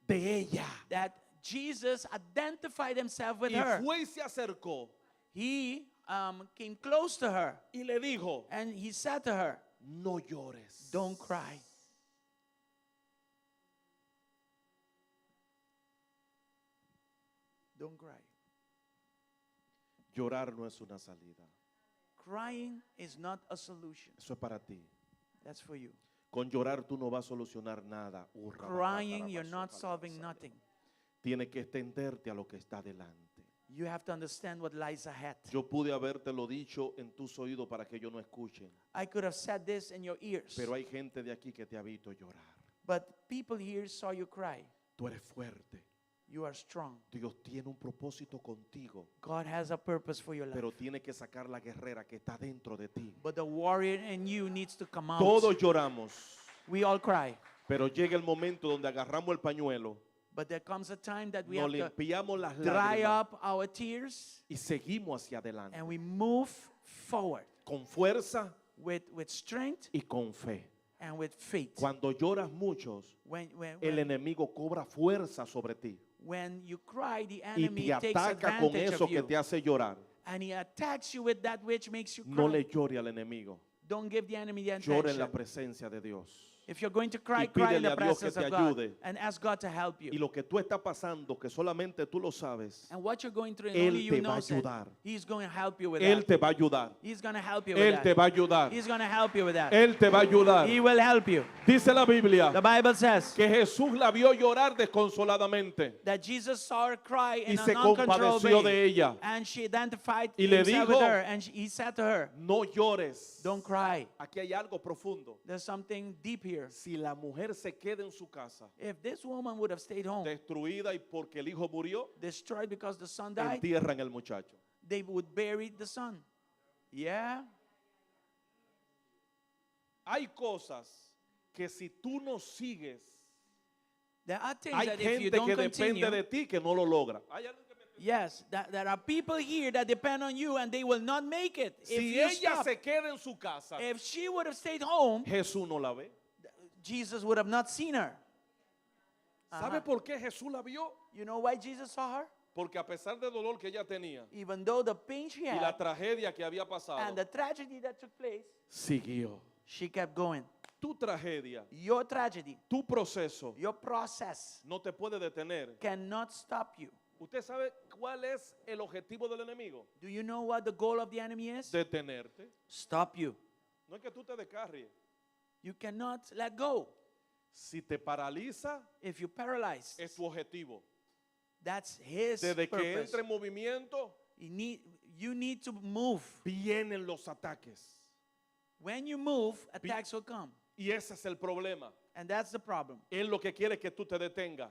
Speaker 8: de ella.
Speaker 6: that Jesus identified himself with
Speaker 8: Y
Speaker 6: her.
Speaker 8: fue y se acercó
Speaker 6: He came close to her
Speaker 8: y le dijo,
Speaker 6: and he said to her,
Speaker 8: no llores.
Speaker 6: Don't cry. Don't cry.
Speaker 8: Llorar no es una salida.
Speaker 6: Crying is not a solution.
Speaker 8: Eso es para ti.
Speaker 6: That's for you.
Speaker 8: Con llorar tú no vas a solucionar nada. Urra,
Speaker 6: Crying, you're
Speaker 8: bacataraba,
Speaker 6: not
Speaker 8: sojalaba,
Speaker 6: solving
Speaker 8: saya.
Speaker 6: nothing.
Speaker 8: Tiene que extenderte a lo que está delante.
Speaker 6: You have to understand what lies ahead.
Speaker 8: Yo pude habértelo dicho en tus oídos para que ellos no escuchen.
Speaker 6: I could have said this in your ears,
Speaker 8: Pero hay gente de aquí que te ha visto llorar.
Speaker 6: but people here saw you cry.
Speaker 8: Tú eres fuerte.
Speaker 6: You are strong.
Speaker 8: Dios tiene un propósito contigo.
Speaker 6: God has a purpose for your life.
Speaker 8: Pero tiene que sacar la guerrera que está dentro de ti.
Speaker 6: But the warrior in you needs to come out.
Speaker 8: Todos lloramos.
Speaker 6: We all cry.
Speaker 8: Pero llega el momento donde agarramos el pañuelo,
Speaker 6: But there comes a time that we
Speaker 8: nos
Speaker 6: have to
Speaker 8: limpiamos las
Speaker 6: dry
Speaker 8: lágrimas
Speaker 6: up our tears
Speaker 8: y seguimos hacia adelante.
Speaker 6: and we move forward
Speaker 8: Con fuerza
Speaker 6: with strength
Speaker 8: y con fe.
Speaker 6: and with faith.
Speaker 8: Cuando lloras muchos,
Speaker 6: When,
Speaker 8: el
Speaker 6: when,
Speaker 8: enemigo cobra fuerza sobre ti
Speaker 6: when you cry, the
Speaker 8: y
Speaker 6: enemy
Speaker 8: te
Speaker 6: takes
Speaker 8: ataca con
Speaker 6: advantage
Speaker 8: eso
Speaker 6: of
Speaker 8: que
Speaker 6: you.
Speaker 8: te hace llorar.
Speaker 6: And he attacks you with that which makes you cry.
Speaker 8: No le llore al enemigo.
Speaker 6: Don't give the enemy the
Speaker 8: Llora en la
Speaker 6: attention.
Speaker 8: presencia de Dios.
Speaker 6: If you're going to cry,
Speaker 8: Y
Speaker 6: cry in
Speaker 8: pídele
Speaker 6: the
Speaker 8: a Dios que
Speaker 6: presence
Speaker 8: te
Speaker 6: of God
Speaker 8: ayude.
Speaker 6: and ask God to help you.
Speaker 8: Y lo que tú estás pasando, que solamente tú lo sabes,
Speaker 6: And what you're going through, and
Speaker 8: Él
Speaker 6: only you
Speaker 8: te va a
Speaker 6: know it,
Speaker 8: ayudar.
Speaker 6: He's going to help you with
Speaker 8: Él
Speaker 6: that.
Speaker 8: te va a ayudar.
Speaker 6: He's going to help you with
Speaker 8: Él
Speaker 6: that.
Speaker 8: te va a ayudar.
Speaker 6: He's going to help you with that.
Speaker 8: Él te va a ayudar.
Speaker 6: He will help you.
Speaker 8: Dice la Biblia
Speaker 6: The Bible says
Speaker 8: que Jesús la vio llorar desconsoladamente
Speaker 6: that Jesus saw her cry
Speaker 8: y
Speaker 6: in
Speaker 8: se
Speaker 6: an uncontrollable
Speaker 8: compadeció
Speaker 6: way.
Speaker 8: de ella.
Speaker 6: And she identified
Speaker 8: Y le
Speaker 6: himself with
Speaker 8: dijo,
Speaker 6: her. And he said to her,
Speaker 8: No llores.
Speaker 6: Don't cry.
Speaker 8: Aquí hay algo profundo.
Speaker 6: There's something deep here.
Speaker 8: Si la mujer se queda en su casa,
Speaker 6: If this woman would have stayed home,
Speaker 8: destruida y porque el hijo murió,
Speaker 6: destroyed because the son died,
Speaker 8: entierran al muchacho.
Speaker 6: they would bury the son. Yeah.
Speaker 8: Hay cosas que si tú no sigues,
Speaker 6: There are things
Speaker 8: hay
Speaker 6: that if you
Speaker 8: gente
Speaker 6: don't
Speaker 8: que
Speaker 6: continue,
Speaker 8: depende de ti que no lo logra. Hay alguien que me-
Speaker 6: yes, that, there are people here that depend on you and they will not make it. If
Speaker 8: Si
Speaker 6: you
Speaker 8: ella
Speaker 6: stop,
Speaker 8: se queda en su casa,
Speaker 6: if she would have stayed home,
Speaker 8: Jesús no la ve.
Speaker 6: Jesus would have not seen her.
Speaker 8: ¿Sabe por qué Jesús la vio?
Speaker 6: You know why Jesus saw her?
Speaker 8: Porque a pesar del dolor que ella tenía
Speaker 6: Even though the pain she
Speaker 8: y la
Speaker 6: had
Speaker 8: tragedia que había pasado,
Speaker 6: and the tragedy that took place,
Speaker 8: siguió.
Speaker 6: she kept going.
Speaker 8: Tu tragedia,
Speaker 6: Your tragedy,
Speaker 8: tu proceso
Speaker 6: your process
Speaker 8: no te puede detener.
Speaker 6: cannot stop you.
Speaker 8: ¿Usted sabe cuál es el objetivo del enemigo?
Speaker 6: Do you know what the goal of the enemy is?
Speaker 8: Detenerte.
Speaker 6: Stop you.
Speaker 8: No es que tú te descarries.
Speaker 6: You cannot let go.
Speaker 8: Si te paraliza,
Speaker 6: If you paralyze,
Speaker 8: es tu objetivo.
Speaker 6: that's his
Speaker 8: Desde que
Speaker 6: purpose.
Speaker 8: entre en movimiento,
Speaker 6: You need, you need to move.
Speaker 8: vienen los ataques.
Speaker 6: When you move, attacks will come.
Speaker 8: Y ese es el problema.
Speaker 6: And that's the problem.
Speaker 8: Él lo que quiere es que tú te detengas.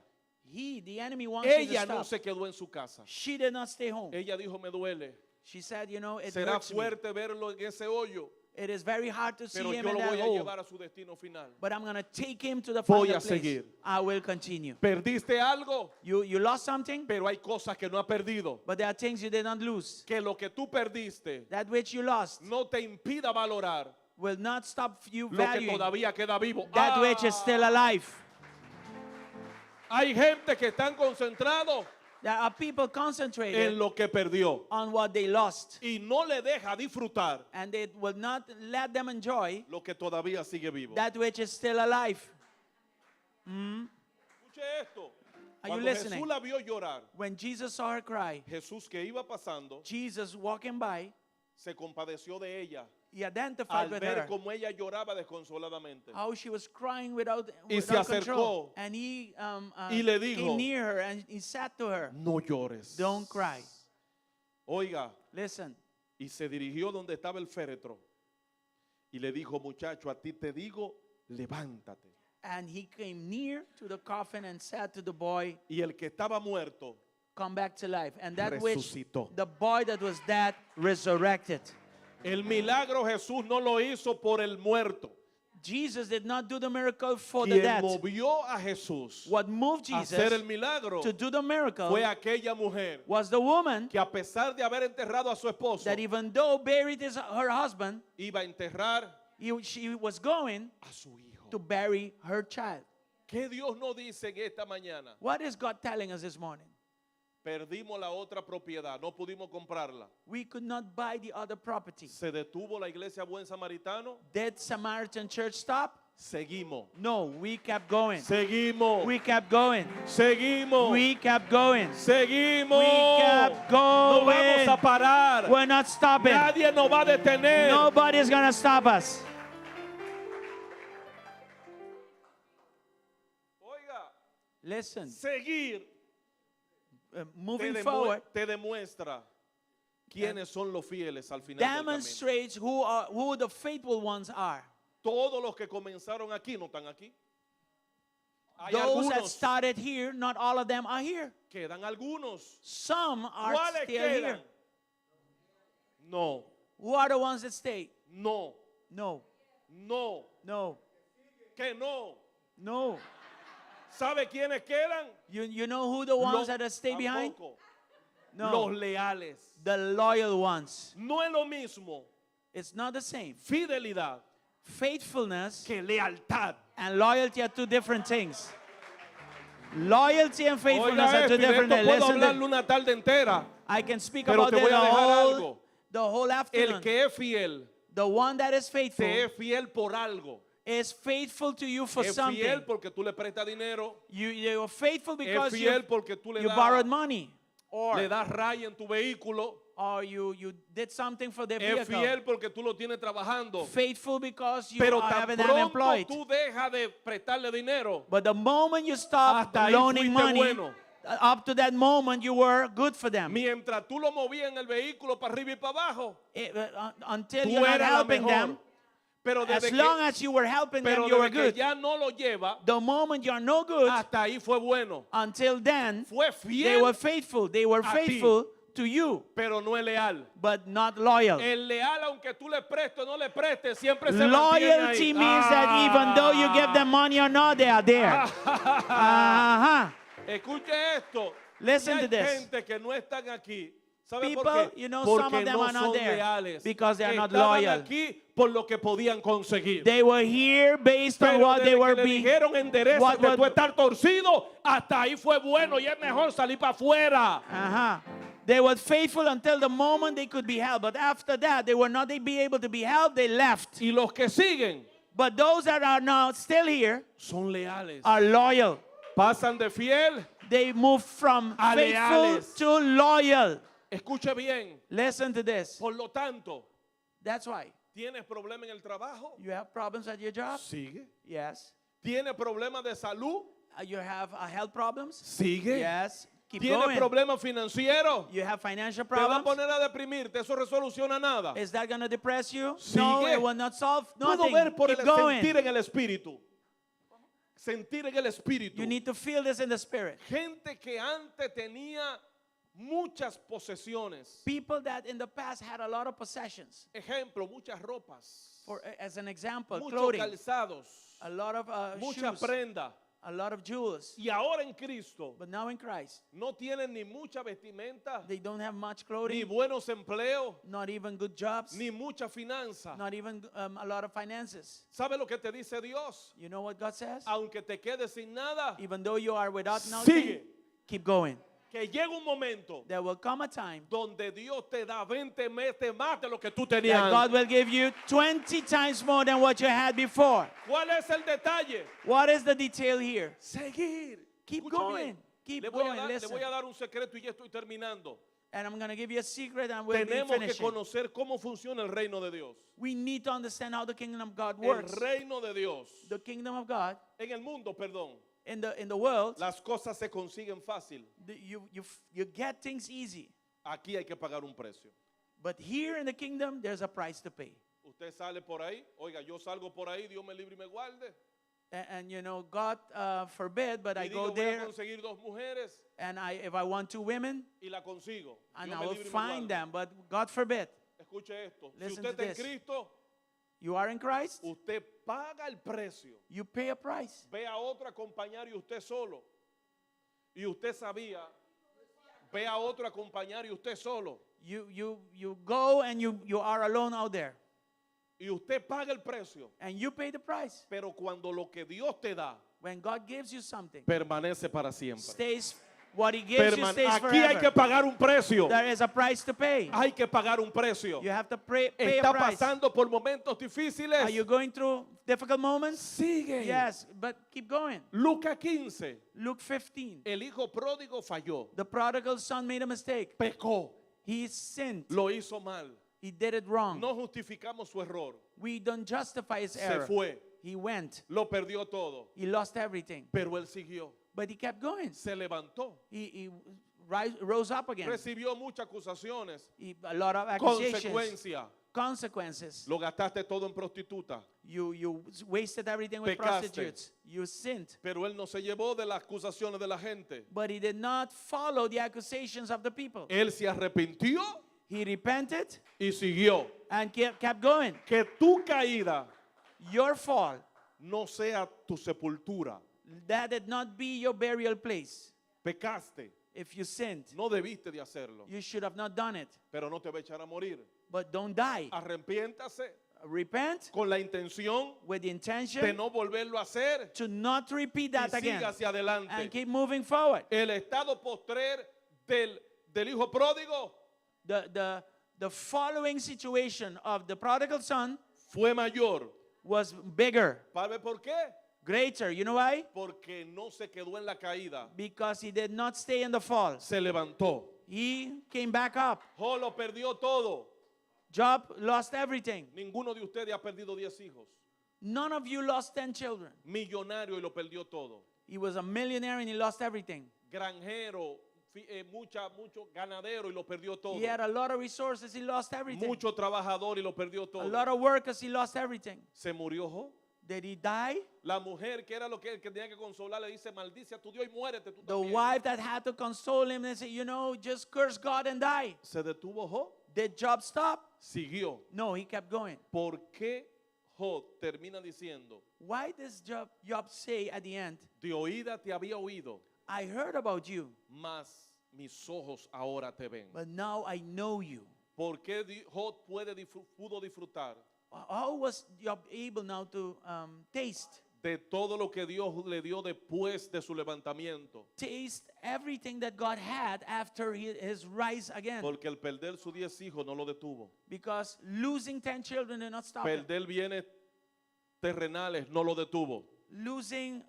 Speaker 6: He, the enemy, wants you
Speaker 8: Ella
Speaker 6: to
Speaker 8: no
Speaker 6: stop.
Speaker 8: se quedó en su casa.
Speaker 6: She did not stay home.
Speaker 8: Ella dijo, me duele.
Speaker 6: She said, you know, it
Speaker 8: Será
Speaker 6: hurts me.
Speaker 8: fuerte verlo en ese hoyo,
Speaker 6: It is very hard to see
Speaker 8: pero
Speaker 6: him
Speaker 8: yo
Speaker 6: in
Speaker 8: lo
Speaker 6: that
Speaker 8: voy a
Speaker 6: hole.
Speaker 8: llevar a su destino final.
Speaker 6: But I'm going to take him to the
Speaker 8: Voy
Speaker 6: final
Speaker 8: a
Speaker 6: place.
Speaker 8: seguir.
Speaker 6: I will continue.
Speaker 8: Perdiste algo,
Speaker 6: You, you lost something,
Speaker 8: pero hay cosas que no has perdido.
Speaker 6: but there are things you did not lose.
Speaker 8: Que lo que tú perdiste
Speaker 6: That which you lost
Speaker 8: no te impida valorar
Speaker 6: will not stop you
Speaker 8: lo que
Speaker 6: valuing
Speaker 8: todavía queda vivo.
Speaker 6: that
Speaker 8: Ah,
Speaker 6: which is still alive.
Speaker 8: Hay gente que están concentrados
Speaker 6: There are people concentrated
Speaker 8: en lo que perdió
Speaker 6: on what they lost,
Speaker 8: y no le deja disfrutar
Speaker 6: and it will not let them enjoy
Speaker 8: lo que todavía sigue vivo.
Speaker 6: that which is still alive.
Speaker 8: Escuche esto.
Speaker 6: Are you
Speaker 8: Cuando
Speaker 6: listening?
Speaker 8: Jesús la vio llorar,
Speaker 6: When Jesus saw her cry,
Speaker 8: Jesús que iba pasando
Speaker 6: Jesus walking by,
Speaker 8: se compadeció de ella
Speaker 6: he identified
Speaker 8: al
Speaker 6: with
Speaker 8: ver
Speaker 6: her
Speaker 8: cómo ella lloraba desconsoladamente.
Speaker 6: how she was crying without,
Speaker 8: Y se
Speaker 6: without control.
Speaker 8: acercó
Speaker 6: And he
Speaker 8: y le dijo,
Speaker 6: came near her and he said to her,
Speaker 8: No llores.
Speaker 6: Don't cry.
Speaker 8: Oiga,
Speaker 6: Listen.
Speaker 8: y se dirigió donde estaba el féretro y le dijo, muchacho, a ti te digo, levántate.
Speaker 6: And he came near to the coffin and said to the boy,
Speaker 8: Y el que estaba muerto
Speaker 6: Come back to life. And that which
Speaker 8: Resucitó.
Speaker 6: the boy that was dead resurrected.
Speaker 8: El milagro Jesús no lo hizo por el muerto.
Speaker 6: Jesus did not do the miracle for the
Speaker 8: Quien
Speaker 6: dead.
Speaker 8: movió a Jesús
Speaker 6: What moved
Speaker 8: a hacer el
Speaker 6: Jesus
Speaker 8: milagro
Speaker 6: to do the miracle
Speaker 8: fue aquella mujer
Speaker 6: was the woman
Speaker 8: que a pesar de haber enterrado a su esposo,
Speaker 6: that even though buried his, her husband,
Speaker 8: iba a enterrar
Speaker 6: she was going
Speaker 8: a su hijo.
Speaker 6: to bury her child.
Speaker 8: ¿Qué Dios nos dice en esta mañana?
Speaker 6: What is God telling us this morning?
Speaker 8: Perdimos la otra propiedad, no pudimos comprarla.
Speaker 6: We could not buy the other property.
Speaker 8: Se detuvo la iglesia Buen Samaritano.
Speaker 6: Did Samaritan Church stop?
Speaker 8: Seguimos.
Speaker 6: No, we kept going.
Speaker 8: Seguimos.
Speaker 6: We kept going.
Speaker 8: Seguimos.
Speaker 6: We kept going.
Speaker 8: Seguimos.
Speaker 6: We kept
Speaker 8: No
Speaker 6: going.
Speaker 8: vamos a parar.
Speaker 6: We're not stopping.
Speaker 8: Nadie nos va a detener.
Speaker 6: Nobody's gonna stop us.
Speaker 8: Oiga,
Speaker 6: Listen,
Speaker 8: seguir te,
Speaker 6: moving
Speaker 8: demu-
Speaker 6: forward
Speaker 8: te demuestra quiénes son los fieles al final del camino.
Speaker 6: demonstrates who are who the faithful ones are.
Speaker 8: Todos los que comenzaron aquí no están aquí. Hay
Speaker 6: Those that
Speaker 8: algunos,
Speaker 6: started here, not all of them are here.
Speaker 8: quedan algunos.
Speaker 6: Some are
Speaker 8: ¿Cuáles
Speaker 6: still
Speaker 8: quedan?
Speaker 6: here.
Speaker 8: No,
Speaker 6: Who are the ones that stay?
Speaker 8: no,
Speaker 6: No,
Speaker 8: no,
Speaker 6: no,
Speaker 8: que no.
Speaker 6: no.
Speaker 8: ¿Sabe quiénes quedan?
Speaker 6: You know who the ones
Speaker 8: Los-
Speaker 6: that stay behind?
Speaker 8: tampoco.
Speaker 6: No.
Speaker 8: Los leales.
Speaker 6: The loyal ones.
Speaker 8: No es lo mismo
Speaker 6: It's not the same.
Speaker 8: fidelidad
Speaker 6: Faithfulness
Speaker 8: que lealtad.
Speaker 6: and loyalty are two different things. Loyalty and faithfulness
Speaker 8: Oiga
Speaker 6: are
Speaker 8: esto,
Speaker 6: two
Speaker 8: y de
Speaker 6: different
Speaker 8: esto
Speaker 6: things.
Speaker 8: puedo
Speaker 6: Listen to-
Speaker 8: hablarle una tarde entera.
Speaker 6: I can speak
Speaker 8: Pero
Speaker 6: about
Speaker 8: te
Speaker 6: it
Speaker 8: voy
Speaker 6: the
Speaker 8: a dejar
Speaker 6: whole,
Speaker 8: algo.
Speaker 6: the whole
Speaker 8: El
Speaker 6: afternoon.
Speaker 8: que es fiel,
Speaker 6: The one that is faithful
Speaker 8: te es fiel por algo.
Speaker 6: is faithful to you for
Speaker 8: Es
Speaker 6: something.
Speaker 8: fiel porque tú le prestas dinero,
Speaker 6: You are faithful because
Speaker 8: es
Speaker 6: you,
Speaker 8: fiel porque tú le
Speaker 6: you
Speaker 8: das,
Speaker 6: borrowed money or,
Speaker 8: le das raya en tu vehículo,
Speaker 6: or you did something for the
Speaker 8: es
Speaker 6: vehicle.
Speaker 8: fiel porque tú lo tienes trabajando.
Speaker 6: Faithful because you
Speaker 8: Pero
Speaker 6: are
Speaker 8: tan
Speaker 6: having them
Speaker 8: pronto
Speaker 6: employed.
Speaker 8: tú dejas de prestarle dinero,
Speaker 6: But the moment you stop
Speaker 8: Hasta ahí
Speaker 6: loaning
Speaker 8: fuiste
Speaker 6: money,
Speaker 8: bueno.
Speaker 6: up to that moment you were good for them.
Speaker 8: mientras tú lo movías en el vehículo para arriba y para abajo,
Speaker 6: Until
Speaker 8: tú
Speaker 6: you're not
Speaker 8: eras la
Speaker 6: helping
Speaker 8: mejor.
Speaker 6: them,
Speaker 8: Pero
Speaker 6: as
Speaker 8: desde
Speaker 6: long
Speaker 8: que,
Speaker 6: as you were helping them,
Speaker 8: pero
Speaker 6: you were
Speaker 8: desde que
Speaker 6: good.
Speaker 8: ya no lo lleva,
Speaker 6: The moment you're no good,
Speaker 8: hasta ahí fue bueno.
Speaker 6: until then,
Speaker 8: Fue
Speaker 6: they
Speaker 8: fiel,
Speaker 6: were faithful. They were
Speaker 8: a ti.
Speaker 6: faithful to you,
Speaker 8: pero no es leal.
Speaker 6: but not loyal.
Speaker 8: El leal, aunque tú le prestes o no le prestes, siempre se mantiene
Speaker 6: Loyalty
Speaker 8: ahí.
Speaker 6: means that even though you give them money or not, they are there. Uh-huh.
Speaker 8: Escuche esto.
Speaker 6: Listen
Speaker 8: Y hay
Speaker 6: to this.
Speaker 8: gente que no están aquí. ¿Sabe por
Speaker 6: People,
Speaker 8: qué?
Speaker 6: you know, some
Speaker 8: Porque
Speaker 6: of them
Speaker 8: no
Speaker 6: are not
Speaker 8: son
Speaker 6: there
Speaker 8: leales.
Speaker 6: because they are not
Speaker 8: Estaban
Speaker 6: loyal.
Speaker 8: aquí por lo que podían conseguir.
Speaker 6: They were here based on
Speaker 8: Pero
Speaker 6: what
Speaker 8: desde
Speaker 6: they
Speaker 8: que
Speaker 6: were
Speaker 8: le
Speaker 6: being.
Speaker 8: dijeron endereza
Speaker 6: what
Speaker 8: que tú
Speaker 6: were-
Speaker 8: estás torcido, hasta ahí fue bueno y es mejor salir para afuera.
Speaker 6: They were faithful until the moment they could be helped. But after that, they were not they be able to be helped. They left.
Speaker 8: Y los que siguen
Speaker 6: But those that are now still here
Speaker 8: son leales.
Speaker 6: are loyal.
Speaker 8: Pasan de fiel.
Speaker 6: They move from
Speaker 8: A
Speaker 6: faithful
Speaker 8: leales.
Speaker 6: to loyal.
Speaker 8: Escuche bien.
Speaker 6: Listen to this.
Speaker 8: Por lo tanto,
Speaker 6: That's why
Speaker 8: ¿tienes problema en el trabajo?
Speaker 6: you have problems at your job.
Speaker 8: Sigue.
Speaker 6: Yes.
Speaker 8: ¿Tiene problemas de salud?
Speaker 6: You have health problems.
Speaker 8: Sigue.
Speaker 6: Yes. Keep
Speaker 8: ¿Tiene
Speaker 6: going.
Speaker 8: problemas financieros?
Speaker 6: You have financial
Speaker 8: Te va a
Speaker 6: problems.
Speaker 8: poner a deprimirte. Eso resoluciona nada.
Speaker 6: Is that going to depress you? No,
Speaker 8: Sigue.
Speaker 6: it will not solve
Speaker 8: Puedo
Speaker 6: nothing.
Speaker 8: ver por
Speaker 6: Keep
Speaker 8: el
Speaker 6: going.
Speaker 8: sentir en el espíritu. Sentir en el espíritu.
Speaker 6: You need to feel this in the spirit.
Speaker 8: Gente que antes tenía muchas posesiones.
Speaker 6: People that in the past had a lot of possessions.
Speaker 8: Ejemplo, muchas ropas,
Speaker 6: For as an example,
Speaker 8: muchos
Speaker 6: clothing,
Speaker 8: calzados,
Speaker 6: a lot of
Speaker 8: mucha
Speaker 6: shoes,
Speaker 8: prenda.
Speaker 6: a lot of jewels.
Speaker 8: Y ahora en Cristo
Speaker 6: But now in Christ,
Speaker 8: no tienen ni mucha vestimenta,
Speaker 6: they don't have much
Speaker 8: ni
Speaker 6: clothing,
Speaker 8: buenos empleos,
Speaker 6: not even good jobs,
Speaker 8: ni mucha finanza.
Speaker 6: not even a lot of finances.
Speaker 8: ¿Sabe lo que te dice Dios?
Speaker 6: You know what God says?
Speaker 8: Aunque te quedes sin nada,
Speaker 6: Even though you are without nothing,
Speaker 8: Sigue.
Speaker 6: keep going.
Speaker 8: que llega un momento
Speaker 6: There will come a time
Speaker 8: donde Dios te da 20 meses más de lo que tú tenías.
Speaker 6: that God
Speaker 8: antes.
Speaker 6: will give you 20 times more than what you had before.
Speaker 8: ¿Cuál es el detalle?
Speaker 6: What is the detail here?
Speaker 8: Seguir.
Speaker 6: Keep
Speaker 8: Escucha
Speaker 6: going.
Speaker 8: bien.
Speaker 6: Keep
Speaker 8: Le voy, a
Speaker 6: going.
Speaker 8: dar, le
Speaker 6: Listen.
Speaker 8: voy a dar un secreto y ya estoy terminando.
Speaker 6: And I'm going to give you a secret and we'll be
Speaker 8: Tenemos que
Speaker 6: finishing.
Speaker 8: conocer cómo funciona el reino de Dios.
Speaker 6: We need to understand how the kingdom of God
Speaker 8: El
Speaker 6: works.
Speaker 8: reino de Dios.
Speaker 6: The kingdom of God
Speaker 8: En el mundo, perdón.
Speaker 6: in the world,
Speaker 8: Las cosas se consiguen fácil.
Speaker 6: you get things easy.
Speaker 8: Aquí hay que pagar un precio.
Speaker 6: But here in the kingdom, there's a price to pay.
Speaker 8: Usted sale por ahí, oiga, yo salgo por ahí, Dios me libre y me guarde.
Speaker 6: And you know, God forbid, but
Speaker 8: Y
Speaker 6: I go
Speaker 8: digo, voy a
Speaker 6: there
Speaker 8: conseguir dos mujeres
Speaker 6: and if I want two women,
Speaker 8: y la consigo.
Speaker 6: and
Speaker 8: Dios
Speaker 6: I
Speaker 8: me
Speaker 6: will
Speaker 8: libre y me
Speaker 6: find
Speaker 8: guarde.
Speaker 6: them. But God forbid,
Speaker 8: Escuche esto. Si
Speaker 6: Listen
Speaker 8: usted
Speaker 6: to
Speaker 8: está en
Speaker 6: this.
Speaker 8: Cristo,
Speaker 6: you are in Christ,
Speaker 8: usted paga el precio.
Speaker 6: you pay a price.
Speaker 8: Ve a otro acompañar y usted solo. Y usted sabía. Ve a otro acompañar y usted solo.
Speaker 6: You go and you are alone out there.
Speaker 8: Y usted paga el precio.
Speaker 6: And you pay the price.
Speaker 8: Pero cuando lo que Dios te da
Speaker 6: When God gives you something,
Speaker 8: permanece para siempre.
Speaker 6: stays what He gives you
Speaker 8: Perman-
Speaker 6: stays
Speaker 8: Aquí hay
Speaker 6: forever.
Speaker 8: que pagar un precio.
Speaker 6: There is a price to pay.
Speaker 8: Hay que pagar un precio.
Speaker 6: You have to pay a
Speaker 8: Está
Speaker 6: price.
Speaker 8: pasando por momentos difíciles.
Speaker 6: Are you going through difficult moments?
Speaker 8: Sigue.
Speaker 6: Yes, but keep going.
Speaker 8: Lucas 15.
Speaker 6: Luke 15.
Speaker 8: El hijo pródigo falló.
Speaker 6: The prodigal son made a mistake.
Speaker 8: Pecó.
Speaker 6: He sinned.
Speaker 8: Lo hizo mal.
Speaker 6: He did it wrong.
Speaker 8: No justificamos su error.
Speaker 6: We don't justify his
Speaker 8: Se
Speaker 6: error.
Speaker 8: fue.
Speaker 6: He went.
Speaker 8: Lo perdió todo.
Speaker 6: He lost everything.
Speaker 8: Pero él siguió.
Speaker 6: But he kept going.
Speaker 8: Se levantó.
Speaker 6: He rose up again.
Speaker 8: Recibió muchas acusaciones.
Speaker 6: A lot of accusations.
Speaker 8: Consecuencia.
Speaker 6: Consequences.
Speaker 8: Lo gastaste todo en prostituta.
Speaker 6: You wasted everything with
Speaker 8: Pecaste.
Speaker 6: prostitutes. You sinned.
Speaker 8: Pero él no se llevó de las acusaciones de la gente.
Speaker 6: But he did not follow the accusations of the people.
Speaker 8: Él se arrepintió
Speaker 6: He repented
Speaker 8: y siguió.
Speaker 6: and kept going.
Speaker 8: Que tu caída
Speaker 6: Your fall,
Speaker 8: no sea tu sepultura.
Speaker 6: that did not be your burial place.
Speaker 8: Pecaste.
Speaker 6: If you sinned,
Speaker 8: No debiste de hacerlo.
Speaker 6: you should have not done it.
Speaker 8: Pero no te va a echar a morir.
Speaker 6: But don't die.
Speaker 8: Arrepiéntase
Speaker 6: Repent
Speaker 8: con la intención
Speaker 6: with the intention
Speaker 8: de no volverlo a hacer
Speaker 6: to not repeat
Speaker 8: y
Speaker 6: that again
Speaker 8: siga hacia adelante.
Speaker 6: and keep moving forward.
Speaker 8: El estado postrer del hijo pródigo
Speaker 6: The following situation of the prodigal son
Speaker 8: fue mayor.
Speaker 6: was bigger,
Speaker 8: ¿Sabe por qué?
Speaker 6: greater. You know why?
Speaker 8: Porque no se quedó en la caída.
Speaker 6: Because he did not stay in the fall.
Speaker 8: Se levantó.
Speaker 6: He came back up.
Speaker 8: Job lo perdió todo.
Speaker 6: Job lost everything.
Speaker 8: Ninguno de ustedes ha perdido 10 hijos.
Speaker 6: None of you lost 10 children.
Speaker 8: Millonario y lo perdió todo.
Speaker 6: He was a millionaire and he lost everything.
Speaker 8: Granjero, mucho ganadero y lo perdió todo.
Speaker 6: He had a lot of resources, he lost everything.
Speaker 8: Mucho trabajador y lo perdió
Speaker 6: A
Speaker 8: todo.
Speaker 6: lot of workers, he lost everything.
Speaker 8: Se murió Job.
Speaker 6: Did he die?
Speaker 8: La mujer que era lo que tenía que consolar le dice, maldice a tu Dios y muérete tú
Speaker 6: The
Speaker 8: también.
Speaker 6: wife that had to console him and say, just curse God and die.
Speaker 8: Se detuvo Job,
Speaker 6: Did Job stop?
Speaker 8: siguió.
Speaker 6: No, he kept going.
Speaker 8: ¿Por qué Job termina diciendo,
Speaker 6: Why does Job say at the end,
Speaker 8: de oída te había oído,
Speaker 6: I heard about you,
Speaker 8: mas mis ojos ahora te ven.
Speaker 6: But now I know you.
Speaker 8: ¿Por qué di- Job puede disfr- pudo disfrutar
Speaker 6: How was Job able now to taste?
Speaker 8: de todo lo que Dios le dio después de su levantamiento?
Speaker 6: Taste everything that God had after his rise again.
Speaker 8: Porque el perder sus diez hijos no lo detuvo.
Speaker 6: Because losing 10 children did not stop him.
Speaker 8: Perder bienes terrenales no lo detuvo.
Speaker 6: Losing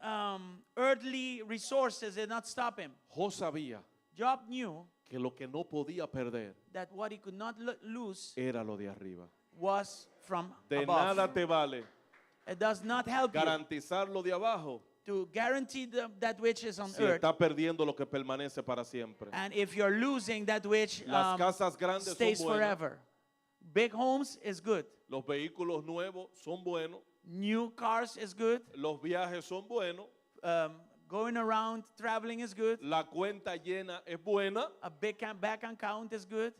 Speaker 6: earthly resources did not stop him.
Speaker 8: Job sabía
Speaker 6: Job knew
Speaker 8: que lo que no podía perder
Speaker 6: that what he could not lose
Speaker 8: era lo de arriba.
Speaker 6: was from
Speaker 8: De
Speaker 6: above.
Speaker 8: nada te vale
Speaker 6: It does not help you
Speaker 8: garantizar lo de abajo
Speaker 6: to guarantee that which is on
Speaker 8: si
Speaker 6: earth.
Speaker 8: está perdiendo lo que permanece para siempre.
Speaker 6: And if you're losing that which
Speaker 8: Las casas grandes son
Speaker 6: stays
Speaker 8: buenas.
Speaker 6: forever. Big homes is good.
Speaker 8: Los vehículos nuevos son buenos.
Speaker 6: New cars is good.
Speaker 8: Los viajes son buenos.
Speaker 6: Going around traveling is good.
Speaker 8: La cuenta llena es buena.
Speaker 6: A big bank account is good.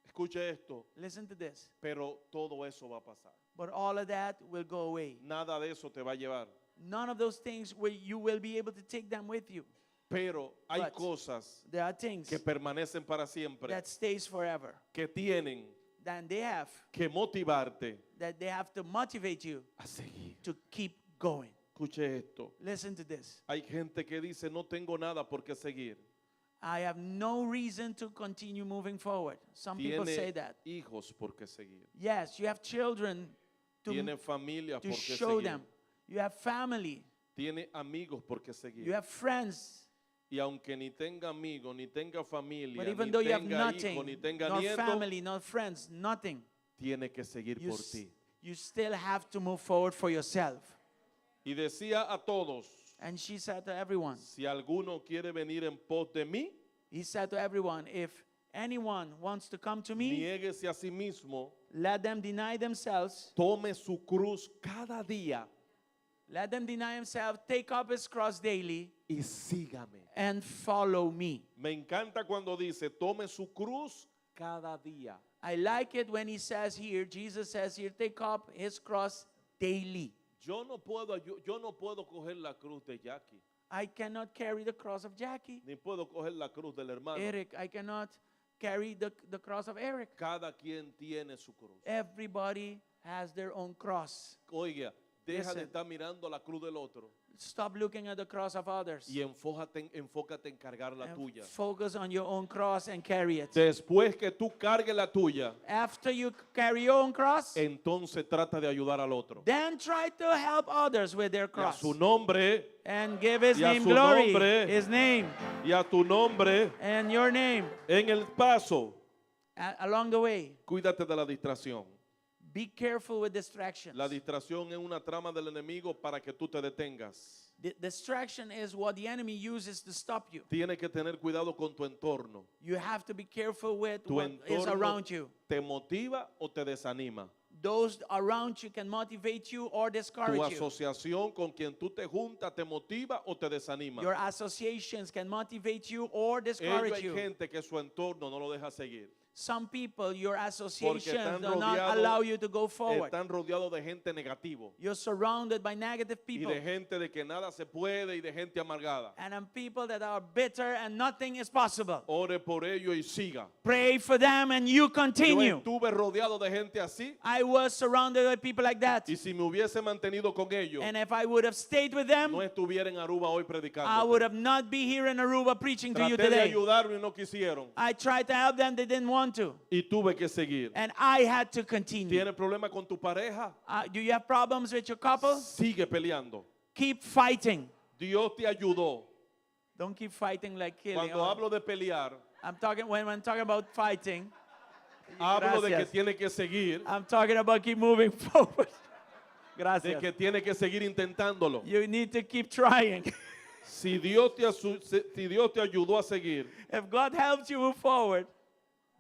Speaker 8: Escuche esto.
Speaker 6: Listen to this.
Speaker 8: Pero todo eso va a pasar.
Speaker 6: But all of that will go away.
Speaker 8: Nada de eso te va a llevar.
Speaker 6: None of those things will you will be able to take them with you.
Speaker 8: Pero hay
Speaker 6: But
Speaker 8: cosas
Speaker 6: there are things
Speaker 8: que permanecen para siempre,
Speaker 6: that stays forever.
Speaker 8: que tienen
Speaker 6: Then they have
Speaker 8: que motivarte
Speaker 6: that they have to motivate you
Speaker 8: a seguir.
Speaker 6: to keep going.
Speaker 8: Escuche esto.
Speaker 6: Listen to this.
Speaker 8: Hay gente que dice, no tengo nada por qué seguir.
Speaker 6: I have no reason to continue moving forward. Some people say
Speaker 8: Tiene
Speaker 6: that.
Speaker 8: hijos por qué seguir.
Speaker 6: Yes, you have children
Speaker 8: Tiene familia
Speaker 6: to
Speaker 8: por qué
Speaker 6: show
Speaker 8: seguir.
Speaker 6: them. You have family.
Speaker 8: Tiene amigos por qué seguir.
Speaker 6: You have friends.
Speaker 8: Y aunque ni tenga amigos, ni tenga familia,
Speaker 6: But even
Speaker 8: ni
Speaker 6: though you have
Speaker 8: tenga
Speaker 6: nothing,
Speaker 8: hijo, ni tenga
Speaker 6: no
Speaker 8: nieto,
Speaker 6: family, no friends, nothing,
Speaker 8: tiene que seguir
Speaker 6: you,
Speaker 8: por
Speaker 6: s-
Speaker 8: ti.
Speaker 6: you still have to move forward for yourself.
Speaker 8: Y decía a todos,
Speaker 6: And she said to everyone,
Speaker 8: si alguno quiere venir en pos de mí,
Speaker 6: he said to everyone, if anyone wants to come to me,
Speaker 8: niéguese a sí mismo,
Speaker 6: let them deny themselves,
Speaker 8: tome su cruz cada día
Speaker 6: let them deny himself, take up his cross daily,
Speaker 8: y sígame.
Speaker 6: and follow me.
Speaker 8: Me encanta cuando dice, tome su cruz cada día.
Speaker 6: I like it when he says here, Jesus says here, take up his cross daily.
Speaker 8: Yo no puedo, yo no puedo coger la cruz de Jackie,
Speaker 6: I cannot carry the cross of Jackie.
Speaker 8: ni puedo coger la cruz del hermano.
Speaker 6: Eric, I cannot carry the cross of Eric.
Speaker 8: Cada quien tiene su cruz.
Speaker 6: Everybody has their own cross.
Speaker 8: Oiga, deja de
Speaker 6: Listen.
Speaker 8: estar mirando la cruz del otro
Speaker 6: Stop looking at the cross of others.
Speaker 8: y enfócate, en- enfócate en cargar la
Speaker 6: And
Speaker 8: tuya.
Speaker 6: focus on your own cross and carry it.
Speaker 8: Después que tú cargues la tuya,
Speaker 6: After you carry your own cross,
Speaker 8: entonces trata de ayudar al otro.
Speaker 6: then try to help others with their
Speaker 8: Y a
Speaker 6: cross.
Speaker 8: su nombre
Speaker 6: And give his
Speaker 8: Y a
Speaker 6: name
Speaker 8: su
Speaker 6: glory.
Speaker 8: nombre.
Speaker 6: His name
Speaker 8: y a tu nombre
Speaker 6: and your name
Speaker 8: en el paso.
Speaker 6: Along the way.
Speaker 8: Cuídate de la distracción.
Speaker 6: Be careful with distractions.
Speaker 8: La distracción es una trama del enemigo para que tú te detengas.
Speaker 6: The distraction is what the enemy uses to stop you.
Speaker 8: Tienes que tener cuidado con tu entorno.
Speaker 6: You have to be careful with
Speaker 8: Tu
Speaker 6: what is
Speaker 8: entorno
Speaker 6: around you.
Speaker 8: te motiva o te desanima.
Speaker 6: Those around you can motivate you or
Speaker 8: Tu
Speaker 6: discourage you.
Speaker 8: asociación con quien tú te juntas te motiva o te desanima.
Speaker 6: Your associations can motivate you or
Speaker 8: Ellos
Speaker 6: discourage
Speaker 8: hay
Speaker 6: you.
Speaker 8: gente que su entorno no lo deja seguir.
Speaker 6: Some people, your
Speaker 8: Porque
Speaker 6: associations
Speaker 8: están
Speaker 6: do not
Speaker 8: rodeados,
Speaker 6: allow you to go forward.
Speaker 8: están rodeados de gente negativo
Speaker 6: You're surrounded by negative
Speaker 8: y
Speaker 6: people
Speaker 8: de gente de que nada se puede y de gente amargada.
Speaker 6: and people that are bitter and nothing is possible.
Speaker 8: Ore por ello y siga.
Speaker 6: Pray for them and you
Speaker 8: Yo
Speaker 6: continue.
Speaker 8: estuve rodeado de gente así
Speaker 6: I was surrounded by people like that.
Speaker 8: y si me hubiese mantenido con ellos,
Speaker 6: And if I would have stayed with them,
Speaker 8: no estuviera en Aruba hoy
Speaker 6: I
Speaker 8: predicando.
Speaker 6: would have not be here in Aruba preaching to you
Speaker 8: Traté de
Speaker 6: today.
Speaker 8: ayudarme y no quisieron
Speaker 6: I tried to help them, they didn't want to.
Speaker 8: y tuve que seguir.
Speaker 6: And I had to continue.
Speaker 8: ¿Tienes problemas con tu pareja?
Speaker 6: Do you have problems with your couple?
Speaker 8: Sigue peleando.
Speaker 6: Keep fighting.
Speaker 8: Dios te ayudó.
Speaker 6: Don't keep fighting like killing.
Speaker 8: Cuando
Speaker 6: Oh,
Speaker 8: hablo de pelear,
Speaker 6: I'm talking when I'm talking about fighting.
Speaker 8: hablo de que
Speaker 6: Gracias.
Speaker 8: tiene que seguir,
Speaker 6: I'm talking about keep moving forward.
Speaker 8: de
Speaker 6: Gracias.
Speaker 8: que tiene que seguir intentándolo.
Speaker 6: You need to keep trying.
Speaker 8: Si Dios te, asu- si Dios te ayudó a seguir,
Speaker 6: If God helps you move forward,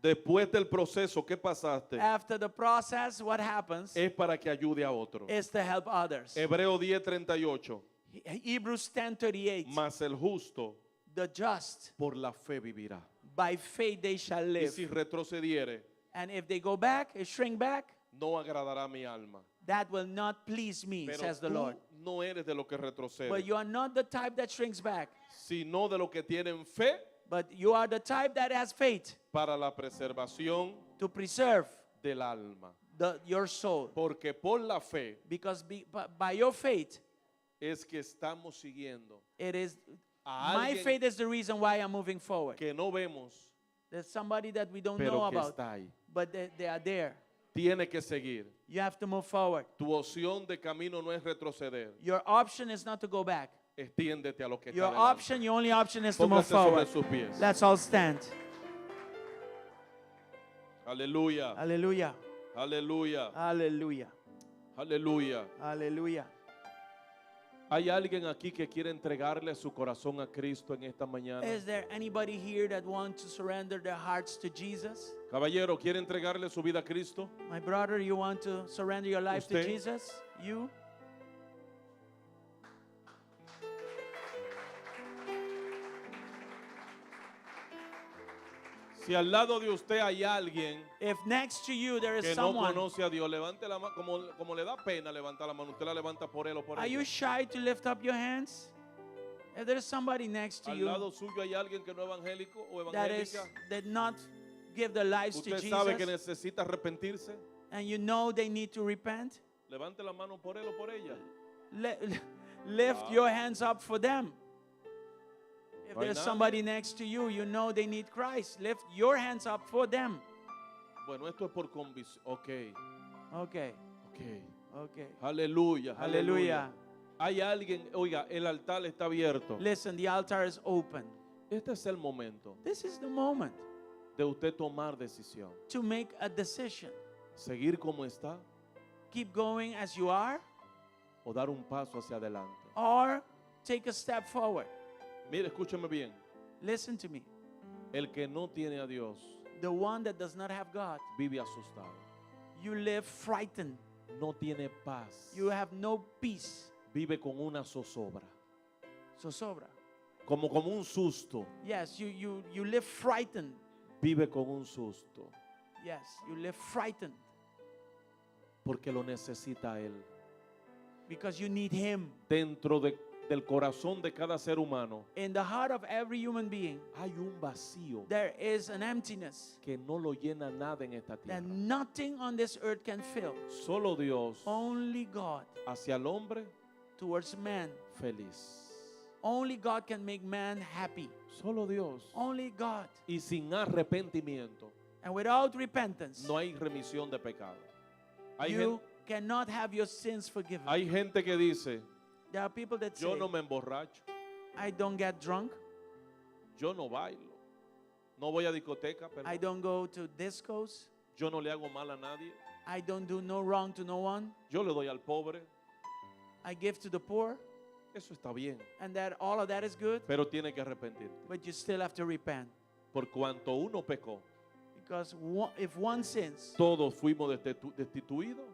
Speaker 8: después del proceso que pasaste,
Speaker 6: after the process, what happens
Speaker 8: es para que ayude a otro.
Speaker 6: is to help others.
Speaker 8: Hebreo 10:38,
Speaker 6: Hebrews 10:38.
Speaker 8: mas el justo
Speaker 6: The just
Speaker 8: por la fe vivirá.
Speaker 6: by faith they shall
Speaker 8: Y
Speaker 6: live.
Speaker 8: si retrocediere,
Speaker 6: And if they go back, if shrink back,
Speaker 8: no agradará mi alma.
Speaker 6: that will not please me,
Speaker 8: Pero
Speaker 6: says the
Speaker 8: tú
Speaker 6: Lord.
Speaker 8: no eres de los que
Speaker 6: But
Speaker 8: retroceden,
Speaker 6: you are not the type that shrinks back,
Speaker 8: sino de los que tienen fe
Speaker 6: But you are the type that has faith
Speaker 8: para la preservación
Speaker 6: to preserve
Speaker 8: del alma.
Speaker 6: your soul.
Speaker 8: Porque por la fe
Speaker 6: Because by your faith,
Speaker 8: es que estamos siguiendo
Speaker 6: it is
Speaker 8: a
Speaker 6: my
Speaker 8: alguien
Speaker 6: faith is the reason why I'm moving forward.
Speaker 8: que no vemos,
Speaker 6: There's somebody that we don't know
Speaker 8: pero que
Speaker 6: about,
Speaker 8: está ahí.
Speaker 6: but they are there.
Speaker 8: Tiene que seguir.
Speaker 6: You have to move forward.
Speaker 8: Tu opción de camino no es retroceder.
Speaker 6: Your option is not to go back.
Speaker 8: Extiéndete a lo que está
Speaker 6: Your
Speaker 8: delante.
Speaker 6: option, your only option is to move
Speaker 8: Póngase sobre
Speaker 6: forward.
Speaker 8: sus pies.
Speaker 6: Let's all stand.
Speaker 8: Aleluya.
Speaker 6: Hallelujah.
Speaker 8: Aleluya.
Speaker 6: Hallelujah.
Speaker 8: Aleluya.
Speaker 6: Hallelujah.
Speaker 8: ¿Hay alguien aquí que quiere entregarle su corazón a Cristo en esta mañana?
Speaker 6: Is there anybody here that wants to surrender their hearts to Jesus?
Speaker 8: Caballero, ¿quiere entregarle su vida a Cristo?
Speaker 6: My brother, you want to surrender your life to
Speaker 8: Usted.
Speaker 6: Jesus? You?
Speaker 8: Si al lado de usted hay alguien
Speaker 6: If next to you there is
Speaker 8: que no
Speaker 6: someone,
Speaker 8: conoce a Dios, levante la mano. Como le da pena levantar la mano, usted la levanta por él o por
Speaker 6: are you
Speaker 8: ella.
Speaker 6: shy to lift up your hands? If there is somebody next to
Speaker 8: Al
Speaker 6: you
Speaker 8: lado suyo hay alguien que no es evangélico o
Speaker 6: that is
Speaker 8: evangélica.
Speaker 6: that not give their lives to
Speaker 8: Usted sabe que
Speaker 6: Jesus
Speaker 8: necesita arrepentirse.
Speaker 6: and you know they need to repent,
Speaker 8: Levante la mano por él o por ella.
Speaker 6: lift
Speaker 8: Wow.
Speaker 6: your hands up for them. If
Speaker 8: No hay
Speaker 6: there's
Speaker 8: nadie.
Speaker 6: somebody next to you, you know they need Christ. Lift your hands up for them.
Speaker 8: Bueno, esto es por convicción. Ok,
Speaker 6: Okay,
Speaker 8: ok.
Speaker 6: okay.
Speaker 8: Aleluya, aleluya.
Speaker 6: Aleluya.
Speaker 8: Hay alguien, oiga, el altar está abierto.
Speaker 6: Listen, the altar is open.
Speaker 8: Este es el momento
Speaker 6: This is the moment
Speaker 8: de usted tomar decisión.
Speaker 6: to make a decision.
Speaker 8: Seguir como está
Speaker 6: Keep going as you are
Speaker 8: o dar un paso hacia adelante.
Speaker 6: or take a step forward.
Speaker 8: Mire, escúcheme bien.
Speaker 6: Listen to me.
Speaker 8: El que no tiene a Dios
Speaker 6: The one that does not have God,
Speaker 8: vive asustado.
Speaker 6: you live frightened.
Speaker 8: No tiene paz.
Speaker 6: You have no peace.
Speaker 8: Vive con una zozobra.
Speaker 6: Zozobra.
Speaker 8: Como un susto.
Speaker 6: Yes, you live frightened.
Speaker 8: Vive con un susto.
Speaker 6: Yes, you live frightened
Speaker 8: Porque lo necesita Él.
Speaker 6: because you need Him.
Speaker 8: Dentro del corazón de cada ser humano
Speaker 6: In the heart of every human being,
Speaker 8: hay un vacío
Speaker 6: there is an emptiness
Speaker 8: que no lo llena nada en esta
Speaker 6: that
Speaker 8: tierra.
Speaker 6: nothing on this earth can fill.
Speaker 8: Solo Dios
Speaker 6: Only God
Speaker 8: hacia el hombre
Speaker 6: towards man.
Speaker 8: feliz.
Speaker 6: Only God can make man happy.
Speaker 8: Solo Dios.
Speaker 6: Only God.
Speaker 8: Y sin arrepentimiento
Speaker 6: And without repentance,
Speaker 8: no hay remisión de pecado. Hay,
Speaker 6: you
Speaker 8: gen-
Speaker 6: cannot have your sins forgiven.
Speaker 8: hay gente que dice,
Speaker 6: There are people that
Speaker 8: yo
Speaker 6: say,
Speaker 8: no me emborracho,
Speaker 6: I don't get drunk,
Speaker 8: yo no bailo, no voy a discoteca, perdón.
Speaker 6: I don't go to discos,
Speaker 8: yo no le hago mal a nadie,
Speaker 6: I don't do no wrong to no one,
Speaker 8: yo le doy al pobre.
Speaker 6: I give to the poor,
Speaker 8: Eso está bien,
Speaker 6: and that all of that is good,
Speaker 8: pero tiene que arrepentirte.
Speaker 6: but you still have to repent.
Speaker 8: Por cuanto uno pecó,
Speaker 6: Because if one sins,
Speaker 8: todos fuimos destituidos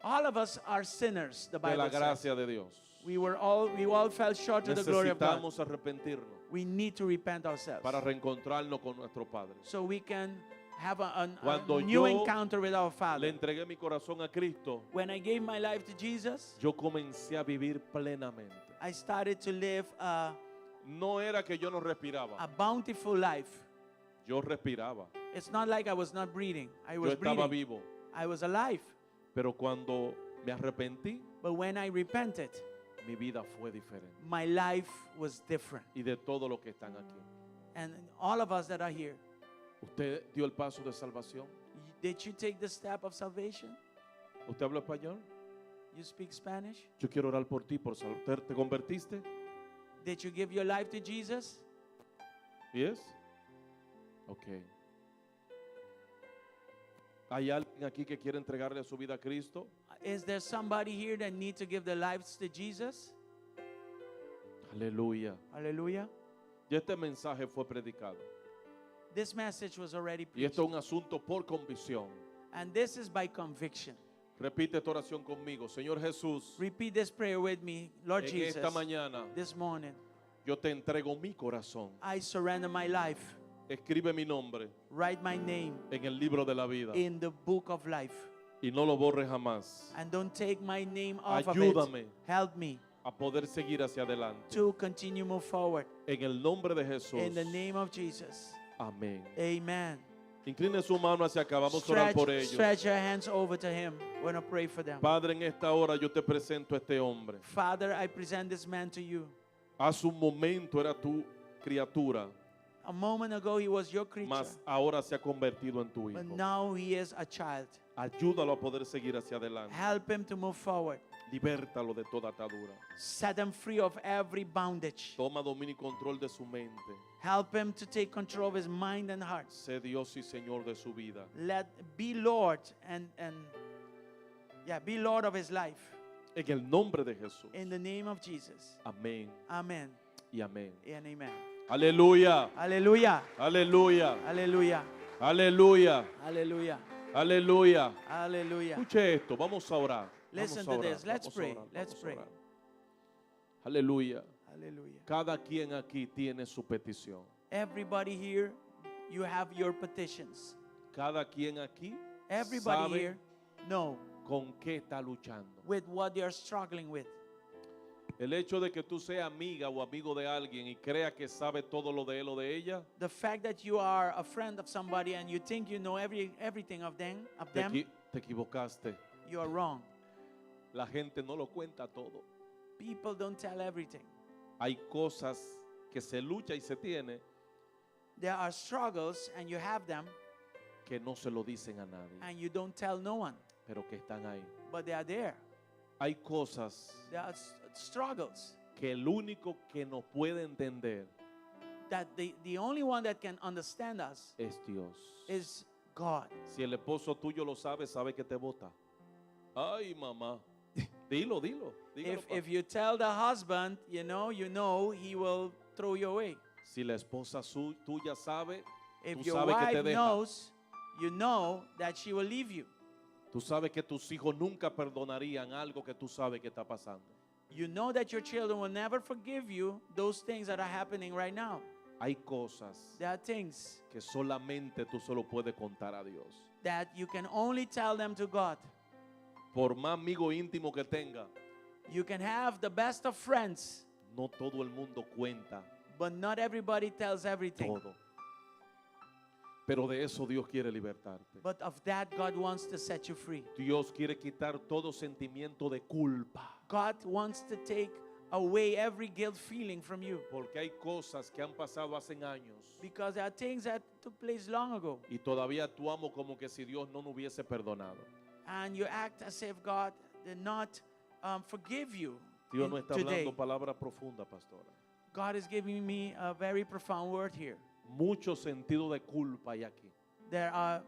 Speaker 6: all of us are sinners, the
Speaker 8: de la
Speaker 6: Bible says.
Speaker 8: gracia de Dios.
Speaker 6: We all fell short of the glory of God.
Speaker 8: Necesitamos arrepentirnos
Speaker 6: We need to repent ourselves
Speaker 8: para reencontrarnos con nuestro Padre.
Speaker 6: so we can have a
Speaker 8: Cuando
Speaker 6: new
Speaker 8: yo
Speaker 6: encounter with our
Speaker 8: Le
Speaker 6: Father.
Speaker 8: entregué mi corazón a Cristo,
Speaker 6: When I gave my life to Jesus,
Speaker 8: yo comencé a vivir plenamente.
Speaker 6: I started to live
Speaker 8: No era que yo no respiraba,
Speaker 6: a bountiful life.
Speaker 8: yo respiraba,
Speaker 6: It's not like I was not breathing. I
Speaker 8: yo
Speaker 6: was
Speaker 8: estaba
Speaker 6: breathing.
Speaker 8: vivo.
Speaker 6: I was alive.
Speaker 8: Pero cuando me arrepentí,
Speaker 6: But when I repented,
Speaker 8: mi vida fue diferente.
Speaker 6: my life was different.
Speaker 8: Y de todos los que están aquí.
Speaker 6: And all of us that are here,
Speaker 8: ¿Usted dio el paso de salvación?
Speaker 6: did you take the step of salvation?
Speaker 8: ¿Usted habla español?
Speaker 6: You speak Spanish?
Speaker 8: Yo quiero orar por ti, por salvar. ¿Te convertiste?
Speaker 6: Did you give your life to Jesus?
Speaker 8: Yes. Ok. ¿Hay alguien aquí que quiere entregarle su vida a Cristo?
Speaker 6: Is there somebody here that needs to give their lives to Jesus?
Speaker 8: Aleluya.
Speaker 6: Hallelujah.
Speaker 8: Ya este mensaje fue predicado.
Speaker 6: This message was already
Speaker 8: Y
Speaker 6: preached.
Speaker 8: esto es un asunto por convicción.
Speaker 6: And this is by conviction.
Speaker 8: Repite esta oración conmigo. Señor Jesús,
Speaker 6: Repeat this prayer with me. Lord
Speaker 8: en
Speaker 6: Jesus,
Speaker 8: esta mañana
Speaker 6: this morning,
Speaker 8: yo te entrego mi corazón.
Speaker 6: I surrender my life.
Speaker 8: Escribe mi nombre
Speaker 6: Write my name
Speaker 8: en el libro de la vida
Speaker 6: in the book of life.
Speaker 8: y no lo borres jamás.
Speaker 6: And don't take my name off of
Speaker 8: Ayúdame.
Speaker 6: it. Help me.
Speaker 8: a poder seguir hacia adelante.
Speaker 6: to continue move forward.
Speaker 8: En el nombre de Jesús.
Speaker 6: In the name of Jesus.
Speaker 8: Amén.
Speaker 6: Amen.
Speaker 8: Incline su mano hacia acá. Vamos a orar
Speaker 6: Stretch,
Speaker 8: por ellos.
Speaker 6: stretch your hands over to him. We're going to pray for them.
Speaker 8: Padre, en esta hora yo te presento a este hombre.
Speaker 6: Father, I present this man to you.
Speaker 8: Hace un momento era tu criatura,
Speaker 6: A moment ago, he was your creature,
Speaker 8: mas ahora se ha convertido en tu
Speaker 6: but
Speaker 8: hijo.
Speaker 6: now he is a child.
Speaker 8: Ayúdalo a poder seguir hacia adelante.
Speaker 6: Help him to move forward.
Speaker 8: Libértalo de toda atadura.
Speaker 6: Set him free of every bondage.
Speaker 8: Toma dominio y control de su mente.
Speaker 6: Help him to take control of his mind and heart.
Speaker 8: Sé Dios y Señor de su vida.
Speaker 6: Let be Lord and yeah, be Lord of his life.
Speaker 8: En el nombre de Jesús.
Speaker 6: In the name of Jesus.
Speaker 8: Amén
Speaker 6: Amen
Speaker 8: y amén.
Speaker 6: and amen.
Speaker 8: Aleluya.
Speaker 6: Hallelujah.
Speaker 8: Aleluya.
Speaker 6: Hallelujah.
Speaker 8: Aleluya.
Speaker 6: Hallelujah.
Speaker 8: Aleluya.
Speaker 6: Hallelujah.
Speaker 8: Escuche esto, vamos a orar.
Speaker 6: Listen
Speaker 8: Vamos a
Speaker 6: to
Speaker 8: orar,
Speaker 6: this. Let's
Speaker 8: vamos a
Speaker 6: pray.
Speaker 8: orar,
Speaker 6: Let's
Speaker 8: vamos a
Speaker 6: pray.
Speaker 8: orar. Aleluya.
Speaker 6: Hallelujah.
Speaker 8: Cada quien aquí tiene su petición.
Speaker 6: Everybody here, you have your petitions.
Speaker 8: Cada quien aquí
Speaker 6: Everybody
Speaker 8: sabe
Speaker 6: here know
Speaker 8: con qué está luchando.
Speaker 6: with what they are struggling with.
Speaker 8: El hecho de que tú seas amiga o amigo de alguien y crea que sabe todo lo de él o de ella,
Speaker 6: The fact that you are a friend of somebody and you think you know everything of them, of
Speaker 8: te,
Speaker 6: them,
Speaker 8: te equivocaste.
Speaker 6: you are wrong.
Speaker 8: La gente no lo cuenta todo.
Speaker 6: People don't tell everything.
Speaker 8: Hay cosas que se lucha y se tiene
Speaker 6: There are struggles and you have them
Speaker 8: que no se lo dicen a nadie,
Speaker 6: and you don't tell no one,
Speaker 8: pero que están ahí.
Speaker 6: but they are there.
Speaker 8: Hay cosas
Speaker 6: There are struggles
Speaker 8: que el único que nos puede entender
Speaker 6: that the only one that can understand us
Speaker 8: es Dios.
Speaker 6: is God.
Speaker 8: Si el esposo tuyo lo sabe, sabe que te bota. Ay, mamá. Dilo, dilo. dígalo,
Speaker 6: If,
Speaker 8: pa.
Speaker 6: if you tell the husband, you know he will throw you away.
Speaker 8: Si la esposa tuya sabe,
Speaker 6: If
Speaker 8: tú
Speaker 6: your
Speaker 8: sabes que te
Speaker 6: wife
Speaker 8: deja.
Speaker 6: knows, you know that she will leave you.
Speaker 8: Tú sabes que tus hijos nunca perdonarían algo que tú sabes que está pasando.
Speaker 6: You know that your children will never forgive you those things that are happening right now.
Speaker 8: Hay cosas
Speaker 6: There are things
Speaker 8: que solamente tú solo puedes contar a Dios.
Speaker 6: that you can only tell them to God.
Speaker 8: Por más amigo íntimo que tenga,
Speaker 6: You can have the best of friends,
Speaker 8: no todo el mundo cuenta
Speaker 6: but not everybody tells everything.
Speaker 8: todo. Pero de eso Dios quiere libertarte.
Speaker 6: But of that, God wants to set you free.
Speaker 8: Dios quiere quitar todo sentimiento de culpa.
Speaker 6: God wants to take away every guilt feeling from you.
Speaker 8: Porque hay cosas que han pasado hace años
Speaker 6: Because there are things that took place long ago.
Speaker 8: y todavía actuamos como que si Dios no nos hubiese perdonado.
Speaker 6: And you act as if God did not forgive you
Speaker 8: Dios
Speaker 6: in
Speaker 8: no está
Speaker 6: today.
Speaker 8: hablando palabra profunda, pastora.
Speaker 6: God is giving me a very profound word here.
Speaker 8: Mucho sentido de culpa hay aquí.
Speaker 6: There are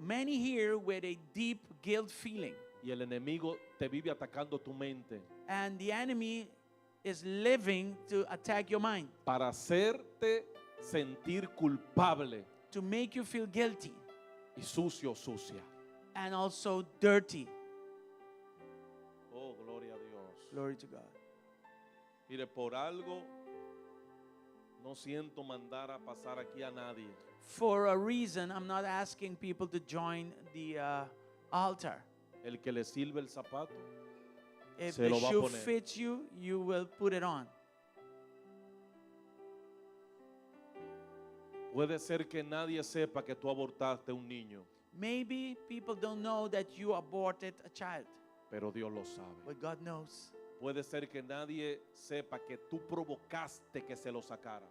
Speaker 6: many here with a deep guilt feeling.
Speaker 8: Y el enemigo te vive atacando tu mente
Speaker 6: And the enemy is living to attack your mind,
Speaker 8: para hacerte sentir culpable
Speaker 6: to make you feel guilty
Speaker 8: y sucio, sucia.
Speaker 6: and also dirty.
Speaker 8: Oh, gloria a Dios.
Speaker 6: Glory to God.
Speaker 8: Mire, por algo no siento mandar a pasar aquí a nadie.
Speaker 6: For a reason, I'm not asking people to join the altar.
Speaker 8: El que le sirve el zapato,
Speaker 6: If
Speaker 8: Se
Speaker 6: the
Speaker 8: lo va a
Speaker 6: shoe
Speaker 8: poner.
Speaker 6: fits you, you will put it on.
Speaker 8: Puede ser que nadie sepa que tú abortaste un niño,
Speaker 6: Maybe people don't know that you aborted a child,
Speaker 8: pero Dios lo sabe.
Speaker 6: but God knows.
Speaker 8: Puede ser que nadie sepa que tú provocaste que se lo sacara,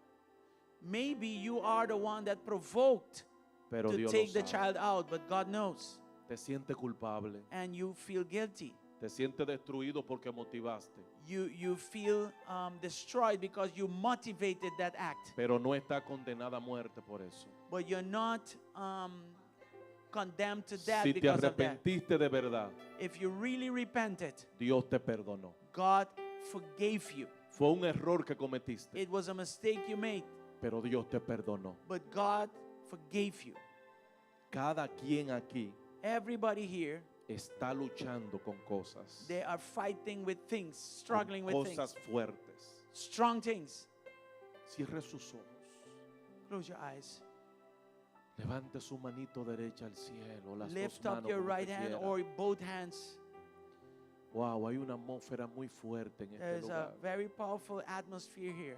Speaker 6: Maybe you are the one that provoked
Speaker 8: pero
Speaker 6: to
Speaker 8: Dios lo
Speaker 6: take the
Speaker 8: sabe.
Speaker 6: child out, but God knows.
Speaker 8: Te sientes culpable,
Speaker 6: And you feel guilty.
Speaker 8: te sientes destruido porque motivaste,
Speaker 6: You feel destroyed because you motivated that act,
Speaker 8: pero no está condenada a muerte por eso.
Speaker 6: but you're not condemned to death
Speaker 8: Si te
Speaker 6: because of that.
Speaker 8: arrepentiste de verdad,
Speaker 6: If you really repented,
Speaker 8: Dios te perdonó.
Speaker 6: God forgave you.
Speaker 8: Fue un error que cometiste,
Speaker 6: It was a mistake you made,
Speaker 8: pero Dios te perdonó.
Speaker 6: but God forgave you.
Speaker 8: Cada quien aquí
Speaker 6: Everybody here,
Speaker 8: está luchando con cosas,
Speaker 6: they are fighting with things,
Speaker 8: con
Speaker 6: struggling with things,
Speaker 8: cosas fuertes.
Speaker 6: strong things.
Speaker 8: Cierre sus ojos.
Speaker 6: Close your eyes.
Speaker 8: Levante su manito derecha al cielo, las
Speaker 6: Lift
Speaker 8: dos
Speaker 6: up
Speaker 8: manos
Speaker 6: your
Speaker 8: como
Speaker 6: right
Speaker 8: usted
Speaker 6: hand
Speaker 8: quiera.
Speaker 6: or both hands.
Speaker 8: Wow, hay una atmósfera muy fuerte en este
Speaker 6: There's a
Speaker 8: lugar.
Speaker 6: very powerful atmosphere here.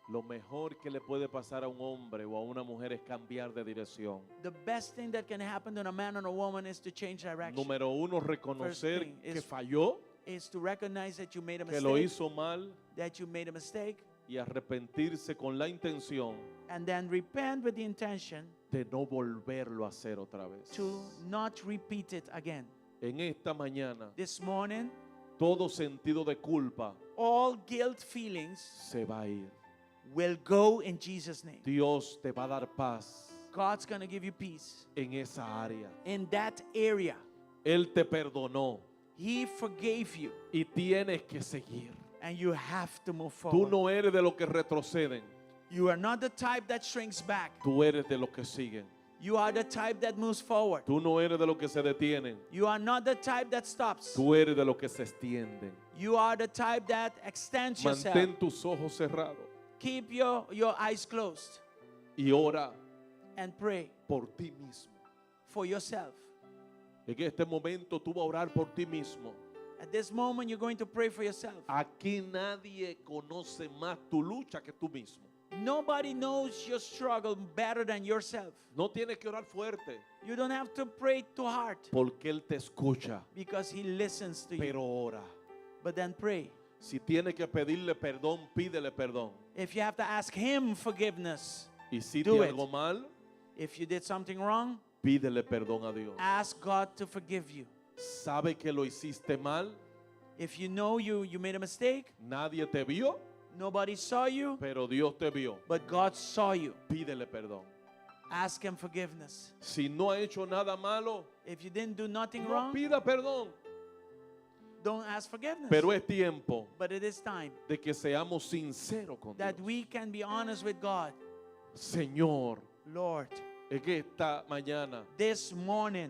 Speaker 8: Lo mejor que le puede pasar a un hombre o a una mujer es cambiar de dirección.
Speaker 6: The best thing that can happen to a man and a woman is to change direction.
Speaker 8: Número uno, reconocer
Speaker 6: thing
Speaker 8: que
Speaker 6: is
Speaker 8: falló,
Speaker 6: Is to recognize that you made a
Speaker 8: que lo
Speaker 6: mistake,
Speaker 8: hizo mal
Speaker 6: that you made a mistake,
Speaker 8: y arrepentirse con la intención
Speaker 6: and then repent with the intention
Speaker 8: de no volverlo a hacer otra vez.
Speaker 6: to not repeat it again.
Speaker 8: En esta mañana,
Speaker 6: This morning,
Speaker 8: todo sentido de culpa
Speaker 6: all guilt feelings
Speaker 8: se va a ir.
Speaker 6: will go in Jesus' name.
Speaker 8: Dios te va a dar paz
Speaker 6: God's going to give you peace
Speaker 8: en esa área.
Speaker 6: in that area.
Speaker 8: Él te perdonó
Speaker 6: He forgave you,
Speaker 8: y tienes que seguir.
Speaker 6: and you have to move
Speaker 8: Tú
Speaker 6: forward.
Speaker 8: no eres de los que retroceden,
Speaker 6: You are not the type that shrinks back.
Speaker 8: tú eres de los que siguen.
Speaker 6: You are the type that moves forward.
Speaker 8: Tú no eres de los que se detienen,
Speaker 6: You are not the type that stops.
Speaker 8: tú eres de los que se extienden.
Speaker 6: You are the type that extends yourself.
Speaker 8: Mantén tus ojos cerrados
Speaker 6: Keep your, your eyes closed
Speaker 8: y ora
Speaker 6: and pray
Speaker 8: por ti mismo.
Speaker 6: for yourself.
Speaker 8: En este momento tú vas a orar por ti mismo.
Speaker 6: At this moment, you're going to pray for yourself.
Speaker 8: Aquí nadie conoce más tu lucha que tú mismo.
Speaker 6: Nobody knows your struggle better than yourself.
Speaker 8: No tienes que orar fuerte
Speaker 6: You don't have to pray too hard
Speaker 8: porque Él te escucha,
Speaker 6: because He listens to you.
Speaker 8: pero ora.
Speaker 6: But then pray.
Speaker 8: Si tienes que pedirle perdón, pídele perdón.
Speaker 6: If you have to ask Him forgiveness,
Speaker 8: Hiciste
Speaker 6: Do it.
Speaker 8: algo mal,
Speaker 6: if you did something wrong,
Speaker 8: pídele perdón a Dios.
Speaker 6: ask God to forgive you.
Speaker 8: Sabe que lo hiciste mal,
Speaker 6: If you know you, you made a mistake,
Speaker 8: nadie te vio,
Speaker 6: nobody saw you,
Speaker 8: pero Dios te vio.
Speaker 6: but God saw you.
Speaker 8: Pídele perdón.
Speaker 6: Ask Him forgiveness.
Speaker 8: Si no ha hecho nada malo,
Speaker 6: If you didn't do nothing
Speaker 8: no
Speaker 6: wrong,
Speaker 8: pida perdón.
Speaker 6: don't ask forgiveness.
Speaker 8: Pero es tiempo
Speaker 6: But it is time
Speaker 8: de que seamos sinceros con
Speaker 6: that
Speaker 8: Dios.
Speaker 6: we can be honest with God.
Speaker 8: Señor,
Speaker 6: Lord,
Speaker 8: es que esta mañana
Speaker 6: this morning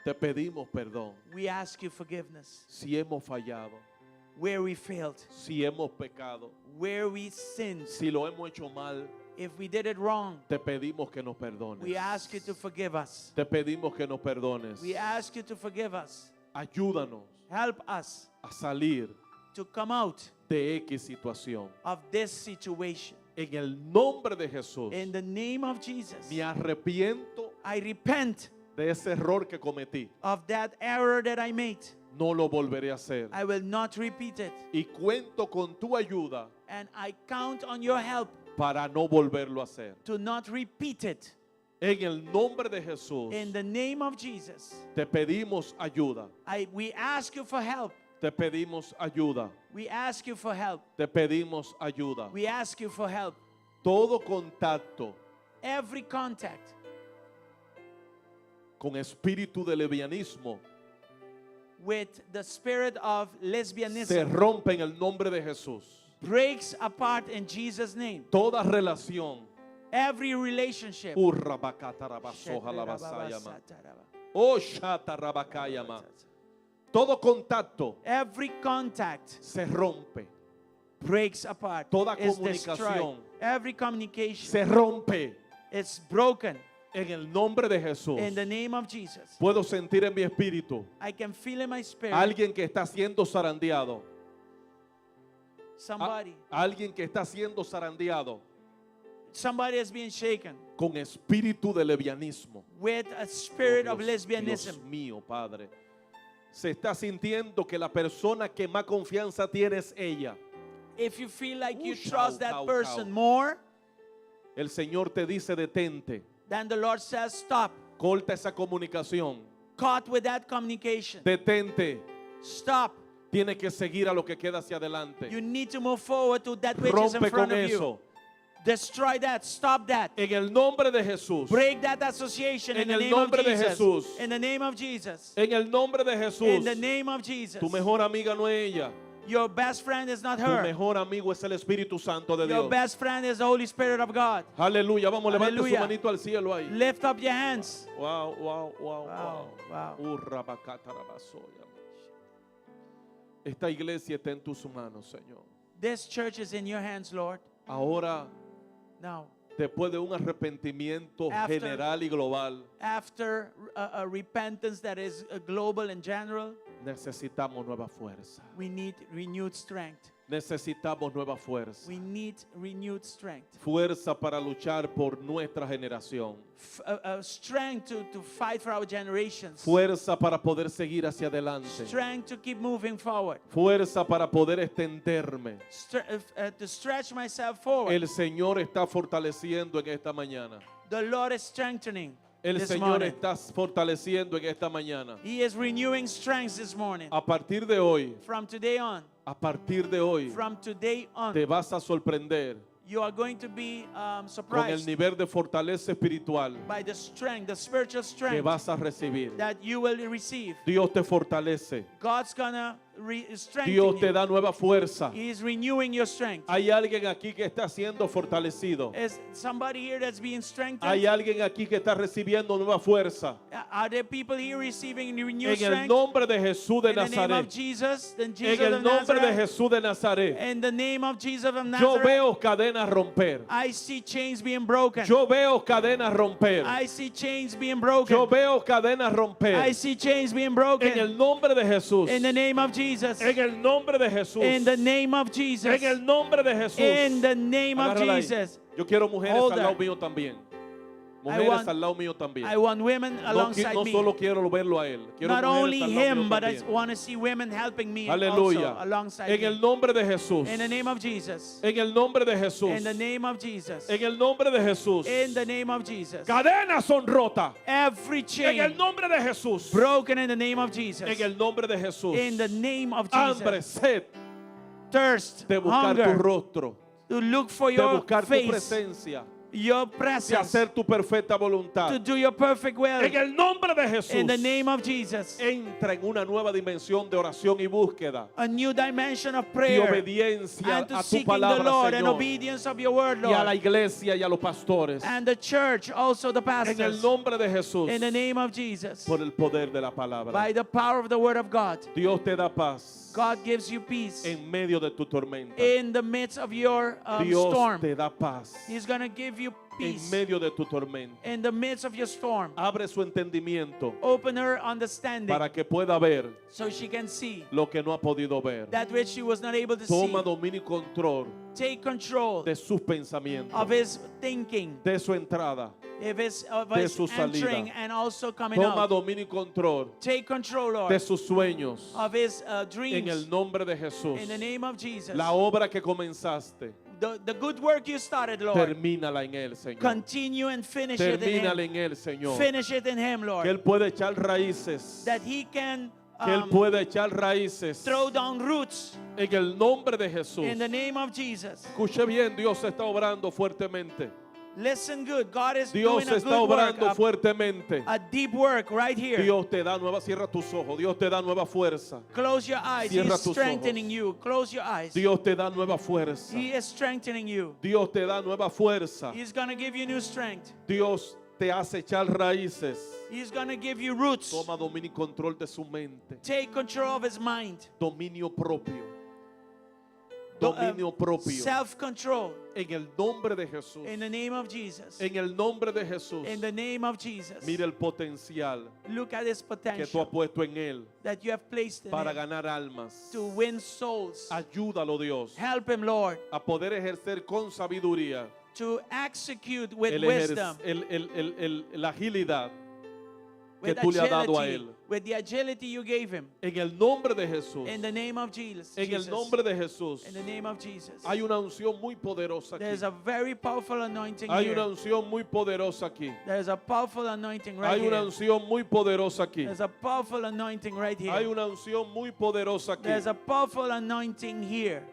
Speaker 8: te pedimos perdón.
Speaker 6: we ask you forgiveness
Speaker 8: Si hemos fallado,
Speaker 6: where we failed,
Speaker 8: si hemos pecado,
Speaker 6: where we sinned.
Speaker 8: si lo hemos hecho mal,
Speaker 6: If we did it wrong,
Speaker 8: te pedimos que nos perdones.
Speaker 6: we ask you to forgive us.
Speaker 8: Te pedimos que nos perdones.
Speaker 6: We ask you to forgive us.
Speaker 8: Ayúdanos
Speaker 6: Help us
Speaker 8: a salir
Speaker 6: to come out
Speaker 8: de X situación.
Speaker 6: of this situation.
Speaker 8: En el nombre de Jesús,
Speaker 6: In the name of Jesus,
Speaker 8: me arrepiento
Speaker 6: I repent
Speaker 8: de ese error que cometí.
Speaker 6: of that error that I made.
Speaker 8: No lo volveré a hacer.
Speaker 6: I will not repeat it.
Speaker 8: Y cuento con tu ayuda
Speaker 6: And I count on your help
Speaker 8: para no volverlo a hacer.
Speaker 6: to not repeat it.
Speaker 8: En el nombre de Jesús,
Speaker 6: In the name of Jesus,
Speaker 8: te pedimos ayuda.
Speaker 6: I, we ask you for help.
Speaker 8: Te pedimos ayuda.
Speaker 6: We ask you for help.
Speaker 8: Te pedimos ayuda.
Speaker 6: We ask you for help.
Speaker 8: Todo contacto
Speaker 6: Every contact
Speaker 8: con espíritu de levianismo
Speaker 6: with the spirit of
Speaker 8: se
Speaker 6: lesbianism
Speaker 8: rompe en el nombre de Jesús.
Speaker 6: breaks apart in Jesus' name.
Speaker 8: Toda relación.
Speaker 6: Every relationship.
Speaker 8: Urrabacatarabasojalabasayama. Oshatarabacayama. Todo contacto
Speaker 6: Every contact
Speaker 8: se rompe.
Speaker 6: breaks apart.
Speaker 8: Toda
Speaker 6: is destroyed.
Speaker 8: comunicación.
Speaker 6: Every communication
Speaker 8: Se rompe
Speaker 6: is broken
Speaker 8: en el nombre de Jesús.
Speaker 6: in the name of Jesus.
Speaker 8: Puedo sentir en mi espíritu
Speaker 6: I can feel in my spirit
Speaker 8: alguien que está siendo zarandeado. A-
Speaker 6: somebody.
Speaker 8: alguien que está siendo zarandeado
Speaker 6: Somebody is being shaken
Speaker 8: con espíritu de levianismo.
Speaker 6: with a spirit
Speaker 8: Oh,
Speaker 6: of
Speaker 8: Dios,
Speaker 6: lesbianism.
Speaker 8: Dios mío, Padre. Se está sintiendo que la persona que más confianza tiene es ella.
Speaker 6: If you feel like you
Speaker 8: Ush,
Speaker 6: trust
Speaker 8: au,
Speaker 6: that
Speaker 8: au,
Speaker 6: person
Speaker 8: au.
Speaker 6: more,
Speaker 8: El Señor te dice detente,
Speaker 6: then the Lord says, stop.
Speaker 8: corta esa comunicación,
Speaker 6: Caught with that communication.
Speaker 8: detente.
Speaker 6: Stop.
Speaker 8: Tiene que seguir a lo que queda hacia adelante.
Speaker 6: You need to move forward to that which is in
Speaker 8: Rompe
Speaker 6: front
Speaker 8: con
Speaker 6: of you.
Speaker 8: eso.
Speaker 6: Destroy that. Stop that.
Speaker 8: En el nombre de Jesús.
Speaker 6: Break that association
Speaker 8: En
Speaker 6: in the
Speaker 8: el
Speaker 6: name
Speaker 8: nombre
Speaker 6: of
Speaker 8: de
Speaker 6: Jesus.
Speaker 8: Jesús.
Speaker 6: In the name of Jesus.
Speaker 8: En el nombre de Jesús.
Speaker 6: In the name of Jesus.
Speaker 8: Tu mejor amiga no es ella.
Speaker 6: Your best friend is not
Speaker 8: Tu
Speaker 6: her.
Speaker 8: mejor amigo es el Espíritu Santo de
Speaker 6: Your
Speaker 8: Dios.
Speaker 6: best friend is the Holy Spirit of God.
Speaker 8: Aleluya. Vamos, levante su
Speaker 6: Aleluya.
Speaker 8: manito al cielo ahí.
Speaker 6: Lift up your hands.
Speaker 8: Wow, wow, wow,
Speaker 6: Wow,
Speaker 8: wow.
Speaker 6: wow.
Speaker 8: Urrabacatarabasoya. Esta iglesia está en tus manos, Señor.
Speaker 6: This church is in your hands, Lord.
Speaker 8: Ahora,
Speaker 6: Now,
Speaker 8: después de un arrepentimiento
Speaker 6: After-
Speaker 8: general y global,
Speaker 6: after a, a repentance that is uh, global and general,
Speaker 8: Necesitamos nueva fuerza.
Speaker 6: We need renewed strength.
Speaker 8: Necesitamos nueva fuerza.
Speaker 6: We need renewed strength.
Speaker 8: Fuerza para luchar por nuestra generación.
Speaker 6: Strength to fight for our generations.
Speaker 8: Fuerza para poder seguir hacia adelante.
Speaker 6: Strength to keep moving forward.
Speaker 8: Fuerza para poder extenderme.
Speaker 6: To stretch myself forward.
Speaker 8: El Señor está fortaleciendo en esta mañana.
Speaker 6: The Lord is strengthening
Speaker 8: El
Speaker 6: this
Speaker 8: Señor
Speaker 6: morning.
Speaker 8: está fortaleciendo en esta mañana.
Speaker 6: He is renewing strength this morning.
Speaker 8: A partir de hoy,
Speaker 6: From today on,
Speaker 8: a partir de hoy,
Speaker 6: from today on,
Speaker 8: te vas a sorprender
Speaker 6: you are going to be
Speaker 8: con el
Speaker 6: surprised
Speaker 8: nivel de fortaleza espiritual
Speaker 6: by the strength, the spiritual
Speaker 8: que
Speaker 6: strength
Speaker 8: vas a recibir.
Speaker 6: that you will receive.
Speaker 8: Dios te fortalece.
Speaker 6: God's gonna strengthen
Speaker 8: Dios te
Speaker 6: you.
Speaker 8: da nueva fuerza.
Speaker 6: He is renewing your strength.
Speaker 8: Hay alguien aquí que está siendo fortalecido.
Speaker 6: Is somebody here that's being strengthened?
Speaker 8: Hay alguien aquí que está recibiendo nueva fuerza.
Speaker 6: Are there people here receiving renewed
Speaker 8: En el
Speaker 6: strength?
Speaker 8: nombre de Jesús de
Speaker 6: In the name of
Speaker 8: Nazaret.
Speaker 6: Jesus, then Jesus
Speaker 8: En el
Speaker 6: of
Speaker 8: nombre de
Speaker 6: Nazareth.
Speaker 8: Jesús de Nazaret.
Speaker 6: In the name of Jesus of
Speaker 8: Yo
Speaker 6: Nazareth.
Speaker 8: veo cadenas romper.
Speaker 6: I see chains being broken.
Speaker 8: Yo veo cadenas romper.
Speaker 6: I see chains being broken.
Speaker 8: Yo veo cadenas romper.
Speaker 6: I see chains being broken.
Speaker 8: En el nombre de Jesús.
Speaker 6: In the name of Jesus.
Speaker 8: En el nombre de Jesús.
Speaker 6: In the name of Jesus.
Speaker 8: En el nombre de Jesús.
Speaker 6: In the name of
Speaker 8: Agárrala ahí.
Speaker 6: Jesus.
Speaker 8: Yo quiero mujeres
Speaker 6: Hold
Speaker 8: al lado
Speaker 6: her.
Speaker 8: mío también. Mujeres al lado mío también.
Speaker 6: I want women
Speaker 8: No,
Speaker 6: alongside
Speaker 8: no
Speaker 6: me.
Speaker 8: solo quiero verlo a él. Quiero
Speaker 6: Not
Speaker 8: mujeres
Speaker 6: only
Speaker 8: al lado mío
Speaker 6: him, but I
Speaker 8: también.
Speaker 6: want to see women helping me
Speaker 8: Aleluya.
Speaker 6: also alongside
Speaker 8: En
Speaker 6: me.
Speaker 8: el nombre de Jesús.
Speaker 6: In the name of Jesus.
Speaker 8: En el nombre de Jesús.
Speaker 6: In the name of Jesus.
Speaker 8: En el nombre de Jesús.
Speaker 6: In the name of Jesus.
Speaker 8: Cadenas son rotas.
Speaker 6: Every
Speaker 8: En el
Speaker 6: chain
Speaker 8: nombre de Jesús.
Speaker 6: broken in the name of Jesus.
Speaker 8: En el nombre de Jesús.
Speaker 6: In the name of Jesus.
Speaker 8: Hambre, sed
Speaker 6: Thirst,
Speaker 8: de buscar tu
Speaker 6: hunger,
Speaker 8: rostro,
Speaker 6: to look for
Speaker 8: de
Speaker 6: your
Speaker 8: buscar tu
Speaker 6: face,
Speaker 8: presencia,
Speaker 6: your
Speaker 8: de
Speaker 6: presence,
Speaker 8: hacer tu perfecta voluntad.
Speaker 6: to do your perfect will.
Speaker 8: En el nombre de Jesús.
Speaker 6: In the name of Jesus.
Speaker 8: Entra en una nueva dimensión de oración y búsqueda
Speaker 6: A new dimension of
Speaker 8: y
Speaker 6: prayer
Speaker 8: obediencia
Speaker 6: and to
Speaker 8: a tu
Speaker 6: seeking the
Speaker 8: palabra,
Speaker 6: Lord and
Speaker 8: Señor,
Speaker 6: obedience of your word,
Speaker 8: y a la
Speaker 6: Lord.
Speaker 8: iglesia y a los pastores.
Speaker 6: And the church, also the
Speaker 8: En el
Speaker 6: pastors.
Speaker 8: nombre de Jesús,
Speaker 6: In the name of Jesus.
Speaker 8: por el poder de la palabra.
Speaker 6: By the power of the word of God.
Speaker 8: Dios te da paz
Speaker 6: God gives you peace
Speaker 8: en medio de tu tormenta.
Speaker 6: in the midst of your
Speaker 8: Dios
Speaker 6: storm.
Speaker 8: te da paz
Speaker 6: He's going to give you
Speaker 8: en
Speaker 6: peace
Speaker 8: medio de tu tormenta.
Speaker 6: in the midst of your storm.
Speaker 8: Abre su entendimiento
Speaker 6: Open her understanding
Speaker 8: para que pueda ver
Speaker 6: so she can see
Speaker 8: lo que no ha podido ver.
Speaker 6: that which she was not able to
Speaker 8: Toma
Speaker 6: see.
Speaker 8: dominio y control
Speaker 6: Take control
Speaker 8: de sus pensamientos,
Speaker 6: of his thinking,
Speaker 8: de su entrada.
Speaker 6: of
Speaker 8: de
Speaker 6: his
Speaker 8: su salida.
Speaker 6: entering and also coming
Speaker 8: Toma
Speaker 6: out.
Speaker 8: dominio y control
Speaker 6: Take control,
Speaker 8: de
Speaker 6: Lord,
Speaker 8: sus sueños.
Speaker 6: of his
Speaker 8: En
Speaker 6: dreams.
Speaker 8: el nombre de Jesús.
Speaker 6: In the name of Jesus.
Speaker 8: La obra que comenzaste,
Speaker 6: The good work you started, Lord,
Speaker 8: termínala en él, Señor.
Speaker 6: continue and finish it in
Speaker 8: Termínala
Speaker 6: him.
Speaker 8: en él, Señor.
Speaker 6: Finish it in him, Lord.
Speaker 8: Que él pueda echar raíces.
Speaker 6: That he can
Speaker 8: Que él pueda echar raíces.
Speaker 6: throw down roots
Speaker 8: En el nombre de Jesús.
Speaker 6: in the name of Jesus.
Speaker 8: Escuche bien, Dios está obrando fuertemente.
Speaker 6: Listen good. God is
Speaker 8: Dios
Speaker 6: doing a
Speaker 8: está
Speaker 6: good work,
Speaker 8: obrando fuertemente.
Speaker 6: a deep work right here.
Speaker 8: Dios te da nueva, cierra tus ojos. Dios te da nueva fuerza.
Speaker 6: Close your eyes.
Speaker 8: Cierra
Speaker 6: He's
Speaker 8: tus
Speaker 6: strengthening
Speaker 8: ojos.
Speaker 6: you. Close your eyes.
Speaker 8: Dios te da nueva fuerza.
Speaker 6: He is strengthening you.
Speaker 8: Dios te da nueva fuerza.
Speaker 6: He's going to give you new strength.
Speaker 8: Dios te hace echar raíces.
Speaker 6: He's going to give you roots.
Speaker 8: Toma dominio y control de su mente.
Speaker 6: Take control of his mind.
Speaker 8: Dominio propio. Dominio propio.
Speaker 6: Self-control.
Speaker 8: En el nombre de Jesús.
Speaker 6: In the name of Jesus.
Speaker 8: En el nombre de Jesús.
Speaker 6: In the name of Jesus.
Speaker 8: Mira el potencial
Speaker 6: Look at his
Speaker 8: que tú has
Speaker 6: potential
Speaker 8: puesto en él
Speaker 6: that you have placed in
Speaker 8: para
Speaker 6: him
Speaker 8: ganar almas.
Speaker 6: to win souls.
Speaker 8: Ayúdalo, Dios,
Speaker 6: Help him, Lord,
Speaker 8: a poder ejercer con sabiduría
Speaker 6: to execute with
Speaker 8: el ejer-
Speaker 6: wisdom,
Speaker 8: el- el- el- el- la agilidad que
Speaker 6: with
Speaker 8: tú le has dado a
Speaker 6: agility,
Speaker 8: él.
Speaker 6: with the agility you gave him.
Speaker 8: En el nombre de Jesús.
Speaker 6: In the name of Jesus.
Speaker 8: En el
Speaker 6: Jesus.
Speaker 8: nombre de Jesús.
Speaker 6: In the name of Jesus.
Speaker 8: Hay una unción muy poderosa aquí.
Speaker 6: There's a very powerful anointing
Speaker 8: Hay
Speaker 6: here.
Speaker 8: una unción muy poderosa aquí.
Speaker 6: There's a powerful anointing right
Speaker 8: Hay una
Speaker 6: here.
Speaker 8: unción muy poderosa aquí.
Speaker 6: There's a powerful anointing right here.
Speaker 8: Hay una unción muy poderosa aquí.
Speaker 6: There's a powerful anointing here.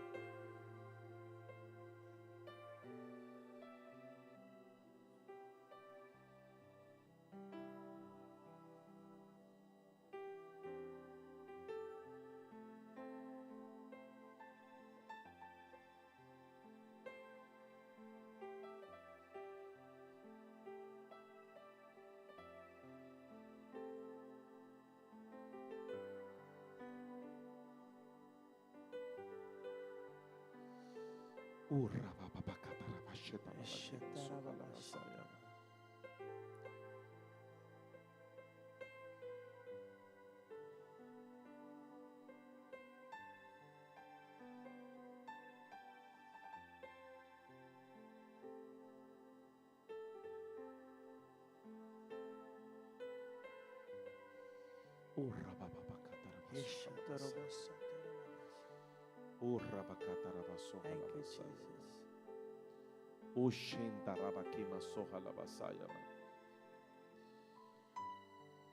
Speaker 2: Thank you, Jesus.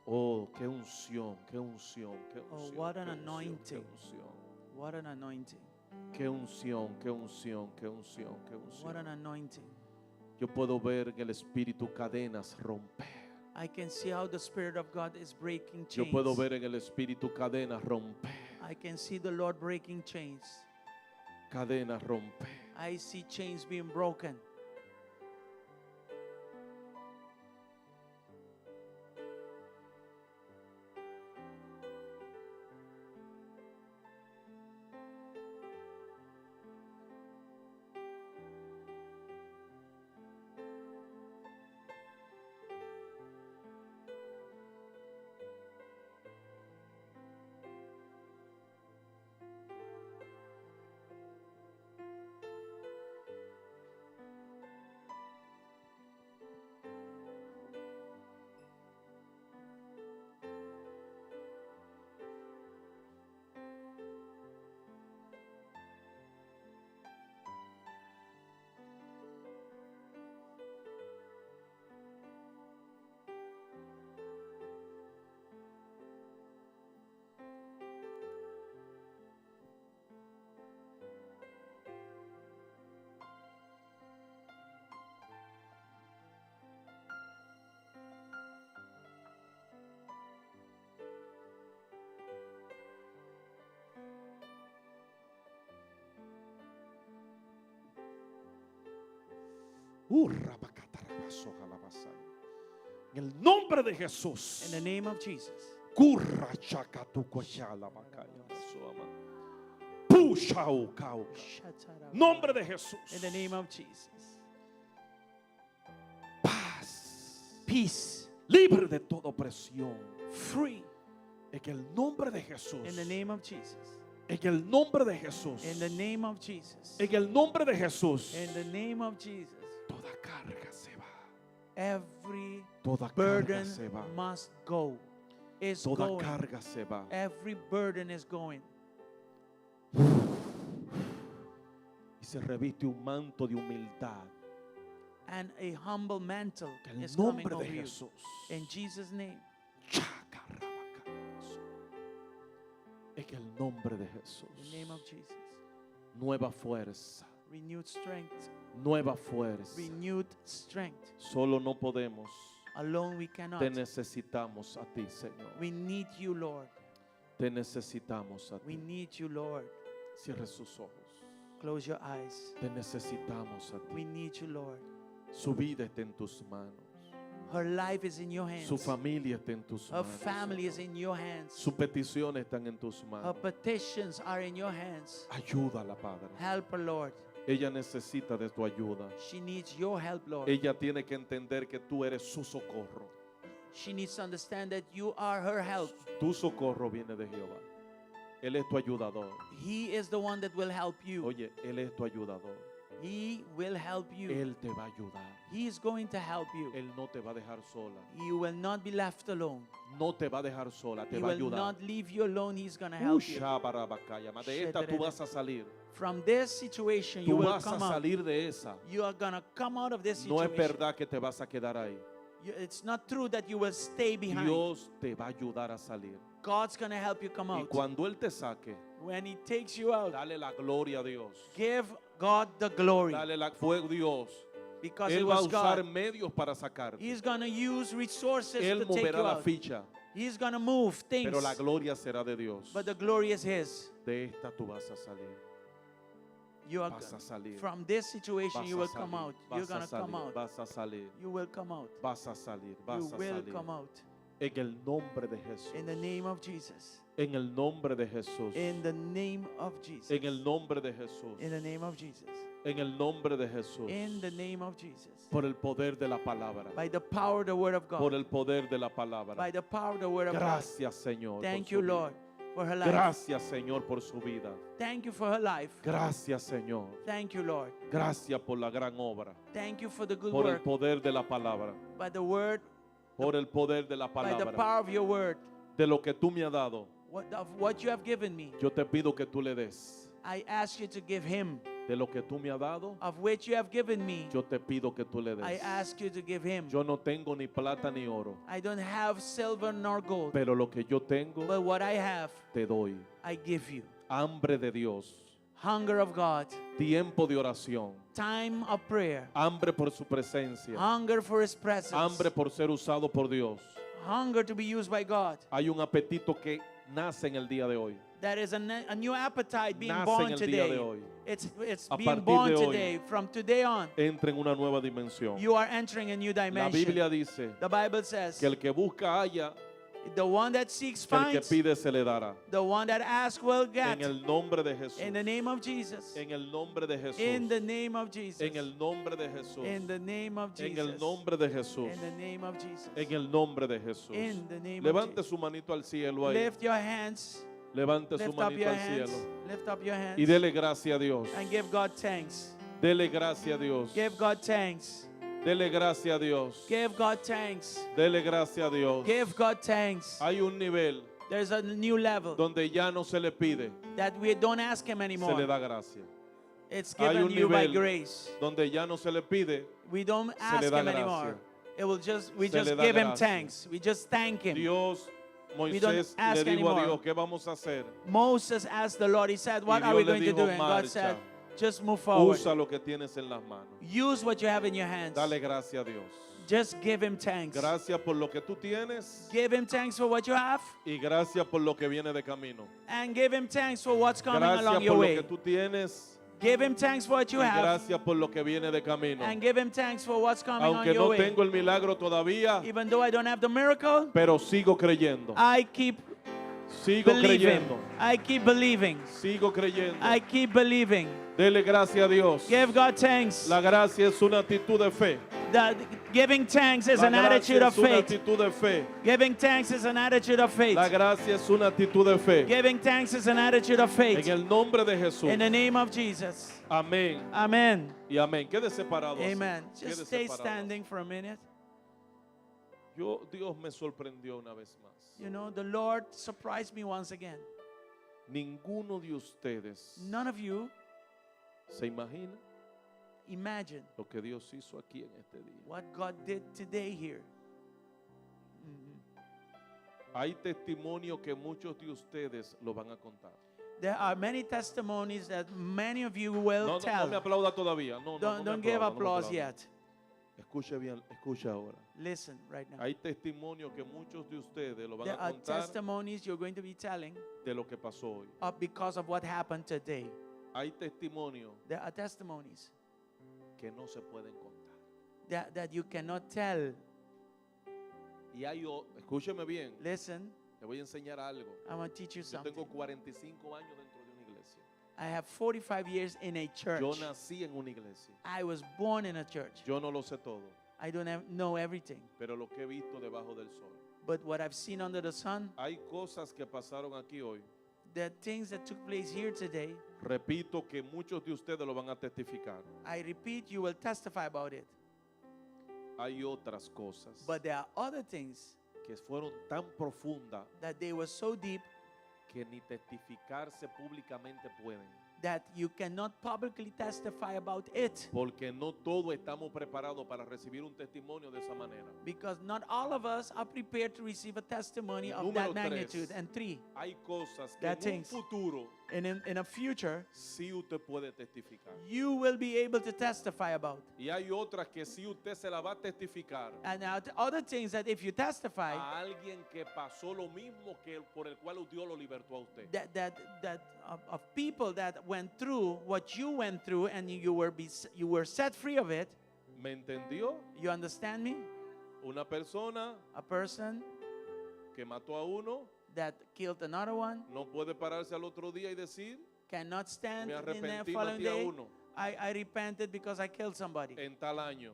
Speaker 8: Oh, qué unción, qué unción, qué
Speaker 6: Oh,
Speaker 8: unción.
Speaker 6: what an
Speaker 8: qué unción,
Speaker 6: anointing.
Speaker 8: Qué unción,
Speaker 6: What an anointing.
Speaker 8: qué unción, qué unción, qué unción, qué
Speaker 6: What an
Speaker 8: unción.
Speaker 6: anointing.
Speaker 8: Yo puedo ver en el espíritu cadenas romper.
Speaker 6: I can see how the Spirit of God is breaking
Speaker 8: Yo
Speaker 6: chains.
Speaker 8: puedo ver en el espíritu cadenas romper,
Speaker 6: I can see the Lord breaking chains.
Speaker 8: cadenas romper.
Speaker 6: I see chains being broken.
Speaker 8: En el nombre de Jesús.
Speaker 6: In the name of Jesus.
Speaker 8: Curra chacatucuachalabacaya, masoama. Pushau, cau. Nombre de Jesús.
Speaker 6: In the name of Jesus.
Speaker 8: Paz.
Speaker 6: Peace.
Speaker 8: Libre de toda opresión.
Speaker 6: Free.
Speaker 8: En el nombre de Jesús.
Speaker 6: In the name of Jesus.
Speaker 8: En el nombre de Jesús.
Speaker 6: In the name of Jesus.
Speaker 8: En el nombre de Jesús.
Speaker 6: In the name of Jesus.
Speaker 8: Toda carga se va.
Speaker 6: Every
Speaker 8: Toda carga
Speaker 6: burden
Speaker 8: se va.
Speaker 6: must go. Is
Speaker 8: Toda
Speaker 6: going.
Speaker 8: carga se va.
Speaker 6: Every burden is going.
Speaker 8: Y se reviste un manto de humildad.
Speaker 6: And a humble mantle
Speaker 8: En el
Speaker 6: is coming
Speaker 8: nombre de
Speaker 6: over you.
Speaker 8: Jesús.
Speaker 6: In Jesus' name.
Speaker 8: En el nombre de Jesús.
Speaker 6: In the name of Jesus.
Speaker 8: Nueva fuerza.
Speaker 6: Renewed strength.
Speaker 8: Nueva fuerza.
Speaker 6: Renewed strength.
Speaker 8: Solo no podemos.
Speaker 6: Alone we cannot.
Speaker 8: Te necesitamos a ti, Señor.
Speaker 6: We need you, Lord.
Speaker 8: Te necesitamos a
Speaker 6: We
Speaker 8: ti.
Speaker 6: need you, Lord.
Speaker 8: Cierre sus ojos.
Speaker 6: Close your eyes.
Speaker 8: Te necesitamos a ti.
Speaker 6: We need you, Lord.
Speaker 8: Su vida está en tus manos.
Speaker 6: Her life is in your hands.
Speaker 8: Su familia está en tus
Speaker 6: Her
Speaker 8: manos.
Speaker 6: family is in your hands.
Speaker 8: Sus peticiones están en tus
Speaker 6: Her
Speaker 8: manos.
Speaker 6: petitions are in your hands.
Speaker 8: Ayúdala, Padre.
Speaker 6: Help her, Lord.
Speaker 8: Ella necesita de tu ayuda.
Speaker 6: She needs your help, Lord.
Speaker 8: Ella tiene que entender que tú eres su socorro.
Speaker 6: She needs to understand that you are her help.
Speaker 8: Tu socorro viene de Jehová. Él es tu ayudador.
Speaker 6: He is the one that will help you.
Speaker 8: Oye, Él es tu ayudador.
Speaker 6: He will help you.
Speaker 8: Él te va a ayudar.
Speaker 6: He is going to help you.
Speaker 8: Él no te va a dejar sola.
Speaker 6: You will not be left alone.
Speaker 8: No te va a dejar sola, te
Speaker 6: He
Speaker 8: va a
Speaker 6: will
Speaker 8: ayudar.
Speaker 6: not leave you alone. He's going to help you.
Speaker 8: Ushabarabakaya. De esta tú vas a salir.
Speaker 6: From this situation, you
Speaker 8: Tú
Speaker 6: will
Speaker 8: vas a
Speaker 6: come out.
Speaker 8: salir de esa.
Speaker 6: You are going to come out of this
Speaker 8: No es
Speaker 6: situation.
Speaker 8: verdad que te vas a quedar ahí.
Speaker 6: It's not true that you will stay behind.
Speaker 8: Dios te va a ayudar a salir.
Speaker 6: God's going to help you come
Speaker 8: Y
Speaker 6: out.
Speaker 8: cuando Él te saque,
Speaker 6: When He takes you out,
Speaker 8: dale la gloria a Dios.
Speaker 6: give God the glory.
Speaker 8: Dale la fue Dios.
Speaker 6: Because it
Speaker 8: Él va a
Speaker 6: was
Speaker 8: usar
Speaker 6: God.
Speaker 8: medios para sacarte.
Speaker 6: He's going to use resources
Speaker 8: Él
Speaker 6: to take
Speaker 8: moverá
Speaker 6: you
Speaker 8: la
Speaker 6: out.
Speaker 8: ficha,
Speaker 6: He's going to move things.
Speaker 8: pero la gloria será de Dios.
Speaker 6: But the glory is His.
Speaker 8: De esta tú vas a salir.
Speaker 6: You are
Speaker 8: Vas a salir.
Speaker 6: from this situation
Speaker 8: Vas
Speaker 6: you
Speaker 8: a
Speaker 6: will come
Speaker 8: salir.
Speaker 6: out. You're
Speaker 8: Vas a
Speaker 6: going to come
Speaker 8: salir.
Speaker 6: out.
Speaker 8: Vas a salir.
Speaker 6: You will come out.
Speaker 8: Vas a salir. Vas
Speaker 6: You
Speaker 8: a
Speaker 6: will
Speaker 8: salir.
Speaker 6: come out.
Speaker 8: En el nombre de Jesús.
Speaker 6: In the name of Jesus.
Speaker 8: En el nombre de Jesús.
Speaker 6: In the name of Jesus.
Speaker 8: En el nombre de Jesús.
Speaker 6: In the name of Jesus.
Speaker 8: En el nombre de Jesús.
Speaker 6: In the name of Jesus.
Speaker 8: Por el poder de la palabra.
Speaker 6: By the power of the word of God.
Speaker 8: Por el poder de la palabra.
Speaker 6: By the power of the word of God.
Speaker 8: Gracias, Señor. por
Speaker 6: Thank
Speaker 8: su
Speaker 6: you,
Speaker 8: vida.
Speaker 6: Lord, for her life.
Speaker 8: Gracias, Señor, por su vida.
Speaker 6: Thank you for her life.
Speaker 8: Gracias, Señor.
Speaker 6: Thank you, Lord.
Speaker 8: Gracias por la gran obra.
Speaker 6: Thank you for the good
Speaker 8: Por el
Speaker 6: work.
Speaker 8: poder de la palabra.
Speaker 6: By the word,
Speaker 8: Por el poder de la
Speaker 6: by the
Speaker 8: palabra.
Speaker 6: power of your word.
Speaker 8: De lo que tú me has dado,
Speaker 6: Of what you have given me,
Speaker 8: yo te pido que tú le des.
Speaker 6: I ask you to give him.
Speaker 8: De lo que tú me has dado,
Speaker 6: Of which you have given me,
Speaker 8: yo te pido que tú le
Speaker 6: I
Speaker 8: des.
Speaker 6: ask you to give him.
Speaker 8: Yo no tengo ni plata ni oro,
Speaker 6: I don't have silver nor gold,
Speaker 8: pero lo que yo tengo,
Speaker 6: but what I have,
Speaker 8: te doy.
Speaker 6: I give you.
Speaker 8: Hambre de Dios,
Speaker 6: Hunger of God,
Speaker 8: tiempo de oración,
Speaker 6: time of prayer,
Speaker 8: hambre por su presencia,
Speaker 6: hunger for His presence,
Speaker 8: hambre por ser usado por Dios.
Speaker 6: hunger to be used by God.
Speaker 8: Hay un apetito que nace en el día de hoy.
Speaker 6: There is a new appetite being
Speaker 8: Nace en
Speaker 6: born
Speaker 8: el día de
Speaker 6: today.
Speaker 8: hoy.
Speaker 6: It's
Speaker 8: A
Speaker 6: being
Speaker 8: partir
Speaker 6: born
Speaker 8: de hoy.
Speaker 6: today. From today on,
Speaker 8: Entra en una nueva dimensión.
Speaker 6: you are entering a new
Speaker 8: La
Speaker 6: dimension.
Speaker 8: Biblia dice
Speaker 6: The Bible says,
Speaker 8: que el que busca halla,
Speaker 6: the one that seeks
Speaker 8: que el que
Speaker 6: finds,
Speaker 8: pide se le dará.
Speaker 6: the one that asks will get.
Speaker 8: En el nombre de Jesús.
Speaker 6: In the name of Jesus.
Speaker 8: En el nombre de Jesús.
Speaker 6: In the name of Jesus.
Speaker 8: En el nombre de Jesús.
Speaker 6: In the name of
Speaker 8: En el
Speaker 6: Jesus.
Speaker 8: nombre de Jesús.
Speaker 6: In the name of Jesus.
Speaker 8: En el nombre de Jesús.
Speaker 6: In the name of
Speaker 8: Levante
Speaker 6: Jesus.
Speaker 8: su manito al cielo ahí.
Speaker 6: Lift your hands.
Speaker 8: Levante su
Speaker 6: Lift up
Speaker 8: manito
Speaker 6: your
Speaker 8: al
Speaker 6: hands.
Speaker 8: cielo.
Speaker 6: Lift up your hands.
Speaker 8: Y dele gracias a Dios.
Speaker 6: And give God thanks.
Speaker 8: Dele gracias a Dios.
Speaker 6: Give God thanks.
Speaker 8: Dele gracias a Dios.
Speaker 6: Give God thanks.
Speaker 8: Dele gracias a Dios.
Speaker 6: Give God thanks.
Speaker 8: Hay un nivel
Speaker 6: There's a new level
Speaker 8: donde ya no se le pide,
Speaker 6: that we don't ask Him
Speaker 8: se le
Speaker 6: anymore.
Speaker 8: da gracia.
Speaker 6: It's
Speaker 8: Hay
Speaker 6: given
Speaker 8: un
Speaker 6: you by
Speaker 8: nivel
Speaker 6: grace.
Speaker 8: donde ya no se le pide,
Speaker 6: We don't
Speaker 8: se
Speaker 6: ask
Speaker 8: le da
Speaker 6: Him anymore.
Speaker 8: gracia.
Speaker 6: It will just we
Speaker 8: Se
Speaker 6: just
Speaker 8: le da
Speaker 6: give Him
Speaker 8: gracia.
Speaker 6: thanks. We just thank Him.
Speaker 8: Dios,
Speaker 6: We don't
Speaker 8: Moisés le
Speaker 6: ask
Speaker 8: dijo a
Speaker 6: anymore.
Speaker 8: Dios, ¿qué vamos a hacer?
Speaker 6: Moses asked the Lord, he said, What
Speaker 8: Y
Speaker 6: are we
Speaker 8: Dios le
Speaker 6: going to
Speaker 8: dijo,
Speaker 6: do? And God
Speaker 8: "Marcha."
Speaker 6: said, Just move forward.
Speaker 8: Usa lo que tienes en las manos.
Speaker 6: Use what you have in your hands.
Speaker 8: Dale gracias a Dios.
Speaker 6: Just give him thanks.
Speaker 8: Gracias por lo que tú tienes
Speaker 6: Give him thanks for what you have
Speaker 8: y gracias por lo que viene de camino.
Speaker 6: and give him thanks for what's coming
Speaker 8: Gracias
Speaker 6: along
Speaker 8: por
Speaker 6: your
Speaker 8: lo
Speaker 6: way.
Speaker 8: que tú tienes
Speaker 6: Give him thanks for what you
Speaker 8: y
Speaker 6: have
Speaker 8: gracias por lo que viene de camino.
Speaker 6: and give him thanks for what's coming on
Speaker 8: Aunque
Speaker 6: your
Speaker 8: no
Speaker 6: way.
Speaker 8: tengo el milagro todavía,
Speaker 6: Even though I don't have the miracle,
Speaker 8: pero sigo creyendo.
Speaker 6: I keep
Speaker 8: Sigo
Speaker 6: believing.
Speaker 8: creyendo.
Speaker 6: I keep believing.
Speaker 8: Sigo creyendo.
Speaker 6: I keep believing.
Speaker 8: Dele gracias a Dios.
Speaker 6: Give God thanks.
Speaker 8: La gracia es una actitud de fe.
Speaker 6: The, giving thanks is
Speaker 8: La
Speaker 6: an
Speaker 8: gracia
Speaker 6: attitude of
Speaker 8: es una
Speaker 6: faith.
Speaker 8: actitud de fe.
Speaker 6: Giving thanks is an attitude of faith.
Speaker 8: La gracia es una actitud de fe.
Speaker 6: Giving thanks is an attitude of faith.
Speaker 8: En el nombre de Jesús.
Speaker 6: In the name of Jesus.
Speaker 8: Amén
Speaker 6: Amen.
Speaker 8: y amén. Quédese parado así.
Speaker 6: Amen. Just
Speaker 8: Quédese
Speaker 6: stay
Speaker 8: parado así.
Speaker 6: standing for a minute.
Speaker 8: Dios me sorprendió una vez más.
Speaker 6: The Lord surprised me once again.
Speaker 8: Ninguno de ustedes
Speaker 6: None of you
Speaker 8: se imagina
Speaker 6: imagine
Speaker 8: lo que Dios hizo aquí en este día.
Speaker 6: what God did today here.
Speaker 8: Hay testimonio que muchos de ustedes lo van a contar.
Speaker 6: There are many testimonies that many of you will
Speaker 8: No, no,
Speaker 6: tell.
Speaker 8: no me aplauda todavía. No, no,
Speaker 6: Don't,
Speaker 8: no me
Speaker 6: don't give
Speaker 8: aplauda, no me
Speaker 6: applause
Speaker 8: aplauda.
Speaker 6: yet.
Speaker 8: Escuche bien, escuche ahora.
Speaker 6: Listen right now.
Speaker 8: Hay testimonio que muchos de ustedes lo van
Speaker 6: There
Speaker 8: a
Speaker 6: are
Speaker 8: contar
Speaker 6: testimonies you're going to be telling
Speaker 8: de lo que pasó hoy.
Speaker 6: because of what happened today.
Speaker 8: Hay testimonio
Speaker 6: There are testimonies
Speaker 8: que no se pueden contar.
Speaker 6: that you cannot tell.
Speaker 8: Y hay, escúcheme bien,
Speaker 6: Listen,
Speaker 8: le voy a enseñar algo.
Speaker 6: I want to teach you
Speaker 8: Yo
Speaker 6: something.
Speaker 8: tengo 45 años dentro de una iglesia.
Speaker 6: I have 45 years in a church.
Speaker 8: Yo nací en una iglesia.
Speaker 6: I was born in a church.
Speaker 8: Yo no lo sé todo,
Speaker 6: I don't know everything,
Speaker 8: pero lo que he visto debajo del sol.
Speaker 6: but what I've seen under the sun,
Speaker 8: Hay cosas que pasaron aquí hoy.
Speaker 6: the things that took place here today,
Speaker 8: Repito que muchos de ustedes lo van a testificar.
Speaker 6: I repeat, you will testify about it.
Speaker 8: Hay otras cosas
Speaker 6: But there are other things
Speaker 8: que fueron tan profundas
Speaker 6: that they were so deep
Speaker 8: que ni testificarse públicamente pueden.
Speaker 6: that you cannot publicly testify about it,
Speaker 8: Porque no todos estamos preparados para recibir un testimonio de esa manera.
Speaker 6: because not all of us are prepared to receive a testimony of
Speaker 8: Número
Speaker 6: that magnitude.
Speaker 8: tres.
Speaker 6: And three,
Speaker 8: Hay cosas que
Speaker 6: That
Speaker 8: en un
Speaker 6: things.
Speaker 8: futuro
Speaker 6: and in a future,
Speaker 8: sí usted puede testificar.
Speaker 6: you will be able to testify about.
Speaker 8: Y hay otras que sí usted se la va a testificar
Speaker 6: And other things that if you testify,
Speaker 8: a alguien que pasó lo mismo que por el cual Dios lo libertó a usted.
Speaker 6: that of people that went through what you went through and you were set free of it.
Speaker 8: ¿Me entendió?
Speaker 6: You understand me?
Speaker 8: Una persona
Speaker 6: A person
Speaker 8: que mató a uno
Speaker 6: that killed another one
Speaker 8: no puede pararse al otro día y decir,
Speaker 6: cannot stand
Speaker 8: Me
Speaker 6: in the
Speaker 8: arrepentí,
Speaker 6: following
Speaker 8: maté a
Speaker 6: day.
Speaker 8: uno.
Speaker 6: I repented because I killed somebody.
Speaker 8: en tal año.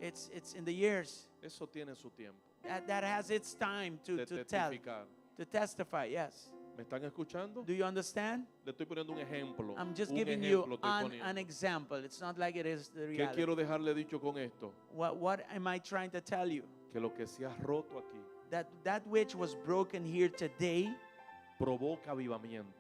Speaker 6: It's in the years.
Speaker 8: Eso tiene su tiempo
Speaker 6: That has its time
Speaker 8: de
Speaker 6: to tell,
Speaker 8: testificar.
Speaker 6: to testify, yes.
Speaker 8: ¿Me están escuchando?
Speaker 6: Do you understand?
Speaker 8: Le estoy poniendo un ejemplo.
Speaker 6: I'm just
Speaker 8: Un
Speaker 6: giving you
Speaker 8: ejemplo estoy
Speaker 6: an
Speaker 8: poniendo.
Speaker 6: example. It's not like it is the
Speaker 8: ¿Qué
Speaker 6: reality.
Speaker 8: quiero dejarle dicho con esto?
Speaker 6: What am I trying to tell you?
Speaker 8: Que lo que se ha roto aquí
Speaker 6: That that which was broken here today,
Speaker 8: provoca avivamiento.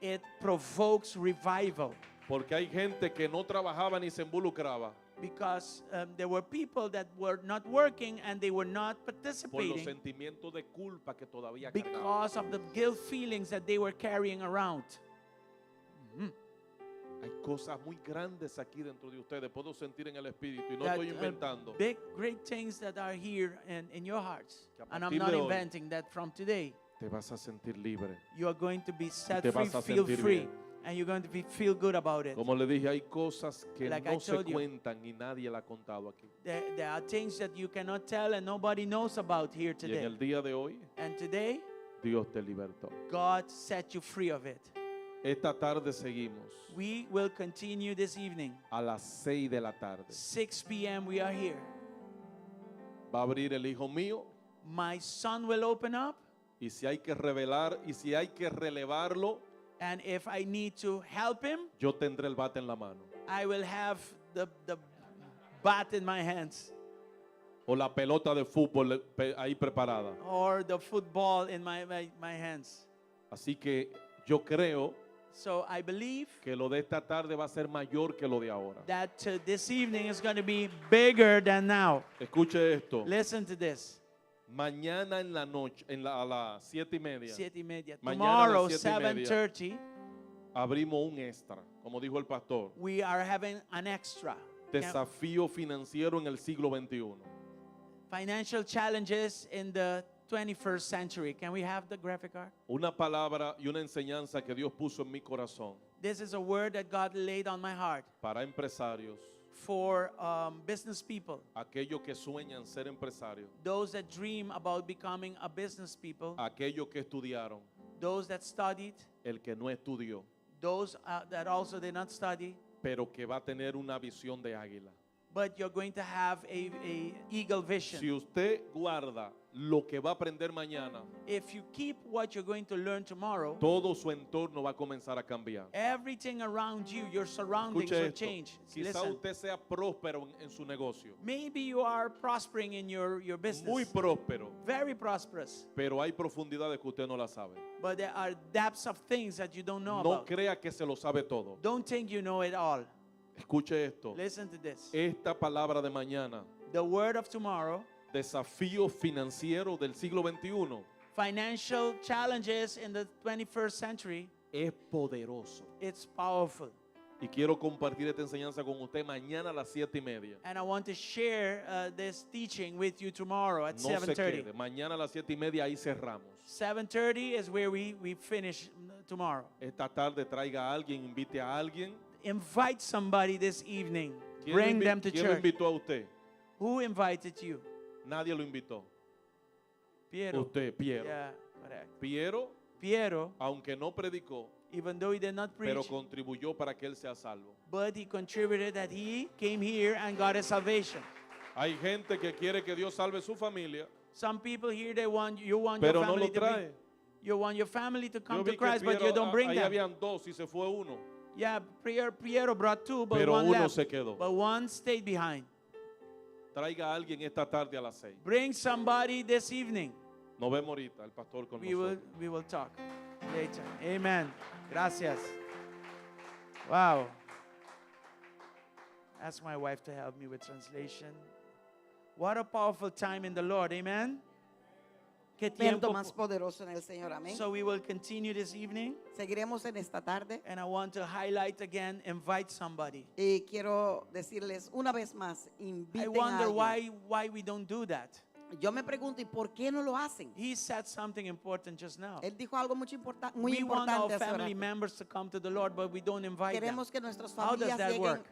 Speaker 6: it provokes revival.
Speaker 8: Porque hay gente que no trabajaba ni se involucraba
Speaker 6: Because there were people that were not working and they were not
Speaker 8: por los
Speaker 6: participating
Speaker 8: sentimientos de culpa que todavía cargaban.
Speaker 6: because of the guilt feelings that they were carrying around.
Speaker 8: Hay cosas muy grandes aquí dentro de ustedes. Puedo sentir en el espíritu y no
Speaker 6: That,
Speaker 8: estoy inventando.
Speaker 6: big, great things that are here in your hearts.
Speaker 8: Que a
Speaker 6: And I'm
Speaker 8: partir
Speaker 6: not
Speaker 8: de hoy-
Speaker 6: inventing that from today.
Speaker 8: Te vas a sentir libre.
Speaker 6: You are going to be set
Speaker 8: te
Speaker 6: free,
Speaker 8: vas a
Speaker 6: feel
Speaker 8: sentir
Speaker 6: free,
Speaker 8: bien.
Speaker 6: and you're going to be, feel good about it.
Speaker 8: Como le dije, hay cosas que
Speaker 6: Like I
Speaker 8: no se
Speaker 6: told you.
Speaker 8: cuentan y nadie la ha contado aquí.
Speaker 6: There are things that you cannot tell and nobody knows about here
Speaker 8: Y en
Speaker 6: today.
Speaker 8: el día de hoy,
Speaker 6: And today,
Speaker 8: Dios te libertó.
Speaker 6: God set you free of it.
Speaker 8: Esta tarde seguimos
Speaker 6: We will continue this evening.
Speaker 8: a las 6 de la tarde.
Speaker 6: 6 p.m. we are here.
Speaker 8: Va a abrir el hijo mío
Speaker 6: My son will open up,
Speaker 8: y si hay que revelar y si hay que relevarlo,
Speaker 6: and if I need to help him,
Speaker 8: yo tendré el bate en la mano
Speaker 6: I will have the bat in my hands
Speaker 8: o la pelota de fútbol ahí preparada.
Speaker 6: or the football in my hands.
Speaker 8: Así que yo creo
Speaker 6: So I believe
Speaker 8: que lo de esta tarde va a ser mayor que lo de ahora.
Speaker 6: that this evening is going to be bigger than now.
Speaker 8: Escuche esto.
Speaker 6: Listen to this.
Speaker 8: Mañana en la noche, a las 7:30,
Speaker 6: 7:30.
Speaker 8: Mañana a
Speaker 6: Tomorrow,
Speaker 8: las 7:30.
Speaker 6: 7:30,
Speaker 8: abrimos un extra, como dijo el pastor.
Speaker 6: we are having an extra.
Speaker 8: Desafío financiero en el siglo XXI.
Speaker 6: Financial challenges in the 21st century. Can we have the graphic art?
Speaker 8: Una palabra y una enseñanza que Dios puso en mi corazón
Speaker 6: This is a word that God laid on my heart
Speaker 8: para empresarios,
Speaker 6: for business people,
Speaker 8: aquellos que sueñan ser empresarios,
Speaker 6: those that dream about becoming a business people,
Speaker 8: aquellos que estudiaron,
Speaker 6: those that studied,
Speaker 8: el que no estudió,
Speaker 6: those that also did not study,
Speaker 8: pero que va a tener una visión de águila.
Speaker 6: but you're going to have a eagle vision.
Speaker 8: Si usted guarda lo que va a aprender mañana,
Speaker 6: If you keep what you're going to learn tomorrow,
Speaker 8: todo su entorno va a comenzar a cambiar.
Speaker 6: everything around you, your surroundings
Speaker 8: Escuche
Speaker 6: will
Speaker 8: esto.
Speaker 6: change.
Speaker 8: Quizá
Speaker 6: Listen,
Speaker 8: usted sea próspero en su negocio,
Speaker 6: maybe you are prospering in your business.
Speaker 8: muy próspero,
Speaker 6: very prosperous,
Speaker 8: pero hay profundidades que usted no las sabe.
Speaker 6: but there are depths of things that you don't know
Speaker 8: No
Speaker 6: about.
Speaker 8: crea que se lo sabe todo.
Speaker 6: Don't think you know it all.
Speaker 8: Escuche esto.
Speaker 6: Listen to this.
Speaker 8: Esta palabra de mañana,
Speaker 6: The word of tomorrow,
Speaker 8: desafío financiero del siglo XXI,
Speaker 6: financial challenges in the 21st century,
Speaker 8: es poderoso.
Speaker 6: it's powerful.
Speaker 8: Y quiero compartir esta enseñanza con usted mañana a las 7:30.
Speaker 6: And I want to share this teaching with you tomorrow at
Speaker 8: No se
Speaker 6: 7:30.
Speaker 8: quede. Mañana a las 7:30 ahí cerramos.
Speaker 6: 7:30 is where we finish tomorrow.
Speaker 8: Esta tarde traiga a alguien, invite a alguien.
Speaker 6: Invite somebody this evening.
Speaker 8: ¿Quién lo
Speaker 6: Bring them to
Speaker 8: quién lo
Speaker 6: church.
Speaker 8: invitó a usted?
Speaker 6: Who invited you?
Speaker 8: Nadie lo invitó.
Speaker 6: Piero.
Speaker 8: Usted, Piero.
Speaker 6: Yeah, correct.
Speaker 8: Piero,
Speaker 6: Piero,
Speaker 8: aunque no predicó,
Speaker 6: even though he did not
Speaker 8: pero
Speaker 6: preach,
Speaker 8: contribuyó para que él sea salvo.
Speaker 6: but he contributed that he came here and got his salvation.
Speaker 8: Hay gente que quiere que Dios salve su familia,
Speaker 6: Some people here, they want you want
Speaker 8: pero
Speaker 6: your
Speaker 8: no
Speaker 6: family
Speaker 8: lo
Speaker 6: to be,
Speaker 8: trae.
Speaker 6: you want your family to come
Speaker 8: Yo
Speaker 6: to
Speaker 8: vi que
Speaker 6: Christ, but you
Speaker 8: Piero,
Speaker 6: don't bring
Speaker 8: ahí
Speaker 6: them.
Speaker 8: habían dos y se fue uno.
Speaker 6: Yeah, Piero brought two, but
Speaker 8: Pero
Speaker 6: one
Speaker 8: uno
Speaker 6: left.
Speaker 8: se quedó.
Speaker 6: But one stayed behind.
Speaker 8: Traiga a alguien esta tarde a las 6.
Speaker 6: Bring somebody this evening.
Speaker 8: Nos vemos ahorita, el pastor con
Speaker 6: We will,
Speaker 8: nosotros.
Speaker 6: we will talk later. Amen. Gracias. Wow. Ask my wife to help me with translation. What a powerful time in the Lord. Amen. Qué
Speaker 7: Momento
Speaker 6: tiempo.
Speaker 7: más poderoso en el Señor. Amén.
Speaker 6: So we will continue this evening.
Speaker 7: Seguiremos en esta tarde.
Speaker 6: And I want to highlight again, invite somebody.
Speaker 7: Y quiero decirles una vez más,
Speaker 6: I
Speaker 7: inviten a
Speaker 6: wonder
Speaker 7: alguien.
Speaker 6: why we don't do that.
Speaker 7: Yo me pregunto, ¿y por qué no lo hacen?
Speaker 6: He said something important just now.
Speaker 7: Él dijo algo mucho muy
Speaker 6: We want our
Speaker 7: importante hace
Speaker 6: family
Speaker 7: rato.
Speaker 6: members to come to the Lord, but we don't invite them.
Speaker 7: Queremos que nuestras
Speaker 6: How does
Speaker 7: familias
Speaker 6: that
Speaker 7: lleguen
Speaker 6: work?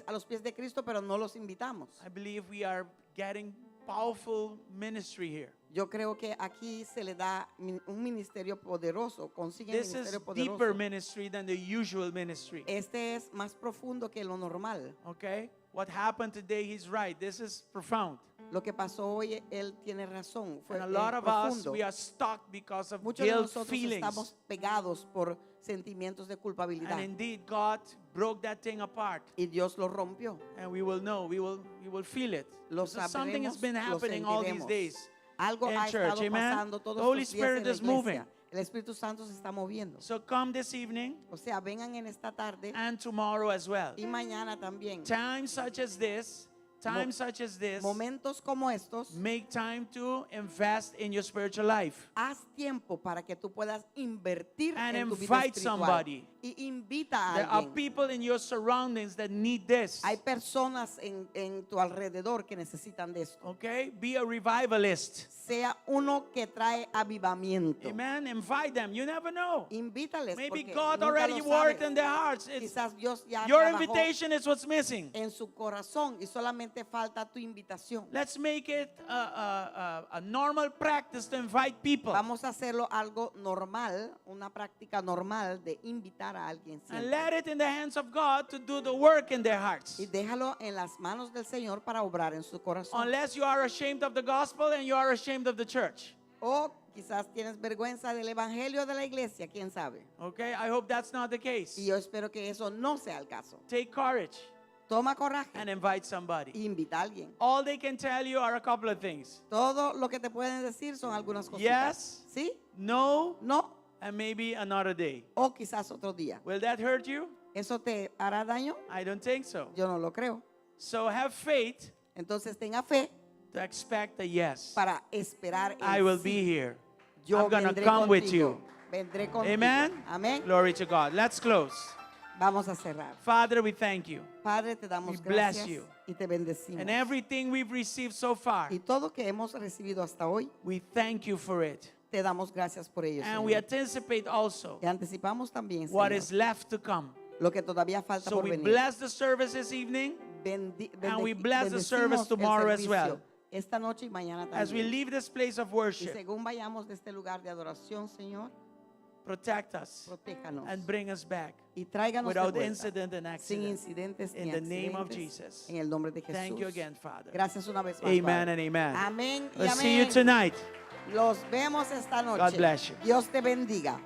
Speaker 7: a los pies de Cristo, pero no los invitamos.
Speaker 6: I believe we are getting powerful ministry here.
Speaker 7: Yo creo que aquí se le da un ministerio poderoso, consiguen
Speaker 6: This is
Speaker 7: ministerio
Speaker 6: deeper
Speaker 7: poderoso.
Speaker 6: ministry than the usual ministry.
Speaker 7: Este es más profundo que lo normal.
Speaker 6: Okay? What happened today, he's right. This is profound.
Speaker 7: Lo que pasó hoy, él tiene razón, fue
Speaker 6: And a lot
Speaker 7: es
Speaker 6: of us,
Speaker 7: profundo.
Speaker 6: we are stuck because of
Speaker 7: Muchos de
Speaker 6: guilt
Speaker 7: nosotros
Speaker 6: feelings.
Speaker 7: estamos pegados por sentimientos de culpabilidad.
Speaker 6: And indeed, God broke that thing apart.
Speaker 7: Y Dios lo rompió.
Speaker 6: And we will know, we will feel it.
Speaker 7: Lo
Speaker 6: So something has
Speaker 7: sabremos,
Speaker 6: been
Speaker 7: lo
Speaker 6: happening all these
Speaker 7: sentiremos.
Speaker 6: days.
Speaker 7: Algo
Speaker 6: in
Speaker 7: ha
Speaker 6: church.
Speaker 7: estado
Speaker 6: Amen.
Speaker 7: pasando
Speaker 6: The
Speaker 7: todos
Speaker 6: Holy
Speaker 7: estos días
Speaker 6: Spirit
Speaker 7: en la
Speaker 6: is moving.
Speaker 7: iglesia. El Espíritu Santo se está moviendo.
Speaker 6: So come this evening
Speaker 7: O sea, vengan en esta tarde
Speaker 6: and tomorrow as well.
Speaker 7: y mañana también.
Speaker 6: Times such as this, times such as this,
Speaker 7: Momentos como estos,
Speaker 6: make time to invest in your spiritual life.
Speaker 7: haz tiempo para que tú puedas invertir
Speaker 6: And
Speaker 7: en tu vida
Speaker 6: invite
Speaker 7: espiritual.
Speaker 6: somebody.
Speaker 7: Y invita a
Speaker 6: There are
Speaker 7: alguien.
Speaker 6: people in your surroundings that need this.
Speaker 7: Hay personas en, en tu alrededor que necesitan de esto.
Speaker 6: Okay? Be a revivalist.
Speaker 7: Sea uno que trae avivamiento.
Speaker 6: Amen. Invite them. You never know.
Speaker 7: Invítales.
Speaker 6: Maybe
Speaker 7: porque
Speaker 6: God
Speaker 7: nunca
Speaker 6: already
Speaker 7: lo
Speaker 6: worked
Speaker 7: sabes.
Speaker 6: in their hearts. It's,
Speaker 7: Quizás Dios ya
Speaker 6: your
Speaker 7: trabajó
Speaker 6: invitation is what's missing.
Speaker 7: en su corazón y solamente falta tu invitación.
Speaker 6: Let's make it a, a, a, a normal practice to invite people.
Speaker 7: Vamos a hacerlo algo normal, una práctica normal de invitar a alguien
Speaker 6: And
Speaker 7: siempre.
Speaker 6: let it in the hands of God to do the work in their hearts.
Speaker 7: Y déjalo en las manos del Señor para obrar en su corazón.
Speaker 6: Unless you are ashamed of the gospel and you are ashamed of the church.
Speaker 7: O quizás tienes vergüenza del evangelio de la iglesia, quién sabe.
Speaker 6: Okay? I hope that's not the case.
Speaker 7: Y yo espero que eso no sea el caso.
Speaker 6: Take courage
Speaker 7: Toma coraje
Speaker 6: and invite somebody.
Speaker 7: e invita a alguien.
Speaker 6: All they can tell you are a couple of things
Speaker 7: Todo lo que te pueden decir son algunas cositas.
Speaker 6: Yes.
Speaker 7: ¿Sí?
Speaker 6: no,
Speaker 7: No.
Speaker 6: and maybe another day.
Speaker 7: O quizás otro día.
Speaker 6: Will that hurt you?
Speaker 7: ¿Eso te hará daño?
Speaker 6: I don't think so.
Speaker 7: Yo no lo creo.
Speaker 6: So have faith
Speaker 7: Entonces tenga fe
Speaker 6: to expect a yes.
Speaker 7: para esperar el
Speaker 6: I will
Speaker 7: sí.
Speaker 6: be here.
Speaker 7: Yo
Speaker 6: I'm gonna
Speaker 7: vendré
Speaker 6: come with
Speaker 7: contigo.
Speaker 6: you.
Speaker 7: Vendré contigo.
Speaker 6: Amen.
Speaker 7: Amén.
Speaker 6: Glory to God. Let's close.
Speaker 7: Vamos a cerrar.
Speaker 6: Father, we thank you.
Speaker 7: Padre, te damos
Speaker 6: We bless
Speaker 7: gracias
Speaker 6: you.
Speaker 7: y te bendecimos.
Speaker 6: And everything we've received so far,
Speaker 7: Y todo que hemos recibido hasta hoy,
Speaker 6: we thank you for it.
Speaker 7: te damos gracias por ello.
Speaker 6: And we
Speaker 7: Señor.
Speaker 6: anticipate also
Speaker 7: Y anticipamos también,
Speaker 6: what
Speaker 7: Señor,
Speaker 6: is left to come.
Speaker 7: lo que todavía falta
Speaker 6: So
Speaker 7: por
Speaker 6: we
Speaker 7: venir.
Speaker 6: bless the service this evening
Speaker 7: Bendi-
Speaker 6: and we
Speaker 7: bendecí-
Speaker 6: bless the service
Speaker 7: bendecimos el
Speaker 6: tomorrow as
Speaker 7: servicio
Speaker 6: well.
Speaker 7: Esta noche y mañana también.
Speaker 6: As we leave this place of
Speaker 7: y
Speaker 6: worship,
Speaker 7: según vayamos de este lugar de adoración, Señor,
Speaker 6: protect us
Speaker 7: protéjanos
Speaker 6: and bring us back
Speaker 7: y tráiganos de
Speaker 6: without
Speaker 7: vuelta,
Speaker 6: incident and
Speaker 7: sin
Speaker 6: accident.
Speaker 7: incidentes
Speaker 6: In
Speaker 7: ni
Speaker 6: the name of
Speaker 7: accidentes,
Speaker 6: Jesus.
Speaker 7: En el nombre de Jesús.
Speaker 6: Thank you again, Father.
Speaker 7: Gracias una vez más.
Speaker 6: Amen
Speaker 7: Padre.
Speaker 6: and amen.
Speaker 7: Amén y
Speaker 6: We'll
Speaker 7: amén.
Speaker 6: see you tonight.
Speaker 7: Los vemos esta noche.
Speaker 6: God bless you.
Speaker 7: Dios te bendiga.